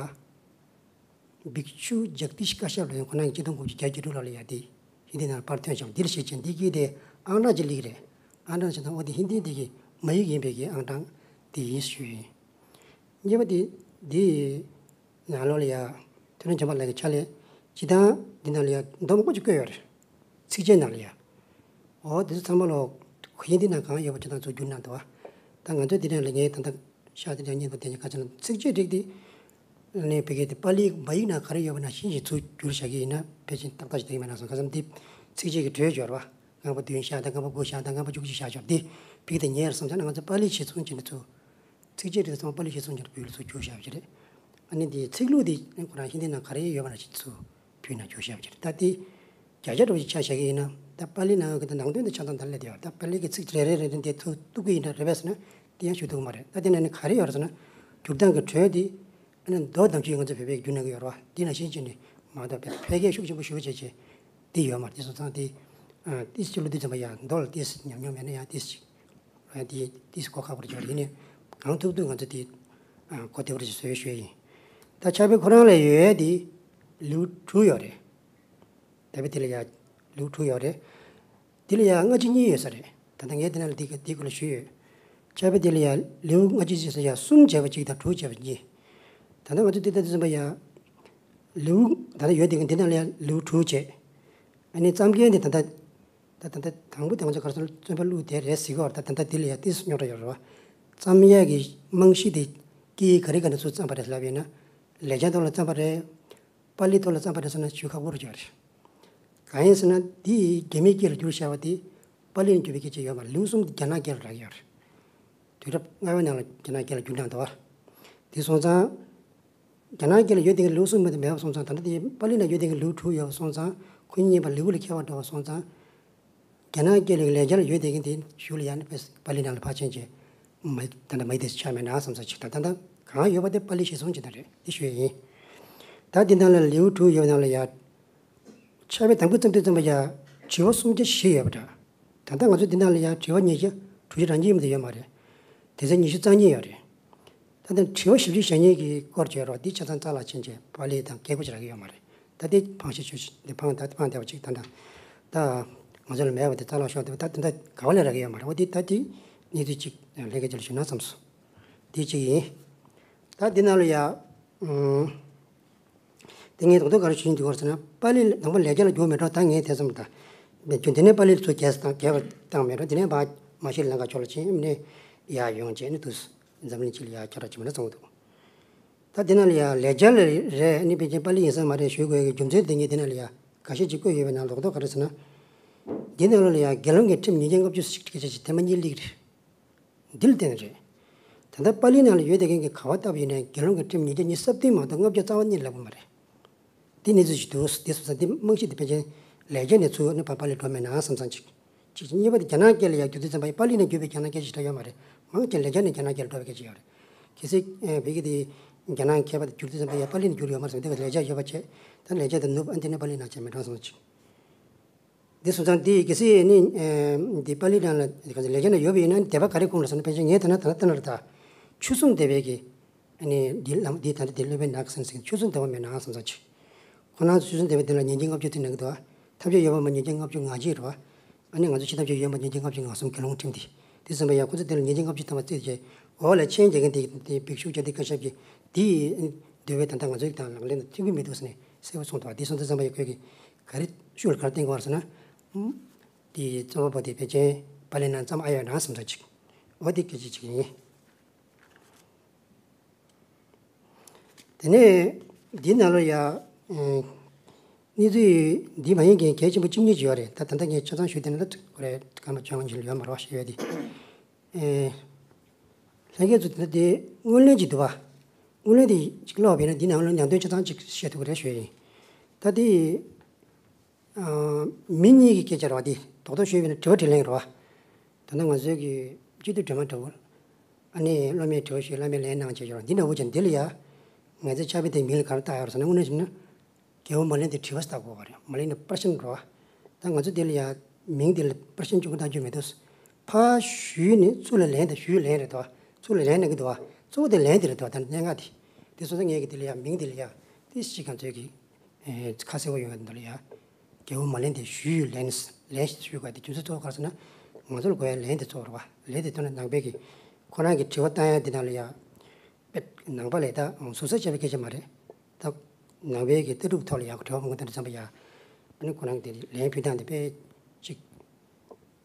བིག་ཆུ་ཇག་དིཤ་ཀ་ཤབ་ལ་ཡང་ཁོ་རང་གི་ཆིག་སྟོང་དགུ་བརྒྱ་བརྒྱད་ཅུ་གྱ་དྲུག་ལོ་ལ་ཡ་དེ་ཧིན་དི་ནང་པར་ཐོན་བྱུང་། འདིར་ཞེས་བྱས་འདི་གི་དེ་ཨང་གྲངས་ཅིག་སླེབས་རེད། ཨང་གྲངས་བྱས་ཙང་འོ་དེ་ཧིན་དི་དེ་གི་མ་ཡིག་ཡིན་པའི་གི་ཨང་གྲངས་དེ་ཡིན་ཞུས་ཡིན། གཉིས་པ་དེ་དེ་ནང་ལོགས་ལ་ཡ་ཐུབ་བསྟན་བྱམས་པ་ལགས་ཀྱི་ཕྱག་ལས་སྤྱིར་བཏང་འདི་ནང་ལ་ཡ་མདོ་མང་པོ་ཅིག་བཀོད་ཡོད་རེད། ཚིགས་བཅད་ནང་ལ་ཡ། འོ་དེ་ཚོ་ཚང་མ་ལོ། ཧིན་དི་ནང་གང་ཡོད་པ་ཅི་ཐང་ཚོ་བསྒྱུར་གནང་འདུག་བ། ད་ང་ཚོས་དེ་འདྲ་ལ་ངས་ད་ལྟ་ཤག་དེ་འདྲ་རྙེད་པ་དེ་ནི་ཁ་ཆེ་ན་ཚིགས་བཅད་རིགས་དེ་ནས་བོད་སྐད་དེ་པཱ་ལིའི་བ་ཡིག་ནང་ག་རེ་ཡོད་པ་ནང་བཞིན་ཞིག་ཚུར་བསྒྱུར་བཞག་གི་ཡིན་ན་ཕལ་ཆེར་ཏག་ཏག་ཞིག་འདུག་མེད་ན་བསམ། ཁ་སང་དེ་ཚིགས་བཅད་ཀྱི་འགྲོས་སྦྱོར་བ། རྔན་པ་བདུན་བཞག་དང་རྔན་པ་དགུ་བཞག་དང་རྔན་པ་བཅུ་གཅིག་བཞག་སྦྱོར་དེ་བོད་སྐད་དེ་ཉན་ཡར་བསམ་བྱས་ན་ང་ཚོ་པཱ་ལི་གཞིར་བཟུང་བྱས་ནས་ཚུར། ཚིགས་བཅད་རིགས་ཚང་མ་པཱ་ལི་གཞིར་བཟུང་བྱས་ནས་བོད་ལ་ཚུར་བསྒྱུར་བཞག་པ་ཞིག་རེད། ཨ་ནི་དེའི་ཚིག་ལྷུག་དེ་ཁོ་རང་ཧིན་དི་ནང་ག་རེ་ཡོད་པ་ནང་བཞིན་ཚུར་བོད་ནང་བསྒྱུར་བཞག་པ་ཞིག་རེད། ད་དེ་བརྒྱ་ཆ་འདྲ་བོ་ཞིག་ཆ་བཞག་གི་ཡིན་ན་ད་པཱ་ལི་ནང་གི་ད་ནང་དོན་དེ་ཆ་ཚང་ད་སླེབས་བསྡད་ཡོད་རེད། ད་པཱ་ལི་གི་ཚིག་རེ་རེ་རེ་རེ་འདི་ཚུར་གཏུག་གི་ཡིན་ན་རེད་པས་ཟེར་ན་དེ་ཡང་ཞུ་ཐུབ་ཀྱི་མ་རེད། ད་དེ་ནང་ནས་ག་རེ་ཡོད་རེད་ཟེར་ན་སྒྱུར་སྟངས་ཀྱི་འགྲོས་དེ། ཨ་ནི་མདོ་དང་བཅུད་ང་ཚོ་བོད་པས་བསྒྱུར་གནང་གི་ཡོད་རེད་པ། དེ་ནང་བཞིན་བྱས་ནས་མ་གཏོགས་པའི་འཕེལ་རྒྱས་ཤུགས་ཆེན་པོ་ཞེ་པོ་ཅིག་བྱས་དེ་ཡོད་མ་རེད། དེ་སོང་ཙང་དེ་ཨ་ཏིས་ཅིག་ཀློག་དུས་ཙམ་པ་ཡང་མདོ་ལ་ཏིས་ཉམས་མྱོང་མེད་ན་ཡང་ཏིས་ཅིག་ཡང་དེ་དེ་གོ་ཁག་པོ་རེད་ཡིན་ནའི་གང་ཐུབ་ཐུབ་ང་ཚོ་དེ་གོ་བདེ་པོ་ཞིག་བཟོས་ཞུ་ཡ་ཡིན། ད་ཕྱག་དཔེ་ཁོ་རང་ལ་ཡོད་ཡ་དེ་ལེའུ་དྲུག་ཡོད་རེད། ཕྱག་དཔེ་དེ་ལ་ཡ་ལེའུ་དྲུག་ཡོད་རེད། དེ་ལ་ཡ་སྔ་ཕྱི་གཉིས་ཡོད་ས་རེད། ད་ལྟ་ངས་དེ་ནང་ལ་དེ་དེ་སྐོར་ལ་ཞུས་ཡོད། ཕྱག་དཔེ་དེ་ལ་ཡ་ལེའུ་སྔ་ཕྱི་ཞེས་ས་ཡ་གསུམ་བྱས་པ་གཅིག་དང་དྲུག་བྱས་པ་གཉིས། ད་ལྟ་ང་ཚོ་དེ་ལྟ་དུས་ཙམ་པ་ཡ་ལེའུ་ད་ལྟ་ཡོད་དེ་ག་འདི་ནང་ལ་ཡ་ལེའུ་དྲུག་བྱས། ཨ་ནི་བརྩམས་མཁན་དེ་ད་ལྟ། ད་ད་ལྟ་དང་པོ་དེ་ང་ཚོ་ག་རེ་ཟེར་ན་བརྩམས་པ་ལུགས་དེ་རེད་ཟེར་གྱི་ཡོད་རེད། ད་ད་ལྟ་འདི་ལ་ཡ་ཏིས་རྙོག་དྲ་ཡོད་རེད་པ། བརྩམས་ཡས་ཀྱི་རྨང་གཞི་དེ་སྐད་ཡིག་ག་རེ་ག་ནས་ཚུར་བརྩམས་པ་རེད་ལབ་ཡིན་ན། ལེགས་སྦྱར་ཐོག་ལ་བརྩམས་པ་རེད། པཱ་ལི་ཐོག་ལ་བརྩམས་པ་རེད་ཟེར་ན་ཞུ་ཁག་པོ་རེད་ཡོད་རེད། གང་ཡིན་ཟེར་ན་འདི་རྒྱ་མིའི་སྐད་ལ་བསྒྱུར་བཞག་པ་དེ་པཱ་ལི་ནས་བསྒྱུར་བའི་སྐད་ཆ་ཡོད་མ་རེད། ལེའུ་གསུམ་དེ་རྒྱ་ནག་སྐད་ལ་རག་ཡོད་རེད། དུས་རབས་ལྔ་པའི་ནང་ལ་རྒྱ་ནག་སྐད་ལ་བསྒྱུར་གནང་འདུག་པ། དེ་སོང་ཙང་། རྒྱ་ནག་སྐད་ལ་ཡོད་དེ་གའི་ལེའུ་གསུམ་མེད་དུ་མེད་པ་སོང་ཙང་། ད་ལྟ་དེ་པཱ་ལི་ནང་ཡོད་དེ་གའི་ལེའུ་དྲུག་ཡོད་པ་སོང་ཙང་། ཁོ་གཉིས་བར་ལེའུ་ལ་ཁྱད་པར་འགྲོ་བ་སོང་ཙང་། རྒྱ་ནག་སྐད་ལ་ལེགས་སྦྱར་ལ་ཡོད་དེ་གའི་དེ་གཞུག་ལ་ཡང་ནི་པཱ་ལི་ནང་ལ་ཕར་ཕྱིན་བྱས། མ་ད་ལྟ་མ་ཡི་དེ་ཆགས་མེད་ན་བསམ་ས་ཅིག་དང་། ད་ལྟ་གང་ཡོད་པ་དེ་པཱ་ལི་གཞིར་བཟུང་བྱས་ནས་རེད་དེ་ཞུ་ཡ་ཡིན། ད་འདི་ནང་ལ་ལེའུ་དྲུག་ཡོད་པ་ནང་ལ་ཡ། ཕྱག་དཔེ་དང་པོ་བརྩམས་དུས་ཙམ་པ་ཡ། དྲི་བ་སུམ་བརྒྱ་བཞི་ཡོད་པ་འདྲ། ད་ལྟ་ང་ཚོ་འདི་ནང་ལ་ཡ་དྲི་བ་ཉིས་བརྒྱ་དྲུག་ཅུ་རེ་གཉིས་མ་གཏོགས་ཡོད་མ་རེད། དེ་ཚོ་ཉི་ཤུ་རྩ་གཉིས་ཡོད་རེད། ད་ལྟ་དྲི་བ་བཞི་བཅུ་ཞེ་གཉིས་ཀྱི་སྐོར་བརྗོད་རོགས་འདི་ཆ་ཚང་རྩ་ལ་ཕྱིན་བྱས་པཱ་ལི་དང་སྐད་ཆ་རག་གི་ཡོད་མ་རེད། ད་དེ་ཕངས་ཤིག་ཆུ་ཤིག་འདི་ཕངས་ད་ཕངས་བསྡད་པ་ཅིག་ད་ལྟ། ད་ང་ཚོ་ལ་མེད་པ་དེ་རྩ་ལ་ཤོར་བསྡད་པ་ད་དེ་འདྲ་ག་བ་ལས་རག་གི་ཡོད་མ་རེད། འོ་དེ་ད་དེ་གནས་ཚུལ་ཅིག་ལྷན་རྒྱས་ཚོ་ལ་ཞུས་ན་བསམ་སོང་། དེ་གཅིག་ཡིན། ད་འདི་ནང་ལ་ཡ། དེ་ངས་རྡོག་རྡོག་ག་རེ་ཞུ་ཡིན་དུས་སྐོར་ཟེར་ན། པཱ་ལི་ནང་པ་ལེགས་སྦྱར་ལ་བསྒྱུར་མེད་འགྲོ། ད་ངས་དེ་ཙམ་ད། དེ་ནས་པཱ་ལི་ཚུར་རྒྱས་བཏང་རྒྱས་པ་བཏང་མེད་འགྲོ། དེ་ནས་ཕར་མ་ཤི་ལང་ཀ་ཕྱོགས་ལ་ཕྱིན་ནས་ཡར་ཡོང་བྱས་ནས་དུས་འཛམ་གླིང་སྤྱི་ལ་ཡར་ཁྱབ་བསྒྲགས་བྱེད་མི་ལ་བཙོང་འདུག་ད་དེ་ནང་ལ་ཡ་ལེགས་སྦྱར་ལ་རེད། ཨ་ནི་ཕལ་ཆེར་པཱ་ལི་ཡིན་ས་མ་རེད་ཞུ་དགོས་ཀྱི་རྒྱུ་མཚན་དེ་ངས་དེ་ནང་ལ་ཡ་འགའ་ཤས་ཅིག་བཀོད་ཡོད་པའི་ནང་རྡོག་རྡོག་ག་རེ་ཟེར་ན། འདི་ནང་ལ་ཡ་དགེ་སློང་གི་ཁྲིམས་ཉིས་བརྒྱ་ལྔ་བཅུ་ཞིག་སྐད་ཆ་ཞིག་ཐེངས་མ་གཉིས་སླེབས་ཀྱི་རེད། འདི་ལ་བརྟེན་ནས་རེད། ད་ལྟ་པཱ་ལི་ནང་ལ་ཡོད་བསྡད་མཁན་གྱི་ག་བ་ལྟ་བུ་ཡིན་ནའི་དགེ་སློང་གི་ཁྲིམས་ཉིས་བརྒྱ་ཉི་ཤུ་རྩ་བདུན་མ་གཏོགས་ལྔ་བརྒྱ་རྩ་བ་གཉིས་ལབ་ཀྱི་མ་རེད། འདི་གནས་ཚུལ་ཞིག་འདུག་འདི་སོང་ཙང་འདི་རྨང་གཞི་འདི་ཕལ་ཆེར་ལེགས་སྦྱར་ནས་ཚུར་ནི་པཱ་པཱ་ལི་འགྲོ་མེད་ན་བསམ་བསམ་ཅིག་གཅིག་གཉིས་པ་དེ་རྒྱ་ནག་སྐད་ལ་ཡར་བསྒྱུར་དུས་ཙམ་པ་ཡི་པཱ་ལི་ནས་བསྒྱུར་བའི་རྒྱ་ནག་སྐད་ཞིག་ད་ཡོད་མ་རེད། མང་ཆེ་ལེགས་སྦྱར་ནས་རྒྱ་ནག་སྐད་ལ་འགྲོ་བའི་སྐད་ཅིག་ཡོད་རེད། གལ་སྲིད་ཨ་བོད་ཀྱི་དེ་རྒྱ་ནག་མཁས་པ་དེ་བསྒྱུར་དུས་ཙམ་པ་ཡི་པཱ་ལི་ནས་བསྒྱུར་ཡོད་མ་རེད་ཟེར་བ་དེ་ག་ལེགས་སྦྱར་ཡོད་པ་བྱས། ད་ལེགས་སྦྱར་དེ་ནུབ་ཨ་འདི་ནས་པཱ་ལི་ནང་བྱས་མེད་གྲོང་སོང་ཅིག་འདི་སོང་ཙང་འདི་གལ་སྲིད་ནི་ཨེ་འདི་པཱ་ལི་ནང་ལ་ལེགས་སྦྱར་ནང་ཡོད་པ་ཡིན་ན་སྡེ་པ་ག་རེ་ཁོངས་ལ་ཟེར་ན། ཕལ་ཆེར་ངས་ད་ན་ད་ན་ལྟ་ན་རེ་ད། ཆོས་སྲུང་སྡེ་པའི་གི་ཨ་ནི་འདི་ལམ་འདི་ད་ལྟ་འདི་སློབ་དཔོན་ནག་ཟེར་ཟེར་ཆོས་སྲུང་སྡེ་པ་མེད་ན་བསམ་ས་ཅིག་ཁོ་རང་ཚོ་ཆོས་སྲུང་སྡེ་པ་དེ་ལ་ཉིས་བརྒྱ་ལྔ་བཅུ་ཐིག་ནང་གི་འདུག་ཐབས་ཇུས་ཡོད་པ་མ་ཉིས་བརྒྱ་ལྔ་བཅུ་ང་གཅིག་རེད་པ། ཨ་ནི་ང་ཚོ་ཕྱི་ཐབས་ཇུས་ཡོད་པ་ཉིས་བརྒྱ་ལྔ་བཅུ་ང་གསུམ་དགེ་སློང་ཁྲིམས་འདི། དེ་ཙམ་པ་ཡང་ཁོ་ཚོ་དེ་ལ་ཉིས་བརྒྱ་ལྔ་བཅུ་ཐམ་པ་བརྩིས་བྱས་འོག་ལ་མཆན་རྒྱག་མཁན་དེ་དེ་བི་ཤུ་ཅ་ཏི་ཀ་ཤབ་ཀྱི་དེ་འདོད་པའི་ད་ལྟ་ང་ཚོའི་དང་ལག་ལེན་དང་མཐུན་གྱི་མི་འདུག་ཟེར་ནས་གསལ་པོ་གསུངས་འདུག་དེ་སོང་ཙང་ཙམ་པ་ཡང་ཁོས་ཀྱི་ག་རེ་ཤུགས་ལ་ག་རེ་བསྟན་དགོས་པ་རེད་ཟེར་ན། དེ་རྩོམ་པ་པོ་དེ་ཕལ་ཆེར་པཱ་ལི་ནང་བརྩམས་ཨ་ཡོད་ན་བསམ་ཚོད་ཅིག་འོ་དེ་སྐད་ཆ་ཅིག་ཡིན། དེ་ནས་འདི་ནང་ལ་ཡ། ཨེ། གནས་ཚུལ་འདི་མ་ཡིན་མཁན་གལ་ཆེན་པོ་གཅིག་གཉིས་ཅིག་ཡོད་རེད། ད་ད་ལྟ་ངས་ཆ་ཚང་ཞུས་དེ་ནི་ལ་ཁོ་རེ་སྐར་མ་བཅོ་ལྔ་ཉི་ཤུ་ལ་ཡོད་མ་རེད་པ་ཞུ་ཡ་དེ། ཨེ། ལྷན་རྒྱས་ཚོ་ད་ལྟ་དེ་སྔོན་གླེང་ཅིག་འདུག་པ། སྔོན་གླེང་དེ་ཅིག་ཀློག་པ་ཡིན་ན་འདི་ནང་ལ་ནང་དོན་ཆ་ཚང་ཅིག་བཤད་ཐུབ་ཀྱི་རེད་ཞུ་ཡ་ཡིན། ད་དེ། མི་གཉིས་ཀྱི་སྐད་ཆ་རེད་པ། དེ་རྡོག་རྡོག་ཞུས་པ་ཡིན་ན་དྲི་བ་དྲིས་ལན་རེད་པ། ད་ལྟ་ང་ཚོའི་གི་སྤྱི་འཐུས་སྒྲོལ་མ་དགྲ་བོ། ཨ་ནི་སློབ་མས་དྲི་བ་ཞུས་བླ་མས་ལན་གནང་བྱས་ཡོད་རེད། འདི་འདྲ་བོ་ཅིག་འདི་ལ་ཡ། ང་ཚོའི་ཕྱག་དཔེ་དེ་མིང་ལ་ག་རེ་བཏགས་ཡོད་རེད་ཟེར་ན། དངོས་གནས་བྱས་ན། རྒྱལ་བོ་མ་ལེན་ཏེ་དྲི་བ་ཟེར་བཏགས་དགོས་པ་རེད། མ་ལེན་ན་པར་ཤན་རེད་པ། ད་ང་ཚོ་འདི་ལ་ཡ། མིང་འདི་ལ་པར་ཤན་གཅིག་པུ་བཏགས་རྒྱུ་མི་འདུག་ཕར་ཞུས་ནས་ཚུར་ལ་ལན་དང་ཞུས་ལན་རེད་དོ། ཚུར་ལ་ལན་གནང་གི་འདུག་པ། གཙོ་བོ་དེ་ལན་དེ་རེད་དོ། ད་གནད་འགག་དེ། དེ་སོང་ཙང་ངས་ཀྱི་དེ་ལ་ཡ་མིང་འདི་ལ་ཡ། དེ་ཞིག་ང་ཚོའི་གི་ཨེ། ཁ་གསལ་པོ་ཡོང་ཡ་འདི་ལ་ཡ། རྒྱལ་བོ་མ་ལེན་ཏེ་ཞུས་ལན། ལན་ཞུས་དགོས་དེ་རྒྱུ་མཚན་གཙོ་བོ་ག་རེ་ཟེར་ན། ང་ཚོ་ལ་དགོས་ཡ་ལན་དེ་གཙོ་བོ་རེད་པ། ལན་དེ་ཐོན་ན་ནང་པའི་གི། ཁོ་རང་གི་དྲི་བ་བཏང་ཡ་འདི་ནང་ལ་ཡ། དཔེ་ནང་པ་ལས་ད་ཟུར་ཟ་བྱས་པའི་སྐད་ཆ་མ་རེད། ད་ནང་པའི་གི་ལྟ་གྲུབ་ཐོག་ལ་ཡ་དྲི་བ་མང་པོ་བཏང་དུས་ཙམ་པ་ཡ། ཨ་ནི་ཁོ་རང་གི་དེ་ལན་ཕུལ་སྟངས་དེ་དཔེ་ཅིག་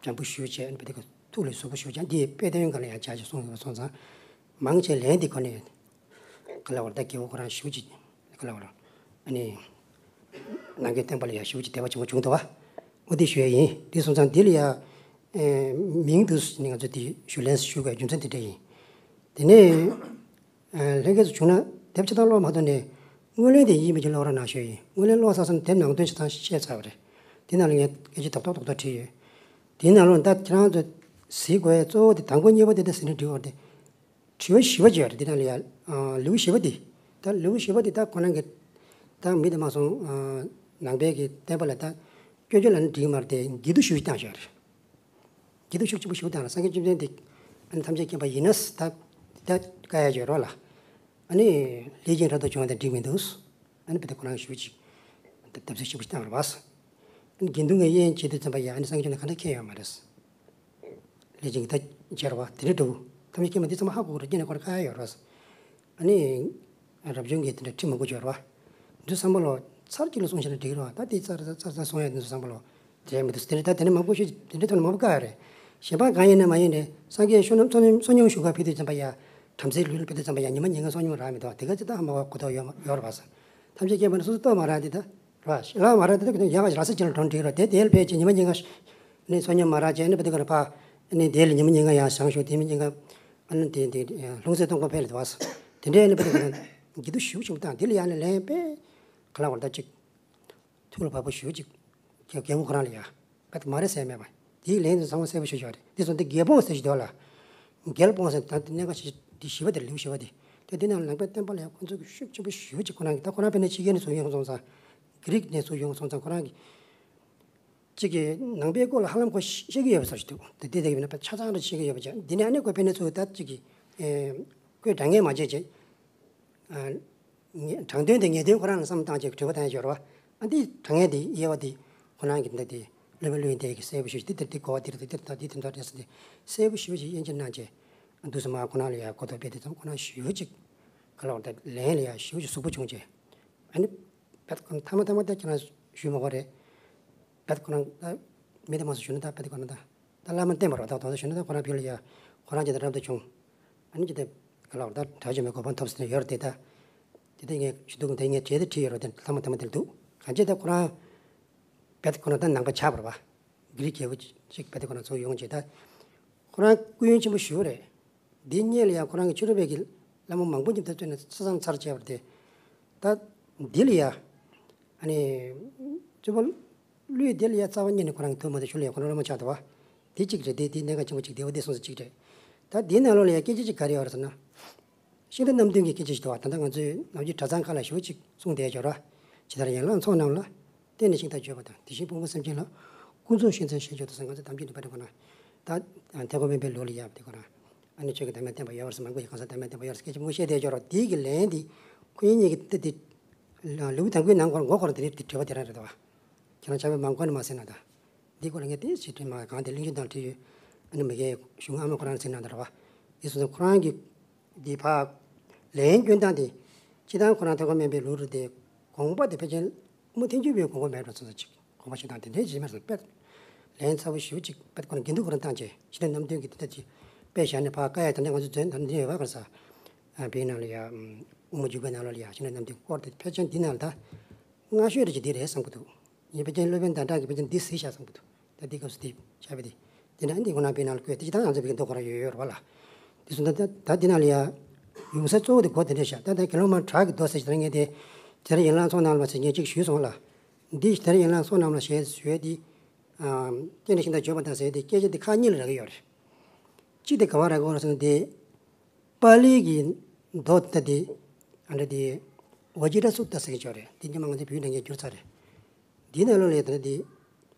འཇམ་པོ་ཞེ་པོ་བྱས། ཨ་ནི་དཔེ་དེ་ག་ ཐུགས་ལ་ཟུག་པོ་ཞེ་པོ་ཅིག་འདི་དཔེ་དོན་སྒང་ལ་ཡང་བྱ་ཞིག་གསུངས་ཡོད་པ་སོང་ཙང་། མང་ཆེ་ལན་འདི་ཁོ་ནས་ག་ལ་བར་ད་རྒྱལ་པོ་ཁོ་རང་ཞེ་པོ་ཅིག་ག་ལ་བར་ཨ་ནི་ནང་པའི་བསྟན་པ་ལ་ཡང་ཞེ་པོ་ཅིག་དད་པ་ཆེན་པོ་བྱུང་འདུག་བ། འོ་དེ་ཞུ་ཡ་ཡིན། དེ་སོང་ཙང་འདི་ལ་ཡང་མིང་དུ་ནི་ང་ཚོ་དེ་ཞུ་ལན་ཞུ་དགོས་རྒྱུ་མཚན་དེ་འདྲ་ཡིན། དེ་ནས། ལྷན་རྒྱས་སུ་བྱུང་ན་དེབ་ཆ་ཚང་ཀློག་མ་ཐུབ་ནས་དངོས་ལན་དེ་ཡིན་མིན་གྱི་ཀློག་རོགས་གནང་ཞུ་ཡིན། དངོས་ལན་ཀློག་ཚར་སོང་ན་དེབ་ནང་དོན་ཆ་ཚང་བཤད་ཚར་བ་རེད། དེ་ནང་ལ་ངས་སྐད་ཆ་རྡོག་རྡོག་རྡོག་རྡོག་བྲིས་ཡོད། དེའི་ནང་ལོགས་ད་ཁྱེད་རང་ཚོ་གཟིགས་དགོས་གཙོ་བོ་དེ་དང་པོ་གཉིས་པ་དེ་ད་ཟིན་ནས་འབྲི་བར་དེ། དྲི་བ་བཞི་པ་ཅིག་ཡོད་རེད། དེ་ནང་ལ་ཡ་ལེའུ་བཞི་པ་དེ། ད་ལེའུ་བཞི་པ་དེ་ད་ཁོ་རང་གི་ད་མི་དེ་མ་སོང་ནང་པའི་གི་བསྟན་པ་ལ་ད་སྐྱོན་བརྗོད་ལ་ནི་འགྲིག་མ་རེད་དེ་འགྱེད་འདུ་ཞུ་བཏང་ཞོར་རེད། འགྱེད་འདུ་ཤུགས་ཆེན་པོ་ཞུ་དང་ལ་སངས་རྒྱས་བཅོམ་ལྡན་འདས་ཨ་ནི་ཐམས་ཅད་མཁྱེན་པ་ཡིན་ན་ད་ད་བཀའ་ཡ་ཡོད་རོགས་ལ། ཨ་ནི་ལས་ཀྱི་རབ་ཏུ་བྱུང་བ་དེ་འགྲིག་མི་འདུག་ཨ་ནི་བུ་དེ་ཁོ་རང་ཞུ་ཅིག་བརྡབ་གསིག་ཞིབ་པོ་བཏང་བར་བས། ཨ་ནི་དགེ་འདུན་ངས་དབྱེན་བྱེད་དུས་ཙམ་པ་ཡ་ཨ་ནི་སངས་རྒྱས་བཅོམ་ལྡན་ག་འདྲ་མཁྱེན་ཡོད་མ་རེད། ལས་ཀྱི་ད་བྱེད་རོགས་དེ་འདྲ་འགྲོ་ཐམས་ཅད་མཁྱེན་པ་འདི་ཚང་མ་ཧ་གོ་གི་རེད། རྒྱན་ནས་ཁོ་རང་བཀའ་ཡ་ཡོད་རོགས། ཨ་ནི། རབ་བྱུང་གི་དེ་འདྲ་ཁྲིད་མང་པོ་སྦྱོར་བ། འདི་བསམ་པ་ལོ། ཚར་གཅིག་ལ་གསུངས་ཤེས་ན་འགྲིག་རོགས། ད་དེ་ཚར་ཚར་ཚར་གསུང་ཡ་འདི་བསམ་པ་ལོ། དེ་མི་འདུག་དེ་འདྲ་ད་དེ་འདྲ་མང་པོ་ཞིག་དེ་འདྲ་ཐོག་ནས་མང་པོ་བཀག་ཡ་རེད། གཞན་པ་གང་ཡིན་ན་མ་ཡིན་རེད། སངས་རྒྱས་བསོད་ནམས་བསོད་ནམས་བསོད་སྙོམས་ཞུ་ག་ཕེབས་དུས་ཙམ་པ་ཡ། བྲམ་ཟེའི་ལུས་ལ་ཕེབས་དུས་ཙམ་པ་ཡ་ཉི་མ་ཉིན་གང་བསོད་སྙོམས་རག་མི་འདུག་དེ་ག་ཚོད་ད་ཧ་མ་གོ་གོ་ཐོག་ཡོད་མ་ཡོད་རེད་པ། ཐམས་ཅད་མཁྱེན་པ་ནི་སོ་སོ་ལྟོས་མ་རག་འདི་ད། ར་ཤི་ལ་མ་ར་དེ་དག་ཡག་ག་ར་ས་ཅི་ལ་གྲོང་འགྲིག་རོ་དེ་དེ་ལ་ཕལ་ཆེར་ཉི་མ་ཉིན་གང་ནས་བསོད་སྙོམས་མ་རག་བྱས་ནས་བ་དེ་ག་ལ་ཕ། ནས་དེ་ལ་ཉི་མ་ཉིན་གང་ཡང་བཞེངས་ཤོག་དེ་མི་ཉིན་གང་ཨ་ནི་དེ་དེ་ལྷུང་བཟེད་གཏོང་གོ་ཕེབས་ལ་དེ་བ་ས། དེ་འདྲའི་ནི་བ་དེ་ག་ལ་འགྱེད་འདུ་ཞུ་ཞུ་དང་དེ་ལ་ཡང་ནི་ལན་པས་ག་ལ་བར་ད་ཅིག་ཐུགས་ལ་བབ་པོ་ཞུ་ཅིག་རྒྱལ་རྒྱལ་པོ་ཁོ་རང་ལ་ཡ། བད་མ་རེད་ཟེར་མེད་པ། དེའི་ལན་དུ་ཚང་མ་གསལ་པོ་ཞུ་ཞོར་རེད། དེ་སོང་དེ་རྒྱལ་སྤོང་ཟེར་ཞིག་འདུག་ལ། རྒྱལ་སྤོང་ཟེར་ད་དེ་གནད་འགག་ཞིག་དེ་བཞི་པ་དེ་ལེའུ་བཞི་པ་དེ། དེ་དེ་ནང་ནང་པའི་བསྟན་པ་ལ་ཡང་ཁོ་ཚོ་གི་ཤུགས་ཆེན་པོ་ཞུ་ཅིག་ཁོ་རང་གི་ད་ཁོ་རང་དཔེར་ན་ཕྱི་རྒྱལ་ནས་ཚུར་ཡོང་སོང་ཙང་། གྷི་རིག་ནས་ཚུར་ཡོང་སོང་ཙང་ཁོ་རང་གི་གཅིག་གི་ནང་པའི་སྐོར་ལ་ཧ་ལམ་ཁོ་ཤེས་ཀྱི་ཡོད་པ་ཚོ་ཞིག་འདུག་དེ་དེ་དེ་ཡིན་ན་ཆ་ཚང་རེ་ཤེས་ཀྱི་ཡོད་པ་ཅིག་འདི་ནས་ཨ་ནི་ཁོ་དཔེར་ན་ཚུར་ད་གཅིག་གི་ཁོས་དྲང་ངེས་མ་བྱས་ཅིག་ངས་དྲང་དོན་དེ་ངེས་དོན་ཁོ་རང་ལ་བསམ་བཏང་བྱས་དྲི་བ་བཏང་ཡ་ཡོད་རེད་བ། ཨ་འདི་དྲང་ངེས་དེ་དབྱེ་བ་དེ་ཁོ་རང་གི་འདི་དེ་སློབ་དཔོན་ཀླུ་ཡོན་ཏན་གྱི་གསལ་པོ་ཞུ་ཅིག་འདི་འདིར་འདི་གོ་བ་འདིར་འདི་འདིར་འདི་འདི་འདྲ་རེད་ཟེར་ཏེ་གསལ་པོ་ཞུ་ཅིག་དབྱེ་འབྱེད་གནང་བྱས། འདུག་སེ་མ་ཁོ་རང་ལ་ཡ་གོ་རྟོགས་སྤེལ་དེ་ཙམ་ཁོ་རང་ཞུ་ཅིག་ག་ལ་བར་ད་ལན་ལ་ཡ་ཞུ་ཅིག་གཟུགས་པོ་བྱུང་བྱས། ཨ་ནི་བད་ཁོ་ཐ་མ་ཐ་མ་ད་ཁྱེད་རང་ཞུ་མ་གོ་རེད། བད་ཁོ་རང་ད་མི་དེ་མ་སུ་ཞུ་ན་ད་བད་ཁོ་རང་ད། ད་བླ་མ་བསྟེན་པར་བ་དང་དོགས་ཟོན་ཞུ་ན་ད་ཁོ་རང་ཕུལ་ལ་ཡ། ཁོ་རང་ཅི་ད་རབ་ཏུ་བྱུང་། ཨ་ནི་ཅི་ད་ག་ལ་བར་ད་གྲགས་ཆེན་པོའི་གོ་འཕང་ཐོབ་ཟིན་ཡོད་རེད་དེ་ད། དེ་ད་ངས་ཞུ་འདུག་དེ་ངས་བྲིས་ཏེ་བྲིས་ཡོད་རེད་དེ་ལྷ་མོ་ཐ་མ་དེར་འདུག་གང་ཅི་ད་ཁོ་རང་། བད་ཁོ་རང་ད་ནང་པ་ཆགས་པར་བ། གྷི་རིག་རྒྱལ་པོ་ཅིག་བད་ཁོ་རང་ཚོ་ཡོང་ཅི་ད། ཁོ་རང་སྐུ་ཡོན་ཆེན་པོ་ཞུ་རེད། འདི་སྙེད་ལ་ཡང་ཁོ་རང་གི་ཆོས་རབ་པའི་གི་བླ་མ་མང་པོ་ཉིད་དུ་བཙོན་ནས་ས་མཚམས་ཚར་བཅད་པར་ཏེ། ད་འདི་ལ་ཡ། ཨ་ནི། གཙོ་བོ་ཀླུ་ཡི་འདི་ལ་ཡ་རྩ་བ་ཉིད་ནས་ཁོ་རང་གི་ཐུགས་མ་དང་ཤུལ་ལ་ཡ་ཁོ་རང་བླ་མ་ཆགས་འདུག་བ། འདི་གཅིག་རེད་དེ་འདི་གནད་འགག་ཆེན་པོ་གཅིག་དེ་བ་འདི་སོང་ས་གཅིག་རེད། ད་འདིའི་ནང་ལོགས་ལ་ཡ་སྐད་ཆ་གཅིག་ག་རེ་ཡོད་རེད་ཟེར་ན། ཤིང་རྟ་རྣམ་བདུན་གྱི་སྐད་ཆ་ཞིག་འདུག་བ། ད་ལྟ་ང་ཚོའི་ནམ་རྒྱུན་གྲྭ་ཚང་ཁག་ལ་ཞུ་གཅིག་གསུང་བསྡད་ཡོད་ར། ཇི་ལྟར་ཡན་ལག་ཚོགས་རྣམས་ལ། བརྟེན་ནས་ཤིང་རྟ་བརྗོད་པ་དང་དེ་བཞིན་ཕུང་པོ་སེམས་ཅན་ལ། ཀུན་རྫོབ་ཤིང་རྩེན་ཞེས་བརྗོད་དོ་ཟེར་ང་ཚོ་གཏམ་རྒྱུད་འདི་པར་ཁོ་ན། ད། ཐེག་པ་དམན་པའི་ལུགས་ལ་ཡབ་དེ་ཁོ་ན། ཨ་ནི་ཆོས་ཀྱི་བདག་མེད་བསྟན་པ་ཡོད་རེད་ཟེར་མང་པོ་ཞིག་གང་ཟག་བདག་མེད་བསྟན་པ་ཡོད་རེད་ཟེར་སྐད་ཆ་མང་པོ་བཤད་བསྡད་ཡོད་ར། དེའི་གི་ལན་འདི། ཁོ་གཉིས་ཀྱི་ཏི་ཏི། ལེའུ་དང་པོའི་ནང་ཁོ་མགོ་སྐོར་དེ་རེད་དེ་དྲི་བ་དེ་རང་རེད་དོ། ཁྱེད་རང་ཆ་བའི་མང་ཁོ་ནི་མ་ཟེར་ན་ད། འདི་སྐོར་ལ་ངས་ཏི་ཞིག་དྲིས་མ་གང་དེ་གླེང་བརྗོད་དང་བྲིས་ཡོད། ཨ་ནི་མི་གའི་གཞུང་ཨ་མ་ཁོ་རང་ཟེར་ན་ད་ར་བ། འདི་སོང་ཙང་ཁོ་རང་གི། འདི་ཕ། ལན་སྐྱོན་སྟངས་དེ། སྤྱི་བཏང་ཁོ་རང་ཐེག་པ་དམན་པའི་ལུགས་རེད་དེ། དགོངས་པ་དེ་ཕལ་ཆེར། དམུ་ཐེན་ཆུ་བའི་དགོངས་པ་མེད་འགྲོ་ཚོད་ཚོད་ཅིག་དགོངས་པ་བཞེས་སྟངས་དེ་འདྲའི་ཇི་མེར་སོང་པད། ལན་ཚ་བོ་ཞེ་པོ་ཅིག་པད་ཁོ་ན་དགེ་འདུན་ཁོ་རང་བཏང་བྱས་ཤིང་རྟ་རྣམ་བདུན་གྱི་དེ་འདྲ་ཅིག་དཔེ་བཞག་ནས་ཕར་བཀའ་ཡ་དེ་འདྲ་ང་ཚོ་འཛོན་དང་འདི་ཡོད་པ་གར་ས། བའི་ནང་ལ་ཡ། དབུ་མ་འཇུག་པའི་ནང་ལ་ཡ་ཤིང་རྟ་རྣམ་བདུན་སྐོར་དེ་ཕལ་ཆེར་འདི་ནང་ལ་ད། སྔ་ཤོས་རེ་ཅིག་འདི་རེད་བསམ་གི་འདུག་ངས་ཕལ་ཆེར་སློབ་དཔོན་ཟླ་གྲགས་ཀྱིས་ཕལ་ཆེར་འདི་གཟིགས་བཞག་བསམ་གི་འདུག་ད་འདི་སྐབས་སུ་འདི་བྱ་བ་འདི། འདི་ན་འདི་ཁོ་ན་བའི་ནང་ལ་བཀོད་དེ་ཅི་ད་ང་ཚོ་བའི་མདོ་ཁོ་རང་ཡོད་ཡོད་རེད་བ་ལ། འདི་སོང་ད་ད་འདི་ནང་ལ་ཡ། ཡོང་ས་གཙོ་བོ་དེ་གོ་དེ་འདྲས་བཞག་ད་ད་དགེ་སློང་མ་གྲགས་ཀྱི་མདོ་ཟེར་ཞིག་ད་ངས་དེ། དེར་ཡན་ལག་ཚོགས་རྣམས་ལ་ཟེར་ངས་ཅིག་ཞུས་སོང་ལ། འདི་དེར་ཡན་ལག་ཚོགས་རྣམས་ལ་ཞེས་ཞུས་ཏེ། ཨ། རྟེན་འབྲེལ་ཤིང་རྟ་བརྗོད་པ་དང་ཟེར་ཏེ་སྐད་ཆ་འདི་ཁག་གཉིས་ལ་རག་གི་ཡོད་རེད། གཅིག་དེ་ག་བ་རག་གི་ཡོད་རེད་ཟེར་ན་དེ། པཱ་ལི་གི་མདོ་ད་དེ། ཨ་འདྲ་དེ། ཝ་ཇི་ར་སུ་ཏ་ཟེར་གི་ཅིག་ཡོད་རེད། དེ་ཉི་མ་ང་ཚོའི་བོད་འདྲ་ངས་བསྒྱུར་ཚར་རེད། འདི་ནང་ལོགས་ལ་ད་དེ། དགེ་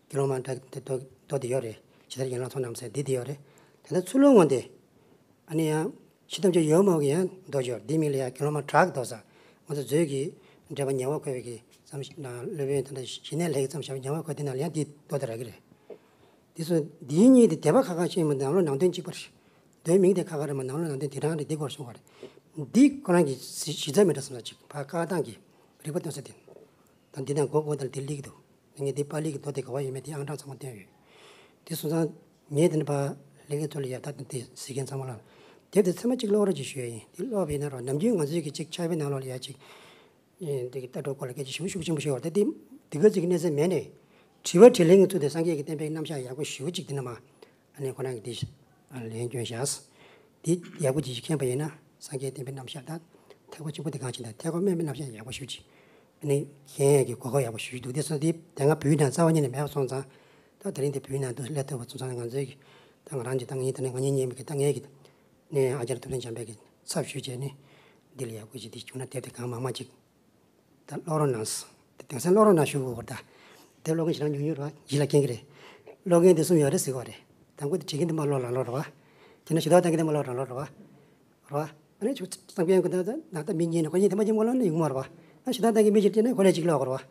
སློང་མ་འདྲ་དེ་མདོ་དེ་ཡོད་རེད། ཇི་ལྟར་ཡན་ལག་ཚོགས་རྣམས་ཟེར་འདི་དེ་ཡོད་རེད། ད་ལྟ་ཚུར་ལོག་འོང་དེ། ཨ་ནི་ཡང་། ཕྱི་ཐམས་ཅད་ཡོད་མ་ཡོད་ཀྱི་ཡང་མདོ་སྦྱོར་འདི་མིང་ལ་ཡང་དགེ་སློང་མ་གྲགས་ཀྱི་མདོ་ཟེར། ང་ཚོ་མཛོད་ཀྱི་འགྲེལ་པ་ཉེ་བར་འཁོད་པའི་གི་ཙམ་ཞིག་ན་སློབ་དཔོན་ད་ལྟ་ཞི་གནས་ལྷ་ཡི་ཙམ་བྱ་བའི་ཉེ་བར་འཁོད་དེ་ནང་ལ་ཡང་འདི་མདོ་དེ་རག་གི་རེད། འདི་ཚོ་འདིའི་གཉིས་དེ་སྡེ་པ་ཁག་ཁག་ཤེས་མི་ནང་ལོགས་ནང་དོན་གཅིག་པ་རེད། མདོའི་མིང་དེ་ཁག་ཁག་རེད་མ་ནང་ལོགས་ནང་དོན་དེ་རང་རེད། འདི་སྐོར་གསུང་བ་རེད། འདི་ཁོ་རང་གི་གཞི་རྩ་མི་འདྲ་བསམ་ས་ཅིག་ཕར་བཀག་སྟངས་ཀྱི་རིག་པ་སྟོན་ས་དེ། ད་འདི་དང་གོ་གོ་དང་འདི་ལིག་འདུག་ངས་འདི་པཱ་ལི་གི་མདོ་དེ་ག་བ་ཡོད་མེད་དེ་ཨང་གྲངས་ཚང་མ་བསྟན་ཡོད། དེ་སོང་ཙང་ངས་དེ་འདྲ་ཕར་ ལས་འགན་ཚོ་ལ་ཡ་ད་དེ་གཟིགས་མཁན་ཚང་མ་ལ་དེབ་དེ་ཚད་མ་གཅིག་ཀློག་རོགས་ཅིག་ཞུ་ཡ་ཡིན། དེ་ཀློག་པ་ཡིན་ན་རོགས་ནམ་རྒྱུན་ང་ཚོའི་གི་གཅིག་ཕྱག་དཔེ་ནང་ལོགས་ལ་ཡ་གཅིག་ཨེ་འདི་གི་ལྟ་གྲུབ་སྐོར་ལ་སྐད་ཆ་ཞིབ་ཞིབ་ཆེན་པོ་ཞིག་ཡོད་རེད། ད་དེ་དེ་ག་ཅིག་གི་གནས་ཚད་མེད་ནས་དྲི་བ་དྲིས་ལན་གྱི་ཚུལ་དུ་སངས་རྒྱས་ཀྱི་བསྟན་པའི་རྣམ་གཞག་ཡག་པོ་ཞེ་པོ་ཅིག་འདི་ན་མ་ཨ་ནི་ཁོ་རང་གི་འདི་ལན་སྐྱོན་བཞག་དེ་ཡག་པོ་ཅིག་མཁྱེན་པ་ཡིན་ན་སངས་རྒྱས་བསྟན་པའི་རྣམ་གཞག་དང་ཐེག་པ་ཆེན་པོ་དེ་གང་ཅིག་དང་ཐེག་པ་དམན་པའི་རྣམ་གཞག་ཡག་པོ་ཞེ་པོ་ཅིག་ཨ་ནི་མཁྱེན་ཡས་ཀྱི་གོ་སྐབས་ཡག་པོ་ཞེ་པོ་ཅིག་འདུག་དེ་སོང་དེ་དེ་སྔ་བོད་ནང་རྩ་བ་ཉིད་ནས་མེད་པ་སོང་ཙང་ད་དེ་རིང་དེ་བོད་ནང་དུ་སླེབས་ཐུབ་པ་སོང་ཙང་ང་ཚོའི་གི་ད་ང་རང་གི་ད་ངའི་ད་ནི་ང་གཉིས་གཉིས་མི་གི་ད་ངའི་གི་ནས་ཨ་ཅར་ཐུབ་བསྟན་བྱམས་པའི་གི་ཚབ་ཞུས་བྱས་ནས་འདི་ལ་ཡག་པོ་ཅིག་འདི་བྱུང་ན་དེབ་དེ་གང་མང་མང་ཅིག་ད་ཀློག་རོགས་གནང་། དེ་དེང་སང་ཀློག་རོགས་གནང་ཞུ་དགོས་ད། དེབ་ཀློག་མཁན་ཞེ་དྲག་ཉུང་ཉུང་རེད་བ། ཡིད་ལ་སྐྱེན་གི་རེད། ཀློག་མཁན་དེ་གསུམ་ཡོད་རེད་ཟེར་གི་རེད། དང་པོ་དེ་བྲིས་མཁན་དེ་མ་ཀློག་རང་ཀློག་རེད་བ། དེ་ནས་ཞུ་དག་གཏོང་མཁན་དེ་མ་ཀློག་རང་ཀློག་རེད་བ། རེད་བ། ཨ་ནི་ཆུ་གཙང་པའི་ཡང་གི་ད་ནག་ད་མི་གཉིས་ནས་ཁོ་གཉིས་དེ་མ་གཅིག་མ་ཀློག་ན་ཡོང་མ་རེད་བ། ཨ་ཞུ་དག་གཏོང་མཁན་མི་གཅིག་བྲིས་ན་ཁོ་ལས་གཅིག་ཀློག་གི་རེད་བ།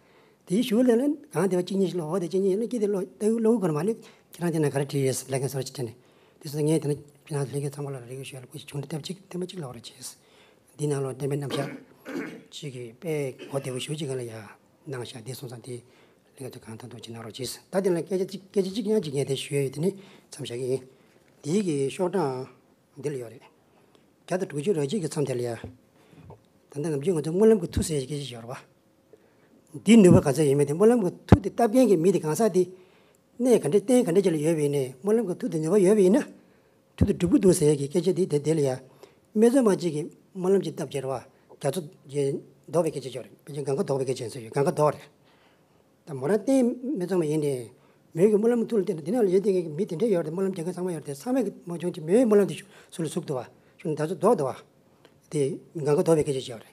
དེ་ཡིས་ཞུ་ལས་ལན་གང་དེ་བ་གཅིག་གཉིས་ཤིག་ཀློག་འོ་དེ་གཅིག་གཉིས་ཡིན་ན་སྐྱིད་དེ་ཀློག་ད་ཀློག་གི་རེད་མ་ནི་ཁྱེད་རང་དེ་ན་ག་རེ་བྲིས་ཡོད་ལས་འགན་སོར་ཅིག་བྲིས་ནས། དེ་སོང་ངས་དེ་ན་ཁྱེད་རང་ལས་འགན་ཚང་མ་ལ་རེ་སྐུལ་ཞུ་ཡ་ལ་སྐུ་ཞིག་བྱུང་ན་དེབ་གཅིག་དེ་མ་གཅིག་ཀློག་རེ་བྱས། འདི་ནང་ལོགས་བསྟན་པའི་རྣམ་གཞག་ཅིག་གི་དཔེ་གོ་བདེ་བོ་ཞེ་ཅིག་ག་ལ་ཡ་གནང་བཞག་འདི་སོང་ཙང་དེ་ལས་ཀ་དེ་གང་ཐུབ་ཐུབ་ཅིག་གནང་རོགས་གྱིས། ད་དེ་ལ་སྐད་ཆ་གཅིག་སྐད་ཆ་གཅིག་ཡང་གཅིག་ངས་དེ་ཞུ་ཡ་ཡོད། དེ་ནི་མཚམས་བཞག་གི་ཡིན། འདིའི་གི་ཤོག་གྲངས་འདི་ལ་ཡོད་རེད། བརྒྱ་དང་དྲུག་ཅུ་རེ་གཅིག་གི་མཚམས་དེ་ལ་ཡ། ད་ལྟ་ནམ་རྒྱུན་ང་ཚོ་སྨོན་ལམ་གྱི་མཐུ་ཟེར་ཡ་སྐད་ཆ་ཞིག་ཡོད་རེད་བ། འདི་ནུས་པ་ག་ཚོད་ཡོད་མེད་དེ་སྨོན་ལམ་གྱི་མཐུ་དེ་བཏབ་མཁན་གྱི་མི་དེ་གང་ཟག་དེ་གནས་ག་འདྲ་རྟེན་ག་འདྲ་ཅིག་ལ་ཡོད་པ་ཡིན་ནའི་སྨོན་ལམ་གྱི་མཐུ་དེ་ནུས་པ་ཡོད་པ་ཡིན་ན། མཐུ་དེ་འགྲུབ་ཀྱི་འདུག་ཟེར་ཡས་ཀྱི་སྐད་ཆ་དེ་དེ་དེ་ལ་ཡ། སྨད་འཚོང་མ་གཅིག་གིས་སྨོན་ལམ་གཅིག་བཏབ་བྱས་རེད་བ། རྒྱ་མཚོ་རྗེ་ལྡོག་པའི་སྐད་ཆ་ཅིག་ཡོད་རེད། དཔེ་ཆ་གངྒཱ་ལྡོག་པའི་སྐད་ཆ་ཡིན་ས་ཡོད། གངྒཱ་ལྡོག་རེད། ད་མོ་རང་རྟེན་སྨད་འཚོང་མ་ཡིན་ནའི། མོས་ཀྱི་སྨོན་ལམ་མཐུ་ལ་བརྟེན་ནས་འདི་ནང་ལ་ཡོད་དེ་གི་མི་དེ་འདྲ་ཡོད་རེད། སྨོན་ལམ་རྒྱག་མཁན་ཚང་མ་ཡོད་རེད་དེ་ཚང་མས་ཀྱི་མ་བྱུང་ཅིག་མོའི་སྨོན་ལམ་དེ་ཚུར་ལ་ཟུག་འདུག་བ། ཆུ་ནི་ད་ཚོ་ལྡོག་འདུག་བ། དེ་གངྒཱ་ལྡོག་པའི་སྐད་ཆ་ཅིག་ཡོད་རེད།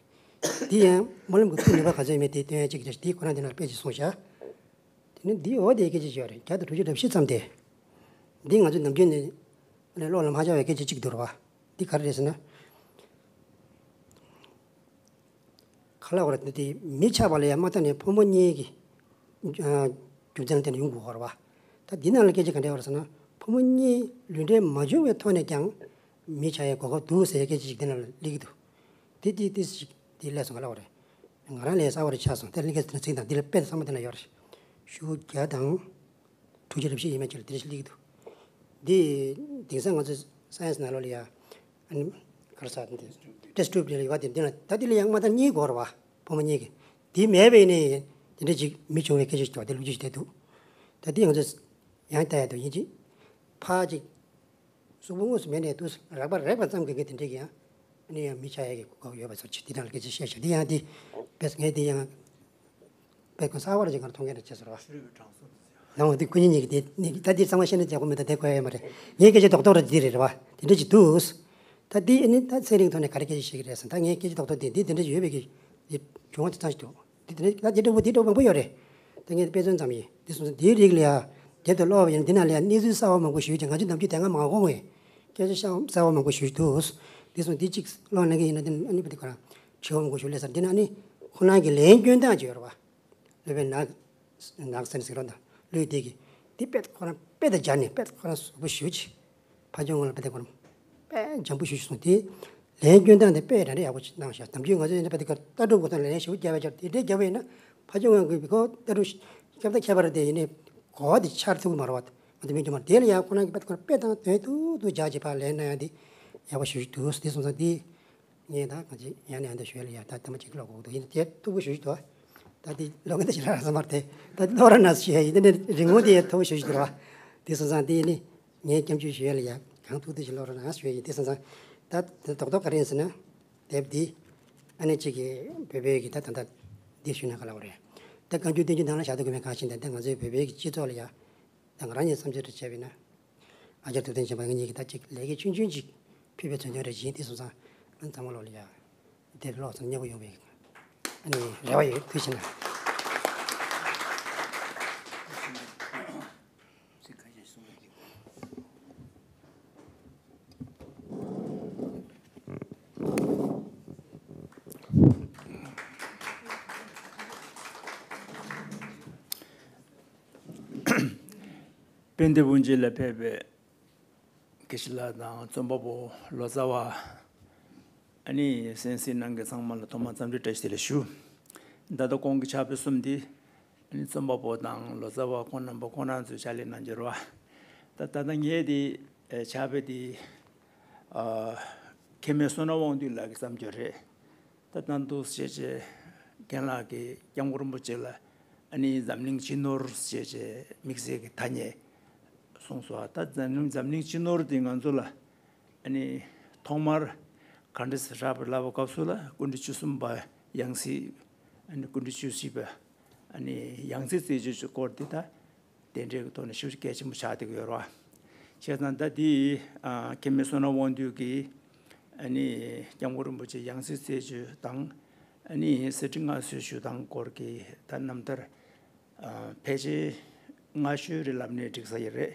དེ་ཡང་སྨོན་ལམ་གྱི་མཐུ་ནུས་པ་ག་ཚོད་ཡོད་མེད་དེ་སྟོན་ཡ་གཅིག་རེད། དེ་ཁོ་རང་དེ་ནང་དཔེ་ཅིག་གསུངས་བཞག་དེ་ནི་འདི་འོ་དེ་སྐད་ཆ་ཅིག་ཡོད་རེད། བརྒྱ་དང་དྲུག་ཅུ་རེ་བཞི་ཙམ་དེ། འདི་ང་ཚོ་ནམ་རྒྱུན་ནས་ནས་བློ་ལ་མ་འཆར་བའི་སྐད་ཆ་ཅིག་འདུག་རེད་བ། འདི་ག་རེ་རེད་ཟེར་ན། ག་ལ་བར་དུ་དེ་མི་ཆགས་པ་ལ་ཡང་མ་ལྟ་ནས་ཕོ་མོ་གཉིས་ཀྱི་རྒྱུ་མཚན་ལ་བརྟེན་ནས་ཡོང་དགོས་པ་རེད་བ། ད་འདི་ནང་ལ་སྐད་ཆ་ག་འདྲ་ཡོད་རེད་ཟེར་ན། ཕོ་མོ་གཉིས་ལུས་འབྲེལ་མ་བྱུང་བའི་ཐོག་ནས་ཀྱང་མི་ཆགས་ཡའི་གོ་སྐབས་འདུག་ཟེར་ཡའི་སྐད་ཆ་ཅིག་འདི་ནང་ལ་སླེབས་ཀྱི་འདུག་དེ་དེ་དེ་ཞིག་དེ་སླེབས་སོང་། ག་ལ་བ་རེད། ང་རང་ལས་གསར་བ་རེ་ཆགས་སོང་། དེ་ལས་ཀའི་ཚིག་དང་འདི་ལ་དཔེ་ཚང་མ་དེ་ན་ཡོད་རེད། ཤོག་བུ་བརྒྱ་དང་དྲུག་ཅུ་རེ་བཞི་ཡིན་མིན་ཅིག་ལ་དེ་རེ་ཞིག་སླེབས་ཀྱི་འདུག་འདི་དེང་སང་ང་ཚོ་སའེན་སི་ནང་ལོགས་ལ་ཡ། ཨ་ནི་ག་རེ་ཟེར་འདི་ཊེ་སི་ཊུབ་ལ་ཡོད་པ་དེ་འདི་ན་ད་དེ་ལ་ཡང་མ་ད་གཉིས་དགོས་རེད་བ། ཕོ་མོ་གཉིས་ཀྱི། དེ་མེད་པ་ཡིན་ནའི་དེ་འདྲ་ཅིག་མི་བྱུང་བའི་སྐད་ཆ་ཞིག་འདུག་དེ་ལོ་རྒྱུས་ཤིག་དེ་འདུག་ད་དེ་ང་ཚོས་ཡང་ལྟ་ཡ་འདུག་ཡིན་གཅིག་ཕར་ཅིག་གཟུགས་པོ་དངོས་སུ་མེད་ནས་དུས་སུ་རགས་པ་རེག་པ་ཙམ་གྱི་གི་དེ་འདྲའི་གི་ཡང་ཨ་ནི་ཡང་མི་ཆགས་ཡ་གི་གོ་སྐབས་ཡོད་པ་ཚོར་ཅིག་དེ་རང་ལ་སྐད་ཆ་བཤད་ཤག་དེ་ཡང་དེ་བས་ངས་དེ་ཡང་དཔེ་ཁོ་གསར་བ་ར་ཅིག་གར་མཐོང་མཁན་རེད་ཅེས་ཟེར་བ། ནང་བ་དེ་ཁོ་གཉིས་གཉིས་ཀྱི་དེ་ནི་ད་དེ་གཙང་མ་བཤད་ན་ཅག་པོ་མེད། ད་དེ་གོ་ཡ་མ་རེད། ངའི་སྐད་ཆ་རྡོག་རྡོག་ར་དེ་རེད་བ། དེ་འདྲ་ཅིག་འདུག་ད་དེ་ཨ་ནི་ད་ཚན་རིག་ཐོག་ནས་ག་རེ་སྐད་ཆ་བཤད་ཀྱི་རེད་ཟེར། ད་ངའི་སྐད་ཆ་རྡོག་རྡོག་དེ་འདི་དེ་འདྲ་ཅིག་ཡོད་པའི་གི་དེ་བྱུང་བ་དེ་ཙམ་ཞིག་འདུག་དེ་དེ་འདྲ་ད་དེ་འདྲ་པོ་དེ་འདྲ་མང་པོ་ཡོད་རེད། ད་ངས་དཔེ་མཚོན་ཙམ་ཡིན། དེ་སོང་ཙང་དེའི་རིགས་ལ་ཡ་དེབ་དེ་ཀློག་པ་ཡིན་ན་འདི་ནང་ལ་ཡ་གནས་ཚུལ་གསར་བ་མང་པོ་ཞིག་ཡོད་ཅིང་། ང་ཚོས་ནམ་རྒྱུན་དེ་སྔ་མ་གོ་ངས་སྐད་ཆ་གསར་བ་མང་པོ་ཞིག་འདུག་དེ་སོང་དེ་གཅིག་ཀློག་གནང་གི་ཡིན་ན་དེ་ཨ་ནི་པ་དེ་ཁོ་རང་དྲི་བ་མང་པོ་ཞིག་སླེབས་ཚར། འདི་ནང་ནི་ཁོ་རང་གི་ལན་སྐྱོན་སྟངས་ཅིག་ཡོད་རེད་བ། སློབ་དཔོན་ནག་ནག་སེང་ཟེར་བ་དང་བློ་ཡི་བདེ་གིས་འདི་དཔེ་ཁོ་རང་དཔེ་དང་སྦྱར་ནས་དཔེ་ཁོ་རང་ཟབ་པོ་ཞེ་པོ་ཅིག་ཕ་ཆོས་ངོས་ལ་དཔེ་དེ་ཁོ་རང་དཔེ་འཇམ་པོ་ཞེ་པོ་ཅིག་གསུངས་ཏེ། ལན་སྐྱོན་སྟངས་དེ་དཔེ་རང་རེ་ཡག་པོ་ཅིག་གནང་ཤག་ནམ་རྒྱུན་ང་ཚོ་ཡིན་ན་དཔེ་དེ་ཁར་ལྟ་གྲུབ་ཀྱི་ཐོག་ལ་ལན་ཞེ་པོ་བརྒྱབ་པའི་ཆར་དེ་འདྲའི་བརྒྱབ་པ་ཡིན་ན་ཕ་ཆོས་ངོས་ཀྱི་ཁོ་ལྟ་གྲུབ་སྐབས་དང་ཁྱད་པར་དེ་ཡིན་ནའི་གོ་བ་དེ་འཆར་ཐུབ་ཀྱི་མ་རེད་བ། ང་ཚོ་མི་འགྱུར་མ་རེད། དེ་ལ་ཡང་ཁོ་རང་གི་དཔེ་དེ་ཁོ་རང་དཔེ་དང་དོན་ཐུག་ཐུག་སྦྱར་བྱས་ཕར་ལན་གནང་ཡ་དེ་ཡག་པོ་ཞེ་པོ་ཅིག་འདུག་དེ་སོང་ཙང་དེ། ངས་ད་གང་ཅི་ཡང་ནས་ཡང་དུ་ཞུ་ཡ་ལ་ཡ་ད་ཐེངས་མ་གཅིག་ཀློག་དགོས་འདུག་ཡིན་ན་དེ་མཐུག་པོ་ཞེ་པོ་ཅིག་འདུག་ད་དེ་ཀློག་མཁན་དེ་ཞེ་དྲག་རག་ས་མ་རེད་དེ། ད་དེ་ཀློག་ར་ན་ཞུ་ཡ་ཡིན་ན་ནི་རིང་པོ་དེ་མཐུག་པོ་ཞེ་པོ་ཅིག་འདུག་ར། དེ་སོང་ཙང་དེ་ནི་ངས་སྐྱབས་འཇུག་ཞུ་ཡ་ལ་ཡ་གང་ཐུབ་ཐུབ་ཞིག་ཀློག་ར་ན་ཞུ་ཡ་ཡིན། དེ་སོང་ཙང་ད་དེ་རྡོག་རྡོག་ག་རེ་ཡིན་ཟེར་ན། དེབ་འདི་ཨ་ནེ་གཅིག་གིས་བོད་པའི་གི་ད་ད་ད་འདི་ཞུས་ན་ག་ལ་བ་རེད། ད་བཀའ་འགྱུར་བསྟན་འགྱུར་ནང་ལ་བཞག་ཐུབ་ཀྱི་མེད། གང་ཞིག་ད་ད་ང་ཚོའི་བོད་པའི་གི་སྤྱི་ཚོགས་ལ་ཡ། ད་ང་རང་ཉིད་བསམ་ཚུལ་དུ་བྱས་པ་ཡིན་ན། ཨ་ཅག་ཐུབ་བསྟན་ཆེན་པོ་ང་གཉིས་ཀྱིས་ད་ཅིག་ལས་ཀའི་ཆུང་ཆུང་ཅིག་ཕུལ་བའི་མཚོན་དོན་རེ་བྱིན། དེ་སོང་ཙང་ཨ་ཚང་མ་ལོག་ལ་ཡ་དེབ་ཀློག་ཚར་སྙན་པོ་ཡོང་བའི་ཨ་ནི་རེ་བ་ཡོད། ཐུགས་རྗེ་གནང་། དཔལ་ལྡན་དབུ་འབྱེད་ལ་ཕེབས་པའི་དགེ་བཤེས་ལགས་དང་རྩོམ་པ་པོ་ལོ་ཙཱ་བ། ཨ་ནི་གསན་གཟིགས་གནང་མཁན་ཚང་མ་ལ་ཐོག་མར་འཚམས་འདྲི་བཀྲ་ཤིས་བདེ་ལེགས་ཞུ། ད་ལྟ་གོང་གི་ཕྱག་དཔེ་གསུམ་འདི་ཨ་ནི་རྩོམ་པ་པོ་དང་ལོ་ཙཱ་བ་ཁོང་རྣམ་པ་ཁོང་རང་ཚོས་ཕྱག་ལས་གནང་རྒྱུ་རེད་བ། ད་ད་ལྟ་ངས་འདི་ ཨེ་ཕྱག་དཔེ་འདི་ཨ་མཁན་མེད་བསོད་ནམས་དབང་འདུས་ལགས་ཀྱིས་བརྩམས་ཡོད་རེད། ད་ད་དུང་ཞེས་བྱས་རྒན་ལགས་ཀྱིས་སྐྱབས་མགོན་རིན་པོ་ཆེ་ལ་ཨ་ནི་འཛམ་གླིང་སྤྱི་ནོར་ཞེས་བྱས་དམིགས་བསལ་གྱི་ཐ་སྙད་གསུངས་སོང་། ད་འཛམ་གླིང་འཛམ་གླིང་སྤྱི་ནོར་འདི་ང་ཚོ་ལ་ཨ་ནི་ཐོག་མར་ག་འདྲ་ཞིག་རག་པ་ལབ་པའི་སྐབས་སུ་ལ་སྐུ་ཕྲེང་བཅུ་གསུམ་པ་ཡང་སྲིད་ཨ་ནི་སྐུ་ཕྲེང་བཅུ་བཞི་པ་ཨ་ནི་ཡང་སྲིད་རྩད་གཅོད་ཀྱི་སྐོར་འདི་ད་དེ་འདྲའི་གི་ཐོག་ནས་ཞེ་པོ་ཅིག་གལ་ཆེན་པོ་ཆགས་བསྡད་ཀྱི་ཡོད་རེད་བ། བྱས་ཙང་ད་འདི་ཨ་མཁན་མེད་བསོད་ནམས་དབང་འདུས་ཀྱིས་ཨ་ནི་སྐྱབས་མགོན་རིན་པོ་ཆེ་ཡང་སྲིད་རྩད་གཅོད་དང་ཨ་ནི་གསེར་ཁྲི་མངའ་གསོལ་ཞུ་སྟངས་སྐོར་གྱི་ད་རྣམ་ཐར་ཨ་ཕལ་ཆེར་སྔ་ཤོས་རེད་ལབ་ནས་འགྲིག་ས་ཡོད་རེད།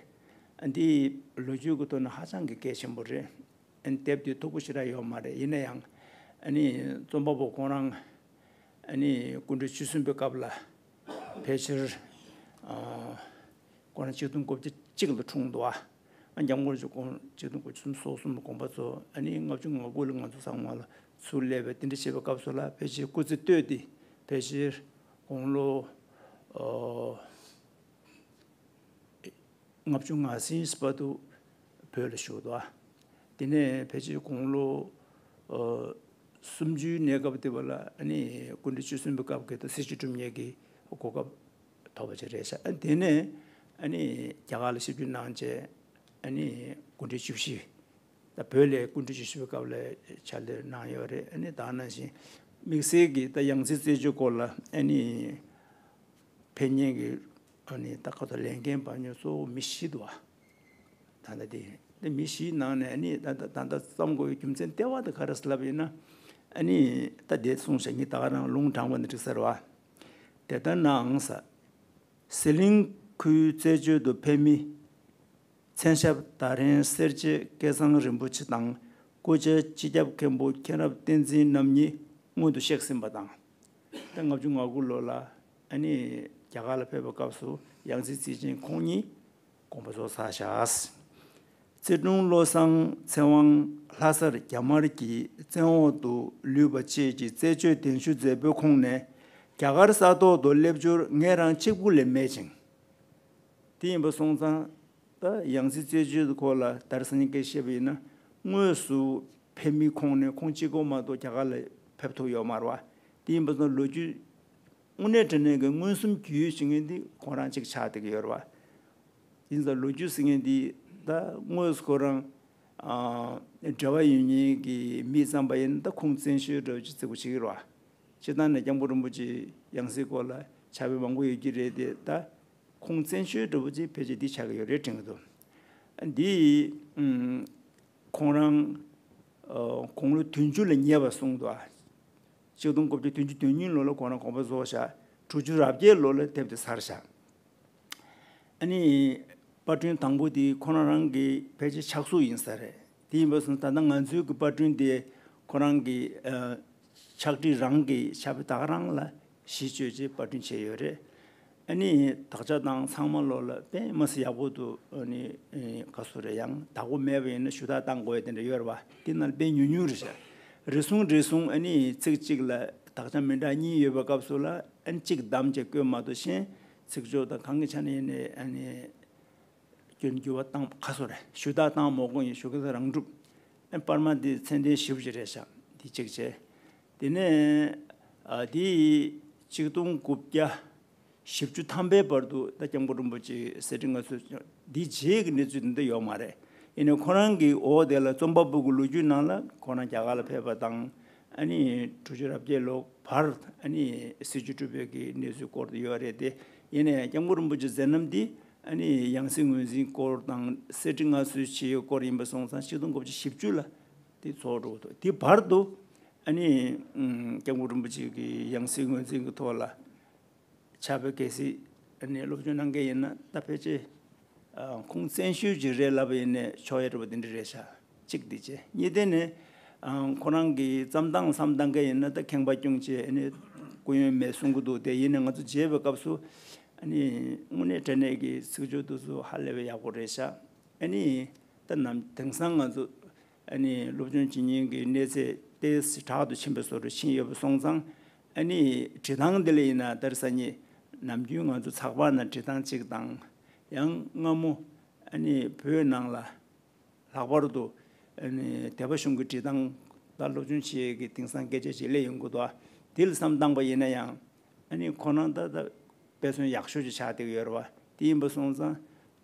ཨ་འདི་ལོ་རྒྱུས་ཀྱི་ཐོག་ནས་ཧ་ཅང་གི་གལ་ཆེན་པོ་རེད། ཨ་ནི་དེབ་འདི་མཐུག་པོ་ཞེ་དྲག་ཡོད་མ་རེད། ཡིན་ན་ཡང་ཨ་ནི་རྩོམ་པ་པོ་ཁོང་རང་ཨ་ནི་སྐུ་ཕྲེང་བཅུ་གསུམ་པའི་སྐབས་ལ་ཕལ་ཆེར་ཨ་ཁོང་རང་ཆིག་སྟོང་དགུ་བརྒྱ་གཅིག་ལ་འཁྲུངས་འདུག་ཨ། ཨ་སྐྱབས་མགོན་རིན་པོ་ཆེ་ཁོང་ཆིག་སྟོང་དགུ་བརྒྱ་སུམ་ཅུ་སོ་གསུམ་ལ་དགོངས་པ་རྫོགས། ཨ་ནི་ལྔ་བཅུ་ང་དགུ་ལ་ང་ཚོ་ཚང་མ་ལ་ཚུར་སླེབས་པའི་དེ་འདྲ་བྱེད་པའི་སྐབས་སུ་ལ་ཕལ་ཆེར་སྐུ་ཚེ་སྟོད་དེ་ཕལ་ཆེར་དགུང་ལོ་ཨ་ལྔ་བཅུ་ང་གསུམ་བར་དུ་བོད་ལ་བཞུགས་འདུག་ཨ། དེ་ནས་ཕལ་ཆེར་དགུང་ལོ་ཨ་སུམ་ཅུའི་གནས་སྐབས་དེ་བ་ལ་ཨ་ནི་སྐུ་ཕྲེང་བཅུ་གསུམ་པའི་སྐབས་ཀྱི་ད་སྲིད་བྱུས་སྒྲུབ་མཁན་གྱི་གོ་སྐབས་ཐོབ་པ་ཅིག་རེད་ཤག་ཨ་དེ་ནས་ཨ་ནི་རྒྱ་གར་ལ་ཞིབ་འཇུག་གནང་བྱས་ཨ་ནི་སྐུ་ཕྲེང་བཅུ་བཞི། ད་བོད་ལ་སྐུ་ཕྲེང་བཅུ་བཞི་པའི་སྐབས་ལ་ཕྱག་ལས་གནང་ཡོད་རེད། ཨ་ནི་ད་ནང་བཞིན་དམིགས་བསལ་གྱི་ད་ཡང་སྲིད་རྩད་གཅོད་སྐོར་ལ་ཨ་ནི་ཕེབས་མཁན་གྱི་ཨ་ནི་ད་ཁ་ཐོག་ལས་འགན་པ་ཉོ་གཙོ་བོ་མི་བཞི་འདུག་ཨ། ད་ལྟ་དེ་དེ་མི་བཞིའི་ནང་ནས་ཨ་ནི་ད་ད་ད་ལྟ་བརྩམས་དགོས་པའི་རྒྱུ་མཚན་ལྟེ་བ་དེ་ག་རེ་ལབ་ཡིན་ན། ཨ་ནི་ད་དེ་གསུངས་བཞག་ངས་ད་ག་རང་ལུང་དྲངས་པ་ནི་འགྲིག་ས་རེད་བ། དེ་ལྟར་ནའང་ཟེར། ཟི་ལིང་ཁུལ་རྩད་གཅོད་དུ་ཕེབས་མི་མཚན་ཞབས་དར་ལྡན་སེར་བྱེས་སྐལ་བཟང་རིན་པོ་ཆེ་དང་སྐུ་ཕྱྭ་སྤྱི་ཁྱབ་མཁན་པོ་མཁྱེན་རབ་བསྟན་འཛིན་རྣམ་གཉིས་སྔོན་དུ་གཤེགས་ཟིན་པ་དང་། ད་ལྔ་བཅུ་ང་དགུ་ལོ་ལ་ཨ་ནི་རྒྱ་གར་ལ་ཕེབས་པའི་སྐབས་སུ་ཡང་སྲིད་རྩིས་ཅན་ཁོང་གཉིས་དགོངས་པ་རྫོགས་ཚར་བཞག། ཚེ་དྲུང་བློ་བཟང་ཚེ་དབང་ལྷ་སར་རྒྱ་དམར་གྱི་བཙན་འོག་ཏུ་ལུས་པ་བཅས་ཀྱི་རྩད་གཅོད་གདན་ཞུ་མཛད་པའི་ཁོངས་ནས་རྒྱ་གར་ས་ཐོག་ཏུ་སླེབས་རྒྱུར་ངེད་རང་གཅིག་པུ་ལས་མེད་ཅིང་། དེ་ཡིན་པ་སོང་ཙང་། ད་ཡང་སྲིད་རྩད་གཅོད་སྐོར་ལ་དར་སང་ཉིན་སྐད་བཤད་པ་ཡིན་ན། དངོས་སུ་ཕེབས་མི་ཁོངས་ནས་ཁོང་གཅིག་པོ་མ་གཏོགས་རྒྱ་གར་ལ་ཕེབས་ཐུབ་ཡོད་མ་རེད་བ། དེ་ཡིན་པ་སོང་ལོ་རྒྱུས་དངོས་གནས་དྲང་གནས་ཀྱི་མངོན་སུམ་རྒྱུས་ཡོད་ཅིག་ངེས་འདི་ཁོང་རང་གཅིག་ཆགས་བསྡད་ཀྱི་ཡོད་རེད་བ། ཡིན་ཙང་ལོ་རྒྱུས་ཟེར་མཁན་འདི་ད་དངོས་སུ་ཁོ་རང་ཨ་འབྲེལ་བ་ཡོད་མཁན་གྱི་མི་བརྩམས་པ་ཡིན་ན་ད་ཁུངས་བཙན་ཤོས་འདྲ་བོ་ཅིག་བརྩི་དགོས་བྱེད་ཀྱི་རེད་བ། སྤྱིར་བཏང་ནས་སྐྱབས་མགོན་རིན་པོ་ཆེའི་ཡང་སྲིད་སྐོར་ལ་ཕྱག་དཔེ་མང་པོ་ཡོད་ཀྱི་རེད་དེ་ད། ཁུངས་བཙན་ཤོས་འདྲ་བོ་ཅིག་ཕལ་ཆེར་འདི་ཆགས་ཀྱི་ཡོད་རེད་དྲན་གྱི་འདུག་འདི་ཨུམ་ཁོང་རང་ཨ་དགུང་ལོ་བདུན་ཅུ་ལ་ཉེ་བ་གསུངས་འདུག་ཨ། ཆིག་སྟོང་དགུ་བརྒྱ་བདུན་ཅུ་དོན་གཉིས་ལོ་ལ་ཁོང་རང་དགོངས་པ་རྫོགས་ཤག་དྲུག་ཅུ་རེ་བརྒྱད་ལོ་ལ་དེབ་དེ་ཚར་ཤག་ཨ་ནི་པར་སྐྲུན་དང་པོ་དེ་ཁོ་རང་རང་གི་ཕལ་ཆེར་ཕྱག་གཟུགས་ཡིན་ས་རེད། དེ་ཡིན་པ་སོང་ད་ལྟ་ང་ཚོའི་གི་པར་སྐྲུན་དེ་ཁོ་རང་གི་ཨ་ཕྱག་བྲིས་རང་གི་ཕྱག་དཔེ་ད་ག་རང་ལ་གཞི་བཅོལ་བྱས་པར་སྐྲུན་བྱས་ཡོད་རེད། ཨ་ནི་དག་ཆ་དང་ཚང་མ་ལོ་ལ་དཔེ་མ་སྲིད་ཡག་པོ་འདུག་ཨ་ནི་ཨེ་ག་སུ་རེད་ཡང་བདག་པོ་མེད་པ་ཡིན་ན་ཞུ་དག་བཏང་དགོས་ཡ་དེ་འདྲ་ཡོད་རེད་བ། དེ་ནང་དཔེ་ཉུང་ཉུང་རེད་ཤག་རེ་ཟུང་རེ་ཟུང་ཨ་ནི་ཚིག་གཅིག་ལ་དག་ཆ་མི་འདྲ་གཉིས་ཡོད་པའི་སྐབས་སུ་ལ་ཨ་ནི་གཅིག་བདམས་བྱས་བཀོད་མ་གཏོགས་གཞན་ཚིག་སྦྱོར་དང་གང་གི་ཆ་ནས་ཡིན་ནའི་ཨ་ནི། སྐྱོན་འགྱུར་བ་བཏང་ཁ་སོ་རེད། ཞུ་དག་བཏང་མ་དགོས་ཡིན་ཞུ་གི་ས་རང་གྲུབ། ཨེ་པར་མ་འདི་ཚད་ལྡན་ཞིབ་ཅིག་རེད་ཤག་འདི་གཅིག་བྱས། དེ་ནས་ཨ་འདི་ཆིག་སྟོང་དགུ་བརྒྱ་བཞི་བཅུ་ཐམ་པའི་བར་དུ་ད་སྐྱབས་མགོན་རིན་པོ་ཆེ་གསེར་ཁྲི་མངའ་གསོལ་འདི་རྗེས་ཀྱི་གནས་ཚུལ་འདི་འདྲ་ཡོད་མ་རེད། ཡིན་ནའི་ཁོ་རང་གི་འོག་དེ་ལ་རྩོམ་པ་པོ་གི་ལོ་རྒྱུས་ནང་ལ་ཁོ་རང་རྒྱ་གར་ལ་ཕེབས་པ་དང་ཨ་ནི་དྲུག་ཅུ་རེ་བརྒྱད་ལོ་བར་ཨ་ནི་སྲིད་བྱུས་གྲུབ་པའི་གི་གནས་ཚུལ་སྐོར་དུ་ཡོད་རེད་དེ། ཡིན་ནའི་སྐྱབས་མགོན་རིན་པོ་ཆེ་མཛད་རྣམ་འདི་ཨ་ནི་ཡང་སྲིད་ངོས་འཛིན་སྐོར་དང་གསེར་ཁྲི་མངའ་གསོལ་བྱེད་ཡུལ་སྐོར་ཡིན་པ་སོང་ཙང་ཆིག་སྟོང་དགུ་བརྒྱ་བཞི་བཅུ་ལ་དེ་ཚོགས་འགྲོ་གི་འདུག་དེ་བར་དུ་ཨ་ནི་ཨུམ་སྐྱབས་མགོན་རིན་པོ་ཆེ་གི་ཡང་སྲིད་ངོས་འཛིན་གྱི་ཐོག་ལ་ཕྱག་དཔེ་གལ་སྲིད་ཨ་ནི་སློབ་སྦྱོང་གནང་མཁན་ཡིན་ན་ད་ཕལ་ཆེར་ཨ་ཁུངས་བཙན་ཤོས་ཅིག་རེད་ལབ་པ་ཡིན་ནའི་ཆོག་ཡ་འདྲ་པོ་དེ་འདྲ་རེད་ཤག་གཅིག་འདི་བྱས། གཉིས་དེ་ནི་ཨ་ཁོ་རང་གི་བརྩམས་སྟངས་བསམ་བཏང་མཁན་ཡིན་ན་ད་ཁེངས་པ་སྐྱུང་བྱས་ཨ་ནི་སྐུ་ཡོན་མེད་གསུང་གི་འདུག་དེ་ཡིན་ནའི་ང་ཚོ་མཇལ་བའི་སྐབས་སུ་ཨ་ནི་དངོས་གནས་དྲང་གནས་ཀྱི་ཚིག་སྦྱོར་དེ་ཚོ་ཧ་ལས་པའི་ཡག་པོ་རེད་ཤག་ཨ་ནི་ད་ནམ་དེང་སང་ང་ཚོ་ཨ་ནི་སློབ་སྦྱོང་བྱེད་མཁན་གྱི་གནས་ཚད་ཏོག་ཙམ་དྲག་ཏུ་ཕྱིན་པའི་བཟོ་འདྲ་ཕྱིན་ཡོད་པ་སོང་ཙང་ཨ་ནི་བྲིས་སྟངས་དེ་ལ་ཡིན་ན་ད་རེས་སང་ཉིན་ནམ་རྒྱུན་ང་ཚོ་ཚགས་པར་ནང་བྲིས་སྟངས་གཅིག་དང་ཡང་སྔ་མོ་ཨ་ནི་བོད་ནང་ལ་ ལྷག་པར་དུ་ཨ་ནི་སྡེ་པ་གཞུང་གི་བྲིས་ཐང་ད་སློབ་སྦྱོང་བྱེད་ཀྱི་དེང་སང་སྐད་ཆ་ཅིག་སླེབས་ཡོང་གི་འདུག་དེ་ལ་བསམ་བཏང་པ་ཡིན་ན་ཡང་ཨ་ནི་ཁོ་རང་ད་ད་དཔེ་མཚོན་ཡག་ཤོས་ཅིག་ཆགས་བསྡད་ཀྱི་ཡོད་རེད་བ། དེ་ཡིན་པ་སོང་ཙང་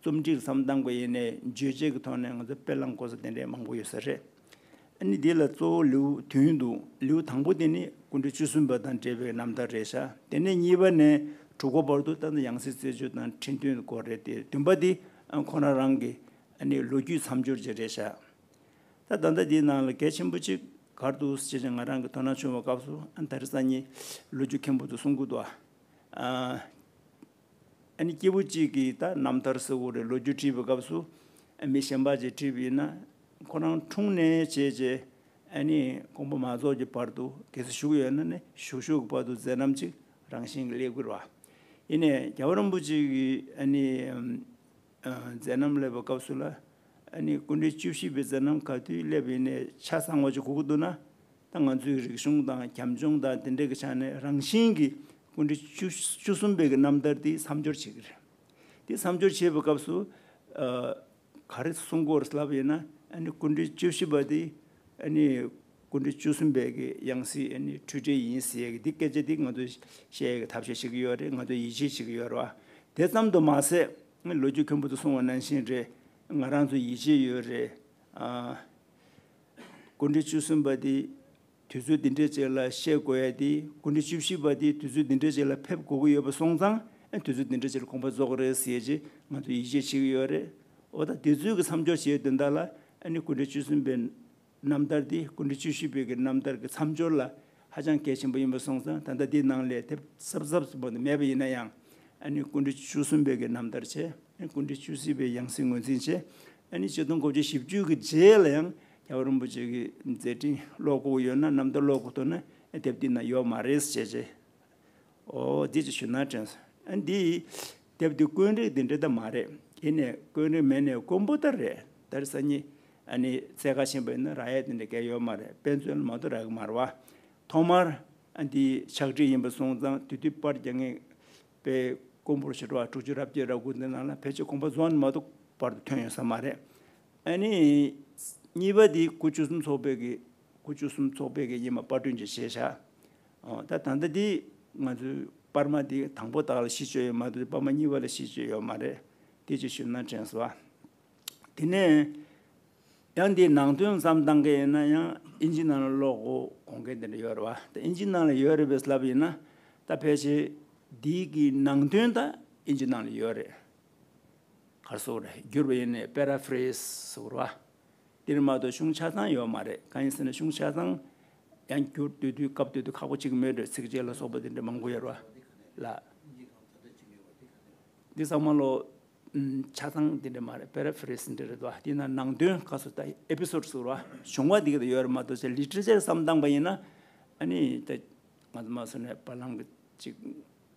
རྩོམ་སྒྲིག་ལ་བསམ་བཏང་པ་ཡིན་ནའི་བརྗོད་བྱེད་ཀྱི་ཐོག་ནས་ང་ཚོ་དཔེ་བླང་དགོས་ས་དེ་འདྲའི་མང་པོ་ཡོད་ས་རེད། ཨ་ནི་འདི་ལ་གཙོ་བོ་ལེའུ་བདུན་འདུག་ལེའུ་དང་པོ་དེ་ནི་སྐུ་ཕྲེང་བཅུ་གསུམ་པ་དང་འབྲེལ་བའི་རྣམ་ཐར་རེད་ཤག་དེ་ནས་གཉིས་པ་ནས་དྲུག་པ་བར་དུ་ད་ལྟ་ཡང་སྲིད་རྩད་གཅོད་དང་ཁྲིམས་དོན་སྐོར་རེད་དེ། བདུན་པ་འདི་ཨ་ཁོ་ན་རང་གི་ཨ་ནི་ལོ་རྒྱུས་མཚམས་སྦྱོར་ཅིག་རེད་ཤག་ད་ད་ལྟ་འདིའི་ནང་ལ་གལ་ཆེན་པོ་གཅིག་ག་རེ་འདུག་ཟེར་བྱས་ང་རང་གི་དོ་སྣང་བྱུང་བའི་སྐབས་སུ་ཨ་ད་རེས་སང་ཉིན་ལོ་རྒྱུས་མཁན་པོ་ཚོ་གསུང་གི་འདུག་ཨ། ཨ་ནི་སྐྱེས་བུ་གཅིག་གིས་ད་རྣམ་ཐར་ཟེར་དགོས་རེད། ལོ་རྒྱུས་བྲིས་པའི་སྐབས་སུ་ཨ་མི་གཞན་པ་ཅིག་བྲིས་པ་ཡིན་ན་ཁོ་རང་འཁྲུངས་ནས་བྱས་བྱས་ཨ་ནི་དགོངས་པ་མ་རྫོགས་ཀྱི་བར་དུ་གལ་སྲིད་བཞུགས་ཡོད་ན་ནི་བཞུགས་བཞུགས་ཀྱི་བར་དུ་མཛད་རྣམ་ཅིག་རང་བཞིན་གྱིས་སླེབས་ཀྱི་རེད་བ། ཡིན་ནའི་རྒྱལ་བ་རིན་པོ་ཆེ་གིས་ཨ་ནི་ཨ་མཛད་རྣམ་སླེབས་པའི་སྐབས་སུ་ལ་ཨ་ནི་སྐུ་ཕྲེང་བཅུ་བཞི་པའི་མཛད་རྣམ་ག་དུས་སླེབས་ཡིན་ནའི་ཆ་ཚང་བ་ཅིག་གོ་གི་འདུག་ན། ད་ང་ཚོའི་རིག་གཞུང་དང་རྒྱབ་ལྗོངས་དང་དེ་འདྲའི་གི་ཆ་ནས་རང་བཞིན་གྱིས་སྐུ་ཕྲེང་བཅུ་བཅུ་གསུམ་པའི་གི་རྣམ་ཐར་དེ་མཚམས་སྦྱོར་བྱེད་ཀྱི་རེད། དེ་མཚམས་སྦྱོར་བྱེད་པའི་སྐབས་སུ་ཨ་ག་རེ་གསུང་གི་ཡོད་རེད་ལབ་ཡིན་ན་ཨ་ནི་སྐུ་ཕྲེང་བཅུ་བཞི་པ་དེ་ཨ་ནི་སྐུ་ཕྲེང་བཅུ་གསུམ་པའི་གི་ཡང་སྲིད་ཨ་ནི་འཁྲུལ་བྲལ་ཡིན་ཟེར་ཡ་གི་འདི་སྐད་ཆ་དེ་ང་ཚོས་བཤད་ཡ་གི་ཐབས་ཤེས་བྱེད་ཀྱི་ཡོད་རེད། ང་ཚོས་ཡིད་ཆེས་བྱེད་ཀྱི་ཡོད་རེད་བ། དེ་ཙམ་དུ་མ་ཟད་ལོ་རྒྱུས་མཁན་པོ་ཚོ་གསུང་བ་ནང་བཞིན་རེད། ང་རང་ཚོ་ཡིད་ཆེས་ཡོད་རེད། ཨ། སྐུ་ཕྲེང་བཅུ་གསུམ་པ་དེ་དུས་ཚོད་འདི་འདྲའི་ཅིག་ལ་བཤད་དགོས་ཡ་དེ། སྐུ་ཕྲེང་བཅུ་བཞི་པ་དེ་དུས་ཚོད་འདི་འདྲའི་ཅིག་ལ་ཕེབས་དགོས་ཀྱི་ཡོད་པ་སོང་ཙང་ཨ་དུས་ཚོད་འདི་འདྲའི་ཅིག་ལ་དགོངས་པ་རྫོགས་ཀྱི་རེད་ཟེར་ཡ་ཅིག་ང་ཚོ་ཡིད་ཆེས་བྱེད་ཀྱི་ཡོད་རེད། འོ་ད་དེ་ཚོའི་གི་མཚམས་སྦྱོར་བྱེད་དོན་དག་ལ་ཨ་ནི་སྐུ་ཕྲེང་བཅུ་གསུམ་པའི་རྣམ་ཐར་དེ་སྐུ་ཕྲེང་བཅུ་བཞི་པའི་གི་རྣམ་ཐར་གི་མཚམས་སྦྱོར་ལ་ཧ་ཅང་གལ་ཆེན་པོ་ཡིན་པ་སོང་ཙང་ད་ལྟ་འདིའི་ནང་ལས་དེབ་གཟབ་གཟབ་ཙམ་པོ་འདི་མེད་པ་ཡིན་ན་ཡང་ཨ་ནི་སྐུ་ཕྲེང་བཅུ་གསུམ་པའི་གི་རྣམ་ཐར་བྱས། ཨ་ནི་སྐུ་ཕྲེང་བཅུ་བཞི་པའི་ཡང་སྲིད་ངོས་འཛིན་བྱས། ཨ་ནི་ཆིག་སྟོང་དགུ་བརྒྱ་བཞི་བཅུ་གི་རྗེས་ལ་ཡང་རྒྱལ་བ་རིན་པོ་ཆེ་གི་མཛད་འཕྲིན་ཀློག་དགོས་ཡོད་ན་རྣམ་ཐར་ཀློག་དགོས་འདུག་ན་ཨ་དེབ་འདི་ན་ཡོད་མ་རེད་ཟེར་བྱས། ཨོ་འདི་ཅིག་ཞུ་ན་དྲན་སོང་། ཨ་འདི་དེབ་འདི་དཀོན་རིགས་འདི་འདྲ་ད་མ་རེད། ཡིན་ནའི་དཀོན་རིགས་མེད་ནའི་དཀོན་པོ་ད་རེད། ད་རེས་སང་ཉིན་ཨ་ནི་རྩེད་གར་ཕྱིན་པ་ཡིན་ན་རག་ཡས་འདི་འདྲ་གས་ཡོད་མ་རེད། དཔེ་མཚོན་ལ་མ་གཏོགས་རག་གི་མ་རེད་བ། ཐོག་མར་ཨ་འདི་ཕྱག་བྲིས་ཡིན་པ་སོང་ཙང་དེ་དུས་པར་རྒྱག་མཁན་དཔེ་དཀོན་པོར་ཞེ་དྲག་དྲུག་ཅུ་རེ་བརྒྱད་རེ་དགུ་འདི་ནང་ལ་ཕལ་ཆེར་དགོངས་པ་རྫོགས་ནས་མ་གཏོགས་པར་དུ་ཐོན་ཡོད་ས་མ་རེད། ཨ་ནི་གཉིས་པ་འདི་སྐུ་བཅུ་གསུམ་ཚོགས་པའི་གི་སྐུ་བཅུ་གསུམ་ཚོགས་པའི་གི་ཉི་མ་པར་སྐྲུན་ཅིག་བྱས་ཤག་ཨོ་ད་ད་ལྟ་འདི་ང་ཚོའི་པར་མ་འདི་དང་པོ་དག་ལ་ཤི་བཅོས་ཡོད་མ་གཏོགས་པར་མ་གཉིས་པ་ལ་ཤི་བཅོས་ཡོད་མ་རེད། དེ་ཅིག་ཞུས་ན་དྲན་སོང་བ། དེ་ནས་ཡང་འདིའི་ནང་དོན་ཙམ་བཏང་གི་ཡིན་ན་ཡང་ཨིན་ཇི་ནང་ལ་ཀློག་དགོས་དགོངས་འགལ་འདི་འདྲ་ཡོད་རེད་བ། ད་ཨིན་ཇི་ནང་ལ་ཡོད་རེད་པས་ལབ་ཡིན་ན་ད་ཕལ་ཆེར་འདི་གི་ནང་དོན་ད་ཨིན་ཇི་ནང་ལ་ཡོད་རེད། ག་རེ་ཟེར་དགོས་རེད། བསྒྱུར་བ་ཡིན་ནའི་པེ་ར་ཕི་རེ་སི་ཟེར་དགོས་རེད་བ། འདིར་མ་གཏོགས་གཞུང་ཆ་ཚང་ཡོད་མ་རེད། གང་ཡིན་ཟེར་ན་གཞུང་ཆ་ཚང་ཡང་བསྒྱུར་སྡོད་དུས་སྐབས་སྡོད་དུས་ཁག་པོ་གཅིག་མེད་འགྲོ། ཚིགས་བཅད་ལ་སོགས་པ་འདི་འདྲ་མང་པོ་ཡོད་རེད་བ་ལ། འདི་ཚང་མ་ལོ་ཆ་ཚང་འདི་འདྲ་མ་རེད། པེ་ར་ཕི་རེ་སི་འདི་འདྲ་རེད་བ། དེས་ན་ནང་དོན་སྐབས་སུ་ད་ཨེ་པི་སོ་ཌི་ཟེར་བ་བྱུང་བ་འདི་ག་ད་ཡོད་རེད་མ་གཏོགས་ལི་ཊི་རེ་ཅར་བསམ་བཏང་པ་ཡིན་ན་ཨ་ནི་ད་ང་ཚོ་མ་སོང་ནས་བ་ལང་གི་ཅིག་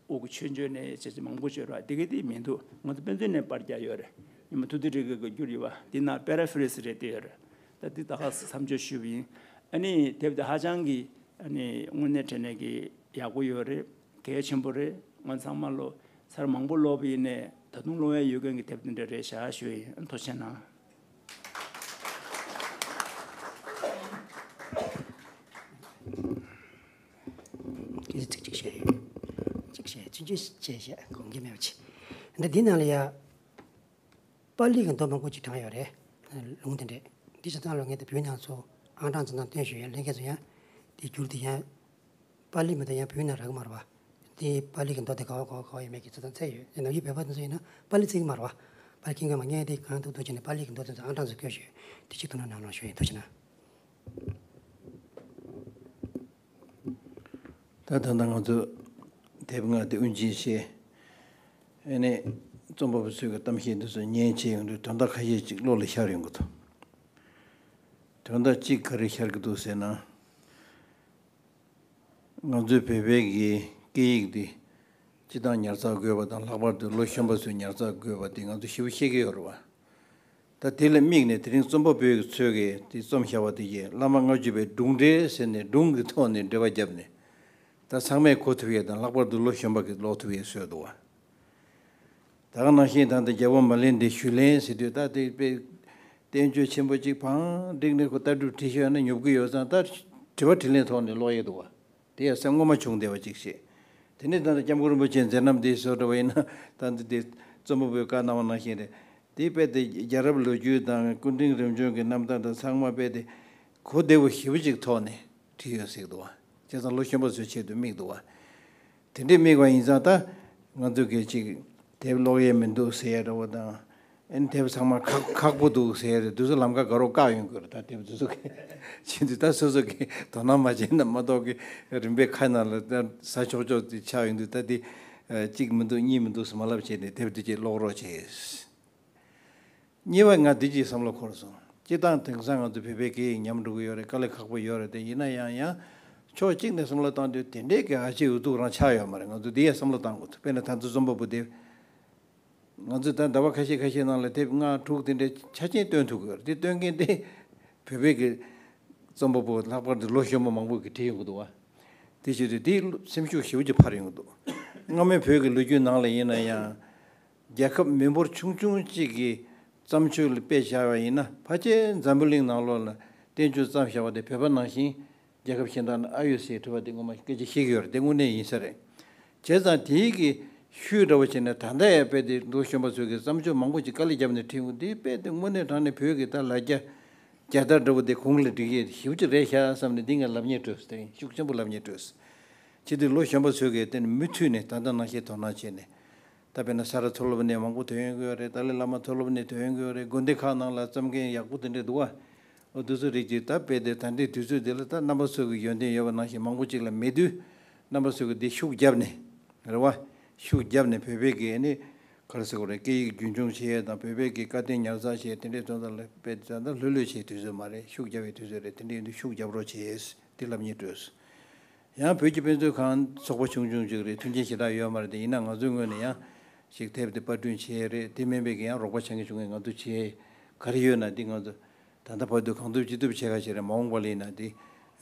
དབུ་གི་ཆོས་འབྱོར་ནས་བྱས་ཅིག་མང་པོ་བྱོས་རེད་བ། འདི་ག་འདི་མི་འདུག་ང་ཚོ་དཔེ་མཛོད་ནས་པར་རྒྱག་ཡོད་རེད། ཉི་མ་ཐུ་ཐུ་རི་གི་གི་བསྒྱུར་ཡོད་བ། འདི་ན་པེ་ར་ཕི་རེ་སི་རེད་དེ་ཡོད་རེད། ད་འདི་ད་ག་མཚམས་སྦྱོར་ཞུས་པ་ཡིན། ཨ་ནི་དེབ་འདི་ཧ་ཅང་གི་ཨ་ནི་དངོས་གནས་དྲང་གནས་ཀྱི་ཡག་པོ་ཡོད་རེད། གལ་ཆེན་པོ་རེད། ང་ཚང་མ་ལོ་ཚར་མང་པོ་ཀློག་པ་ཡིན་ནའི་ད་དུང་ཀློག་ཡ་ཡོད་མཁན་གྱི་དེབ་འདི་འདྲ་རེད་ཤག་ཞུ་ཡིན། ཐུགས་རྗེ་གནང་། ཚིག་གཅིག་བཤད་ཡོད། གཅིག་བཤད་ཚུན་ཆད་བཤད་བཤད་དགོངས་འགལ་མེད་པ་བྱེད། འདི་འདི་ནང་ལ་ཡ། པཱ་ལི་གི་མདོ་མང་པོ་ཅིག་དྲངས་ཡོད་རེད། ལུང་དེ་འདྲས། འདི་བྱས་ཙང་ལོ་ངས་དེ་བོད་ནང་ཚོ་ཨང་གྲངས་ཙམ་ཙམ་བཏོན་ཞུས་ཡོད། ལྷན་རྒྱས་ཚོ་ཡང་དེ་བསྒྱུར་དེ་ཡང་པཱ་ལི་མི་འདུག་ཡང་བོད་ནང་རག་གི་མ་རེད་པ། དེ་པཱ་ལི་གི་མདོ་དེ་ག་བ་ག་བ་ག་བ་ཡོད་མེད་ཀྱི་ཚོད་ལྟ་འཚལ་ཡོད། ཡིན་ནའང་བོད་པ་དེ་ཚོ་ཡིན་ན་པཱ་ལི་བརྩི་གི་མ་རེད་པ། པཱ་ལི་མཁྱེན་གྱི་མ། ངས་དེ་གང་ཐུབ་ཐུབ་བྱས་ནས་པཱ་ལི་གི་མདོ་དེ་ཚོ་ཨང་གྲངས་ཚོ་བཀོད་ཞུས་ཡོད། དེ་གཅིག་ཐུགས་སྣང་གནང་རོགས་ཞུ་ཡིན། ཐུགས་རྗེ་གནང་། ད་ད་ལྟ་ང་ཚོ་དེབ་ལྔ་དེ་དབུ་འབྱེད་བྱས། ཨ་ནི་རྩོམ་པ་པོ་ཚོའི་གི་གཏམ་བཤད་འདི་ཚོ་ཉན་བྱས་ཡོང་དུས་དོན་དག་ཁ་ཤས་ཅིག་བློ་ལ་ཤར་ཡོང་གི་འདུག་དོན་དག་གཅིག་ག་རེ་ཤར་གི་འདུག་ཟེར་ན། ང་ཚོའི་བོད་པའི་གི་སྐད་ཡིག་འདི་སྤྱི་བཏང་ཉར་ཚགས་དགོས་པ་དང་། ལྷག་པར་དུ་ལོ་གཞོན་པ་ཚོས་ཉར་ཚགས་དགོས་པ་འདི་ང་ཚོ་ཞེ་པོ་ཤེས་ཀྱི་ཡོད་རེད་བ། ད་དེ་ལ་དམིགས་ནས་དེ་རིང་རྩོམ་པ་པོའི་ཚོས་ཀྱིས་དེ་རྩོམ་བཞག་པ་དེ་གྱིས་བླ་མ་ལྔ་བཅུ་པའི་སྒྲུང་འགྲེལ་ཟེར་ནས་སྒྲུང་གི་ཐོག་ནས་འགྲེལ་པ་བརྒྱབ་ནས། ད་ཚང་མས་གོ་ཐུབ་ཡས་དང་། ལྷག་པར་དུ་ལོ་གཞོན་པ་གིས་ཀློག་ཐུབ་ཡས་བཟོས་འདུག་བ། ད་ག་ནང་བཞིན་ད་ལྟ་རྒྱལ་པོ་མ་ལེན་ཏེ་ཞུས་ལན་ཟེར་དུས། ད་དེ་དཔེ་ བསྟན་བཅོས་ཆེན་པོ་གཅིག་བང་བསྒྲིགས་ནས་ཁོ་ལྟ་གྲུབ་བྲིས་ཤོག་ན་ཉོབ་ཀྱི་ཡོད་ཙང་ད་དྲི་བ་དྲིས་ལན་ཐོག་ནས་ཀློག་ཡས་འདུག་བ། དེ་ཡང་སེམས་ངོ་མ་བྱུང་བསྡད་པ་ཅིག་བྱས། དེ་ནས་ད་ལྟ་སྐྱབས་མགོན་རིན་པོ་ཆེ་མཛད་རྣམ་འདི་བཟོ་འདྲ་བ་ཡིན་ན་ད་འདི་དེ་རྩོམ་པ་པོས་བཀའ་གནང་བ་ནང་བཞིན་རེད། དེ་དཔེ་དེ་རྒྱལ་རབས་ལོ་རྒྱུས་དང་སྐུ་ཕྲེང་རིམ་བྱོན་གྱི་རྣམ་ཐར་དང་ཚང་མ་དཔེ་དེ་གོ་བདེ་བོ་ཞེ་པོ་ཅིག་ཐོག་ནས་བྲིས་ཡོད་ཟེར་གྱི་འདུག་བ། བྱས་ཙང་ལོ་གཞོན་པ་ཚོའི་ཆེད་དུ་དམིགས་འདུག་བ། དེ་འདྲས་དམིགས་པ་ཡིན་ཙང་ད་ང་ཚོ་གིས་ཅིག་དེབ་ཀློག་ཡས་མི་འདུག་ཟེར་ཡ་འདྲ་བོ་དང་། ཨ་ནི་དེབ་ཚང་མ་ཁག་ཁག་པོ་འདུག་ཟེར་ཡ་རེད། དེ་ཚོ་ལམ་ཁ་དགའ་རོགས་བཀག་ཡོང་གི་རེད། ད་དེབ་དེ་ཚོ་གི་བྱེད་དུས་ད་སོ་སོ་གིས་དོ་སྣང་མ་བྱས་ན་མ་གཏོགས་གི་རིམ་པས་ཁ་ནང་ལ་ད་ཟ་ཆོག་ཆོག་དེ་ཆགས་ཡོང་དུས་ད་དེ་གཅིག་མི་འདུག་གཉིས་མི་འདུག་ཟེར་མ་ལབ་བྱས་ནས་དེབ་དེ་གཅིག་ཀློག་རོགས་བྱས། གཉིས་པ་ང་འདི་གཅིག་བསམ་བློ་འཁོར་སོང་། སྤྱིར་བཏང་དེང་སང་ང་ཚོ་བོད་པའི་སྐད་ཡིག་ཉམས་འགྲོ་གི་ཡོད་རེད། དཀའ་ལས་ཁག་པོ་ཡོད་རེད། དེ་ཡིན་ན་ཡང་ཡང་ཕྱོགས་གཅིག་ནས་བསམ་བློ་བཏང་དུས་དེ་འདྲའི་གི་ཨ་ཅེ་འུ་ཐུག་རང་ཆགས་ཡོད་མ་རེད། ང་ཚོ་འདི་ཡང་བསམ་བློ་བཏང་དགོས་འདུག་དཔེར་ན་ད་ཚོ་རྩོམ་པ་པོ་དེ། ང་ཚོས་ད་ཟླ་བ་ཁ་ཤས་ཁ་ཤས་ནང་ལ་དེབ་ལྔ་དྲུག་དེ་འདྲའི་ཆ་རྐྱེན་སྟོན་ཐུབ་ཀྱི་ཡོད་རེད། དེ་སྟོན་མཁན་དེ་བོད་པའི་གི་རྩོམ་པ་པོ་ལྷག་པར་དུ་ལོ་གཞོན་པ་མང་པོ་གིས་བྲིས་ཡོང་གི་འདུག་བ། དེ་བྱེད་དུས་དེའི་སེམས་ཤུགས་ཞེ་པོ་ཅིག་འཕར་ཡོང་གི་འདུག་སྔ་མའི་བོད་ཀྱི་ལོ་རྒྱུས་ནང་ལ་ཡིན་ན་ཡང་རྒྱལ་ཁབ་མི་འབོར་ཆུང་ཆུང་གཅིག་གི་བརྩམས་ཆོས་ལ་དཔེ་བཞག་པ་ཡིན་ན། ཕལ་ཆེར་འཛམ་བུ་གླིང་ནང་ལོགས་ལ་བསྟན་བཅོས་བརྩམས་བཞག་པ་དེ་བོད་པ་ནང་བཞིན་རྒྱལ་ཁབ་གཞན་དག་ན་ཨ་ཡོད་ཟེར་དྲི་བ་དེ་ངོ་མ་སྐད་ཆ་བཤད་ཀྱི་ཡོད་རེད། དེ་དངོས་གནས་ཡིན་ས་རེད། བྱས་ཙང་དེའི་གི་ཤུལ་འདྲ་བོ་བྱས་ནས་ད་ལྟ་ཡང་དཔེ་དེ་ལོ་གཞོན་པ་ཚོས་གི་བརྩམས་ཆོས་མང་པོ་ཅིག་དཀའ་ལས་བརྒྱབ་ནས་བྲིས་འོང་། དེ་དཔེ་དེ་དངོས་གནས་དྲང་གནས་བོད་ཀྱི་ད་ལ་རྒྱ་རྒྱལ་དར་འདྲ་བོ་དེ་གུང་ལ་བསྒྲིགས་ཡས་ཞེ་པོ་ཅིག་རེད་ཤག་བསམ་ནས་འདི་ངས་ལབ་སྙིང་བྲོས། དེ་རིང་ཤུགས་ཆེན་པོ་ལབ་སྙིང་བྲོས། ཁྱེད་དེ་ལོ་གཞོན་པ་ཚོས་གི་དེ་ནི་མུ་མཐུད་ནས་ད་ལྟ་ནང་བཞིན་དོ་སྣང་བྱས་ནས། ད་དཔེར་ན་ས་རཱ་མཐོ་སློབ་ནས་མང་པོ་ཐོན་ཡོང་གི་ཡོད་རེད། ཏཱ་ལའི་བླ་མ་མཐོ་སློབ་ནས་ཐོན་ཡོང་གི་ཡོད་རེད། དགོན་སྡེ་ཁག་ནང་ལ་རྩོམ་མཁན་ཡག་པོ་དེ་འདྲས་འདུག་བ། འོ་དེ་ཚོ་རིགས་ཀྱི་ད་དཔེ་དེ་ད་ལྟའི་དུས་ཚོད་འདི་ལ་ད་རྣམ་པ་ཚོ་གི་ཡོན་ཏན་ཡོད་པ་ནང་བཞིན་མང་པོ་ཅིག་ལ་མེད་དུས། རྣམ་པ་ཚོ་གི་འདི་ཤུགས་བརྒྱབ་ནས་རེད་བ། ཤུགས་བརྒྱབ་ནས་བོད་པའི་གི་ཨ་ནི་ག་རེ་ཟེར་དགོས་རེད། སྐད་ཡིག་རྒྱུན་འཁྱོངས་བྱེད་ཡས་དང་བོད་པའི་གི་བཀའ་བསྟན་ཉར་ཚགས་བྱེད་ཡས་དེ་འདྲའི་དོན་དག་ལ་དཔེ་ད་ལྟ་ལྷོད་ལྷོད་བྱེད་དུས་ཚོད་མ་རེད། ཤུགས་རྒྱབ་པའི་དུས་ཚོད་རེད། དེ་འདྲ་ཡིན་དུས་ཤུགས་རྒྱབ་རོགས་བྱེད་ཟེར་དེ་ལབ་སྙིང་བྲོས། ཡང་བོད་ཀྱི་དཔེ་མཛོད་ཁང་ཚོགས་པ་ཆུང་ཆུང་ཅིག་རེད། མཐུན་རྐྱེན་ཞེ་དྲག་ཡོད་མ་རེད། དེ་ཡིན་ན་ང་ཚོའི་ངོས་ནས་ཡང་ཞིག་དེབ་དེ་པར་སྐྲུན་བྱེད་ཡས་རེད། དེ་མིན་པའི་གི་ཡང་རོགས་པ་བྱེད་མཁན་བྱུང་ངས་ང་ཚོ་བྱེད་ཡས་ག་རེ་ཡོད་ན་དེ་ང་ཚོ་ད་ལྟ་བར་དུ་གང་ཐུབ་ཅི་ཐུབ་བྱེད་ག་བྱེད་རེད། མ་འོངས་པ་ལ་ཡིན་ན་དེ་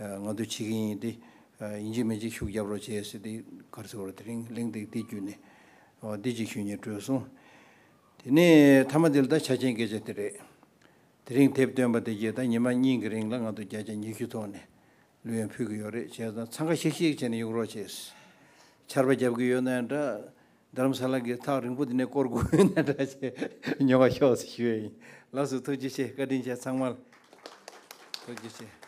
ང་ཚོ་བྱེད་ཀྱི་ཡིན། དེ་ཡིན་གཅིག་མིན་གཅིག་ཤུགས་རྒྱབ་རོགས་བྱེད་ཟེར་དེ་ག་རེ་ཟེར་དགོས་རེད། དེ་རིང་གླེང་སྟེགས་དེ་བརྒྱུད་ནས་འོ་འདི་ཅིག་ཞུ་སྙིང་བྲོས་སོང་། དེ་ནས་མཐའ་མ་དེ་ལ་ད་ཆ་རྐྱེན་སྐད་ཆ་དེ་རེད། དེ་རིང་དེབ་བཏོན་པ་དེ་གྱིས་ད་ཉི་མ་གཉིས་ཀྱི་རིང་ལ་ང་ཚོ་བརྒྱ་ཆ་ཉི་ཤུ་ཐོག་ནས་ལུས་ཡོན་ཕུལ་གྱི་ཡོད་རེད། བྱས་ཙང་འཚང་ཁ་ཤིག་ཤིག་བྱས་ནས་ཡོང་རོགས་བྱས། ཆར་པ་བརྒྱབ་ཀྱི་ཡོད་ན་འདྲ། རྡ་རམ་ས་ལ་གི་ཐག་རིང་པོ་འདི་ནས་སྐོར་དགོས་ཡོད་ན་འདྲ་བྱས་ཉོ་བ་ཤོག་ཟེར་ཞུ་ཡས་ཡིན། ལགས་སོ། ཐུགས་རྗེ་ཆེ། བཀའ་དྲིན་ཆེ། ཚང་མ་ལ་ཐུགས་རྗེ་ཆེ།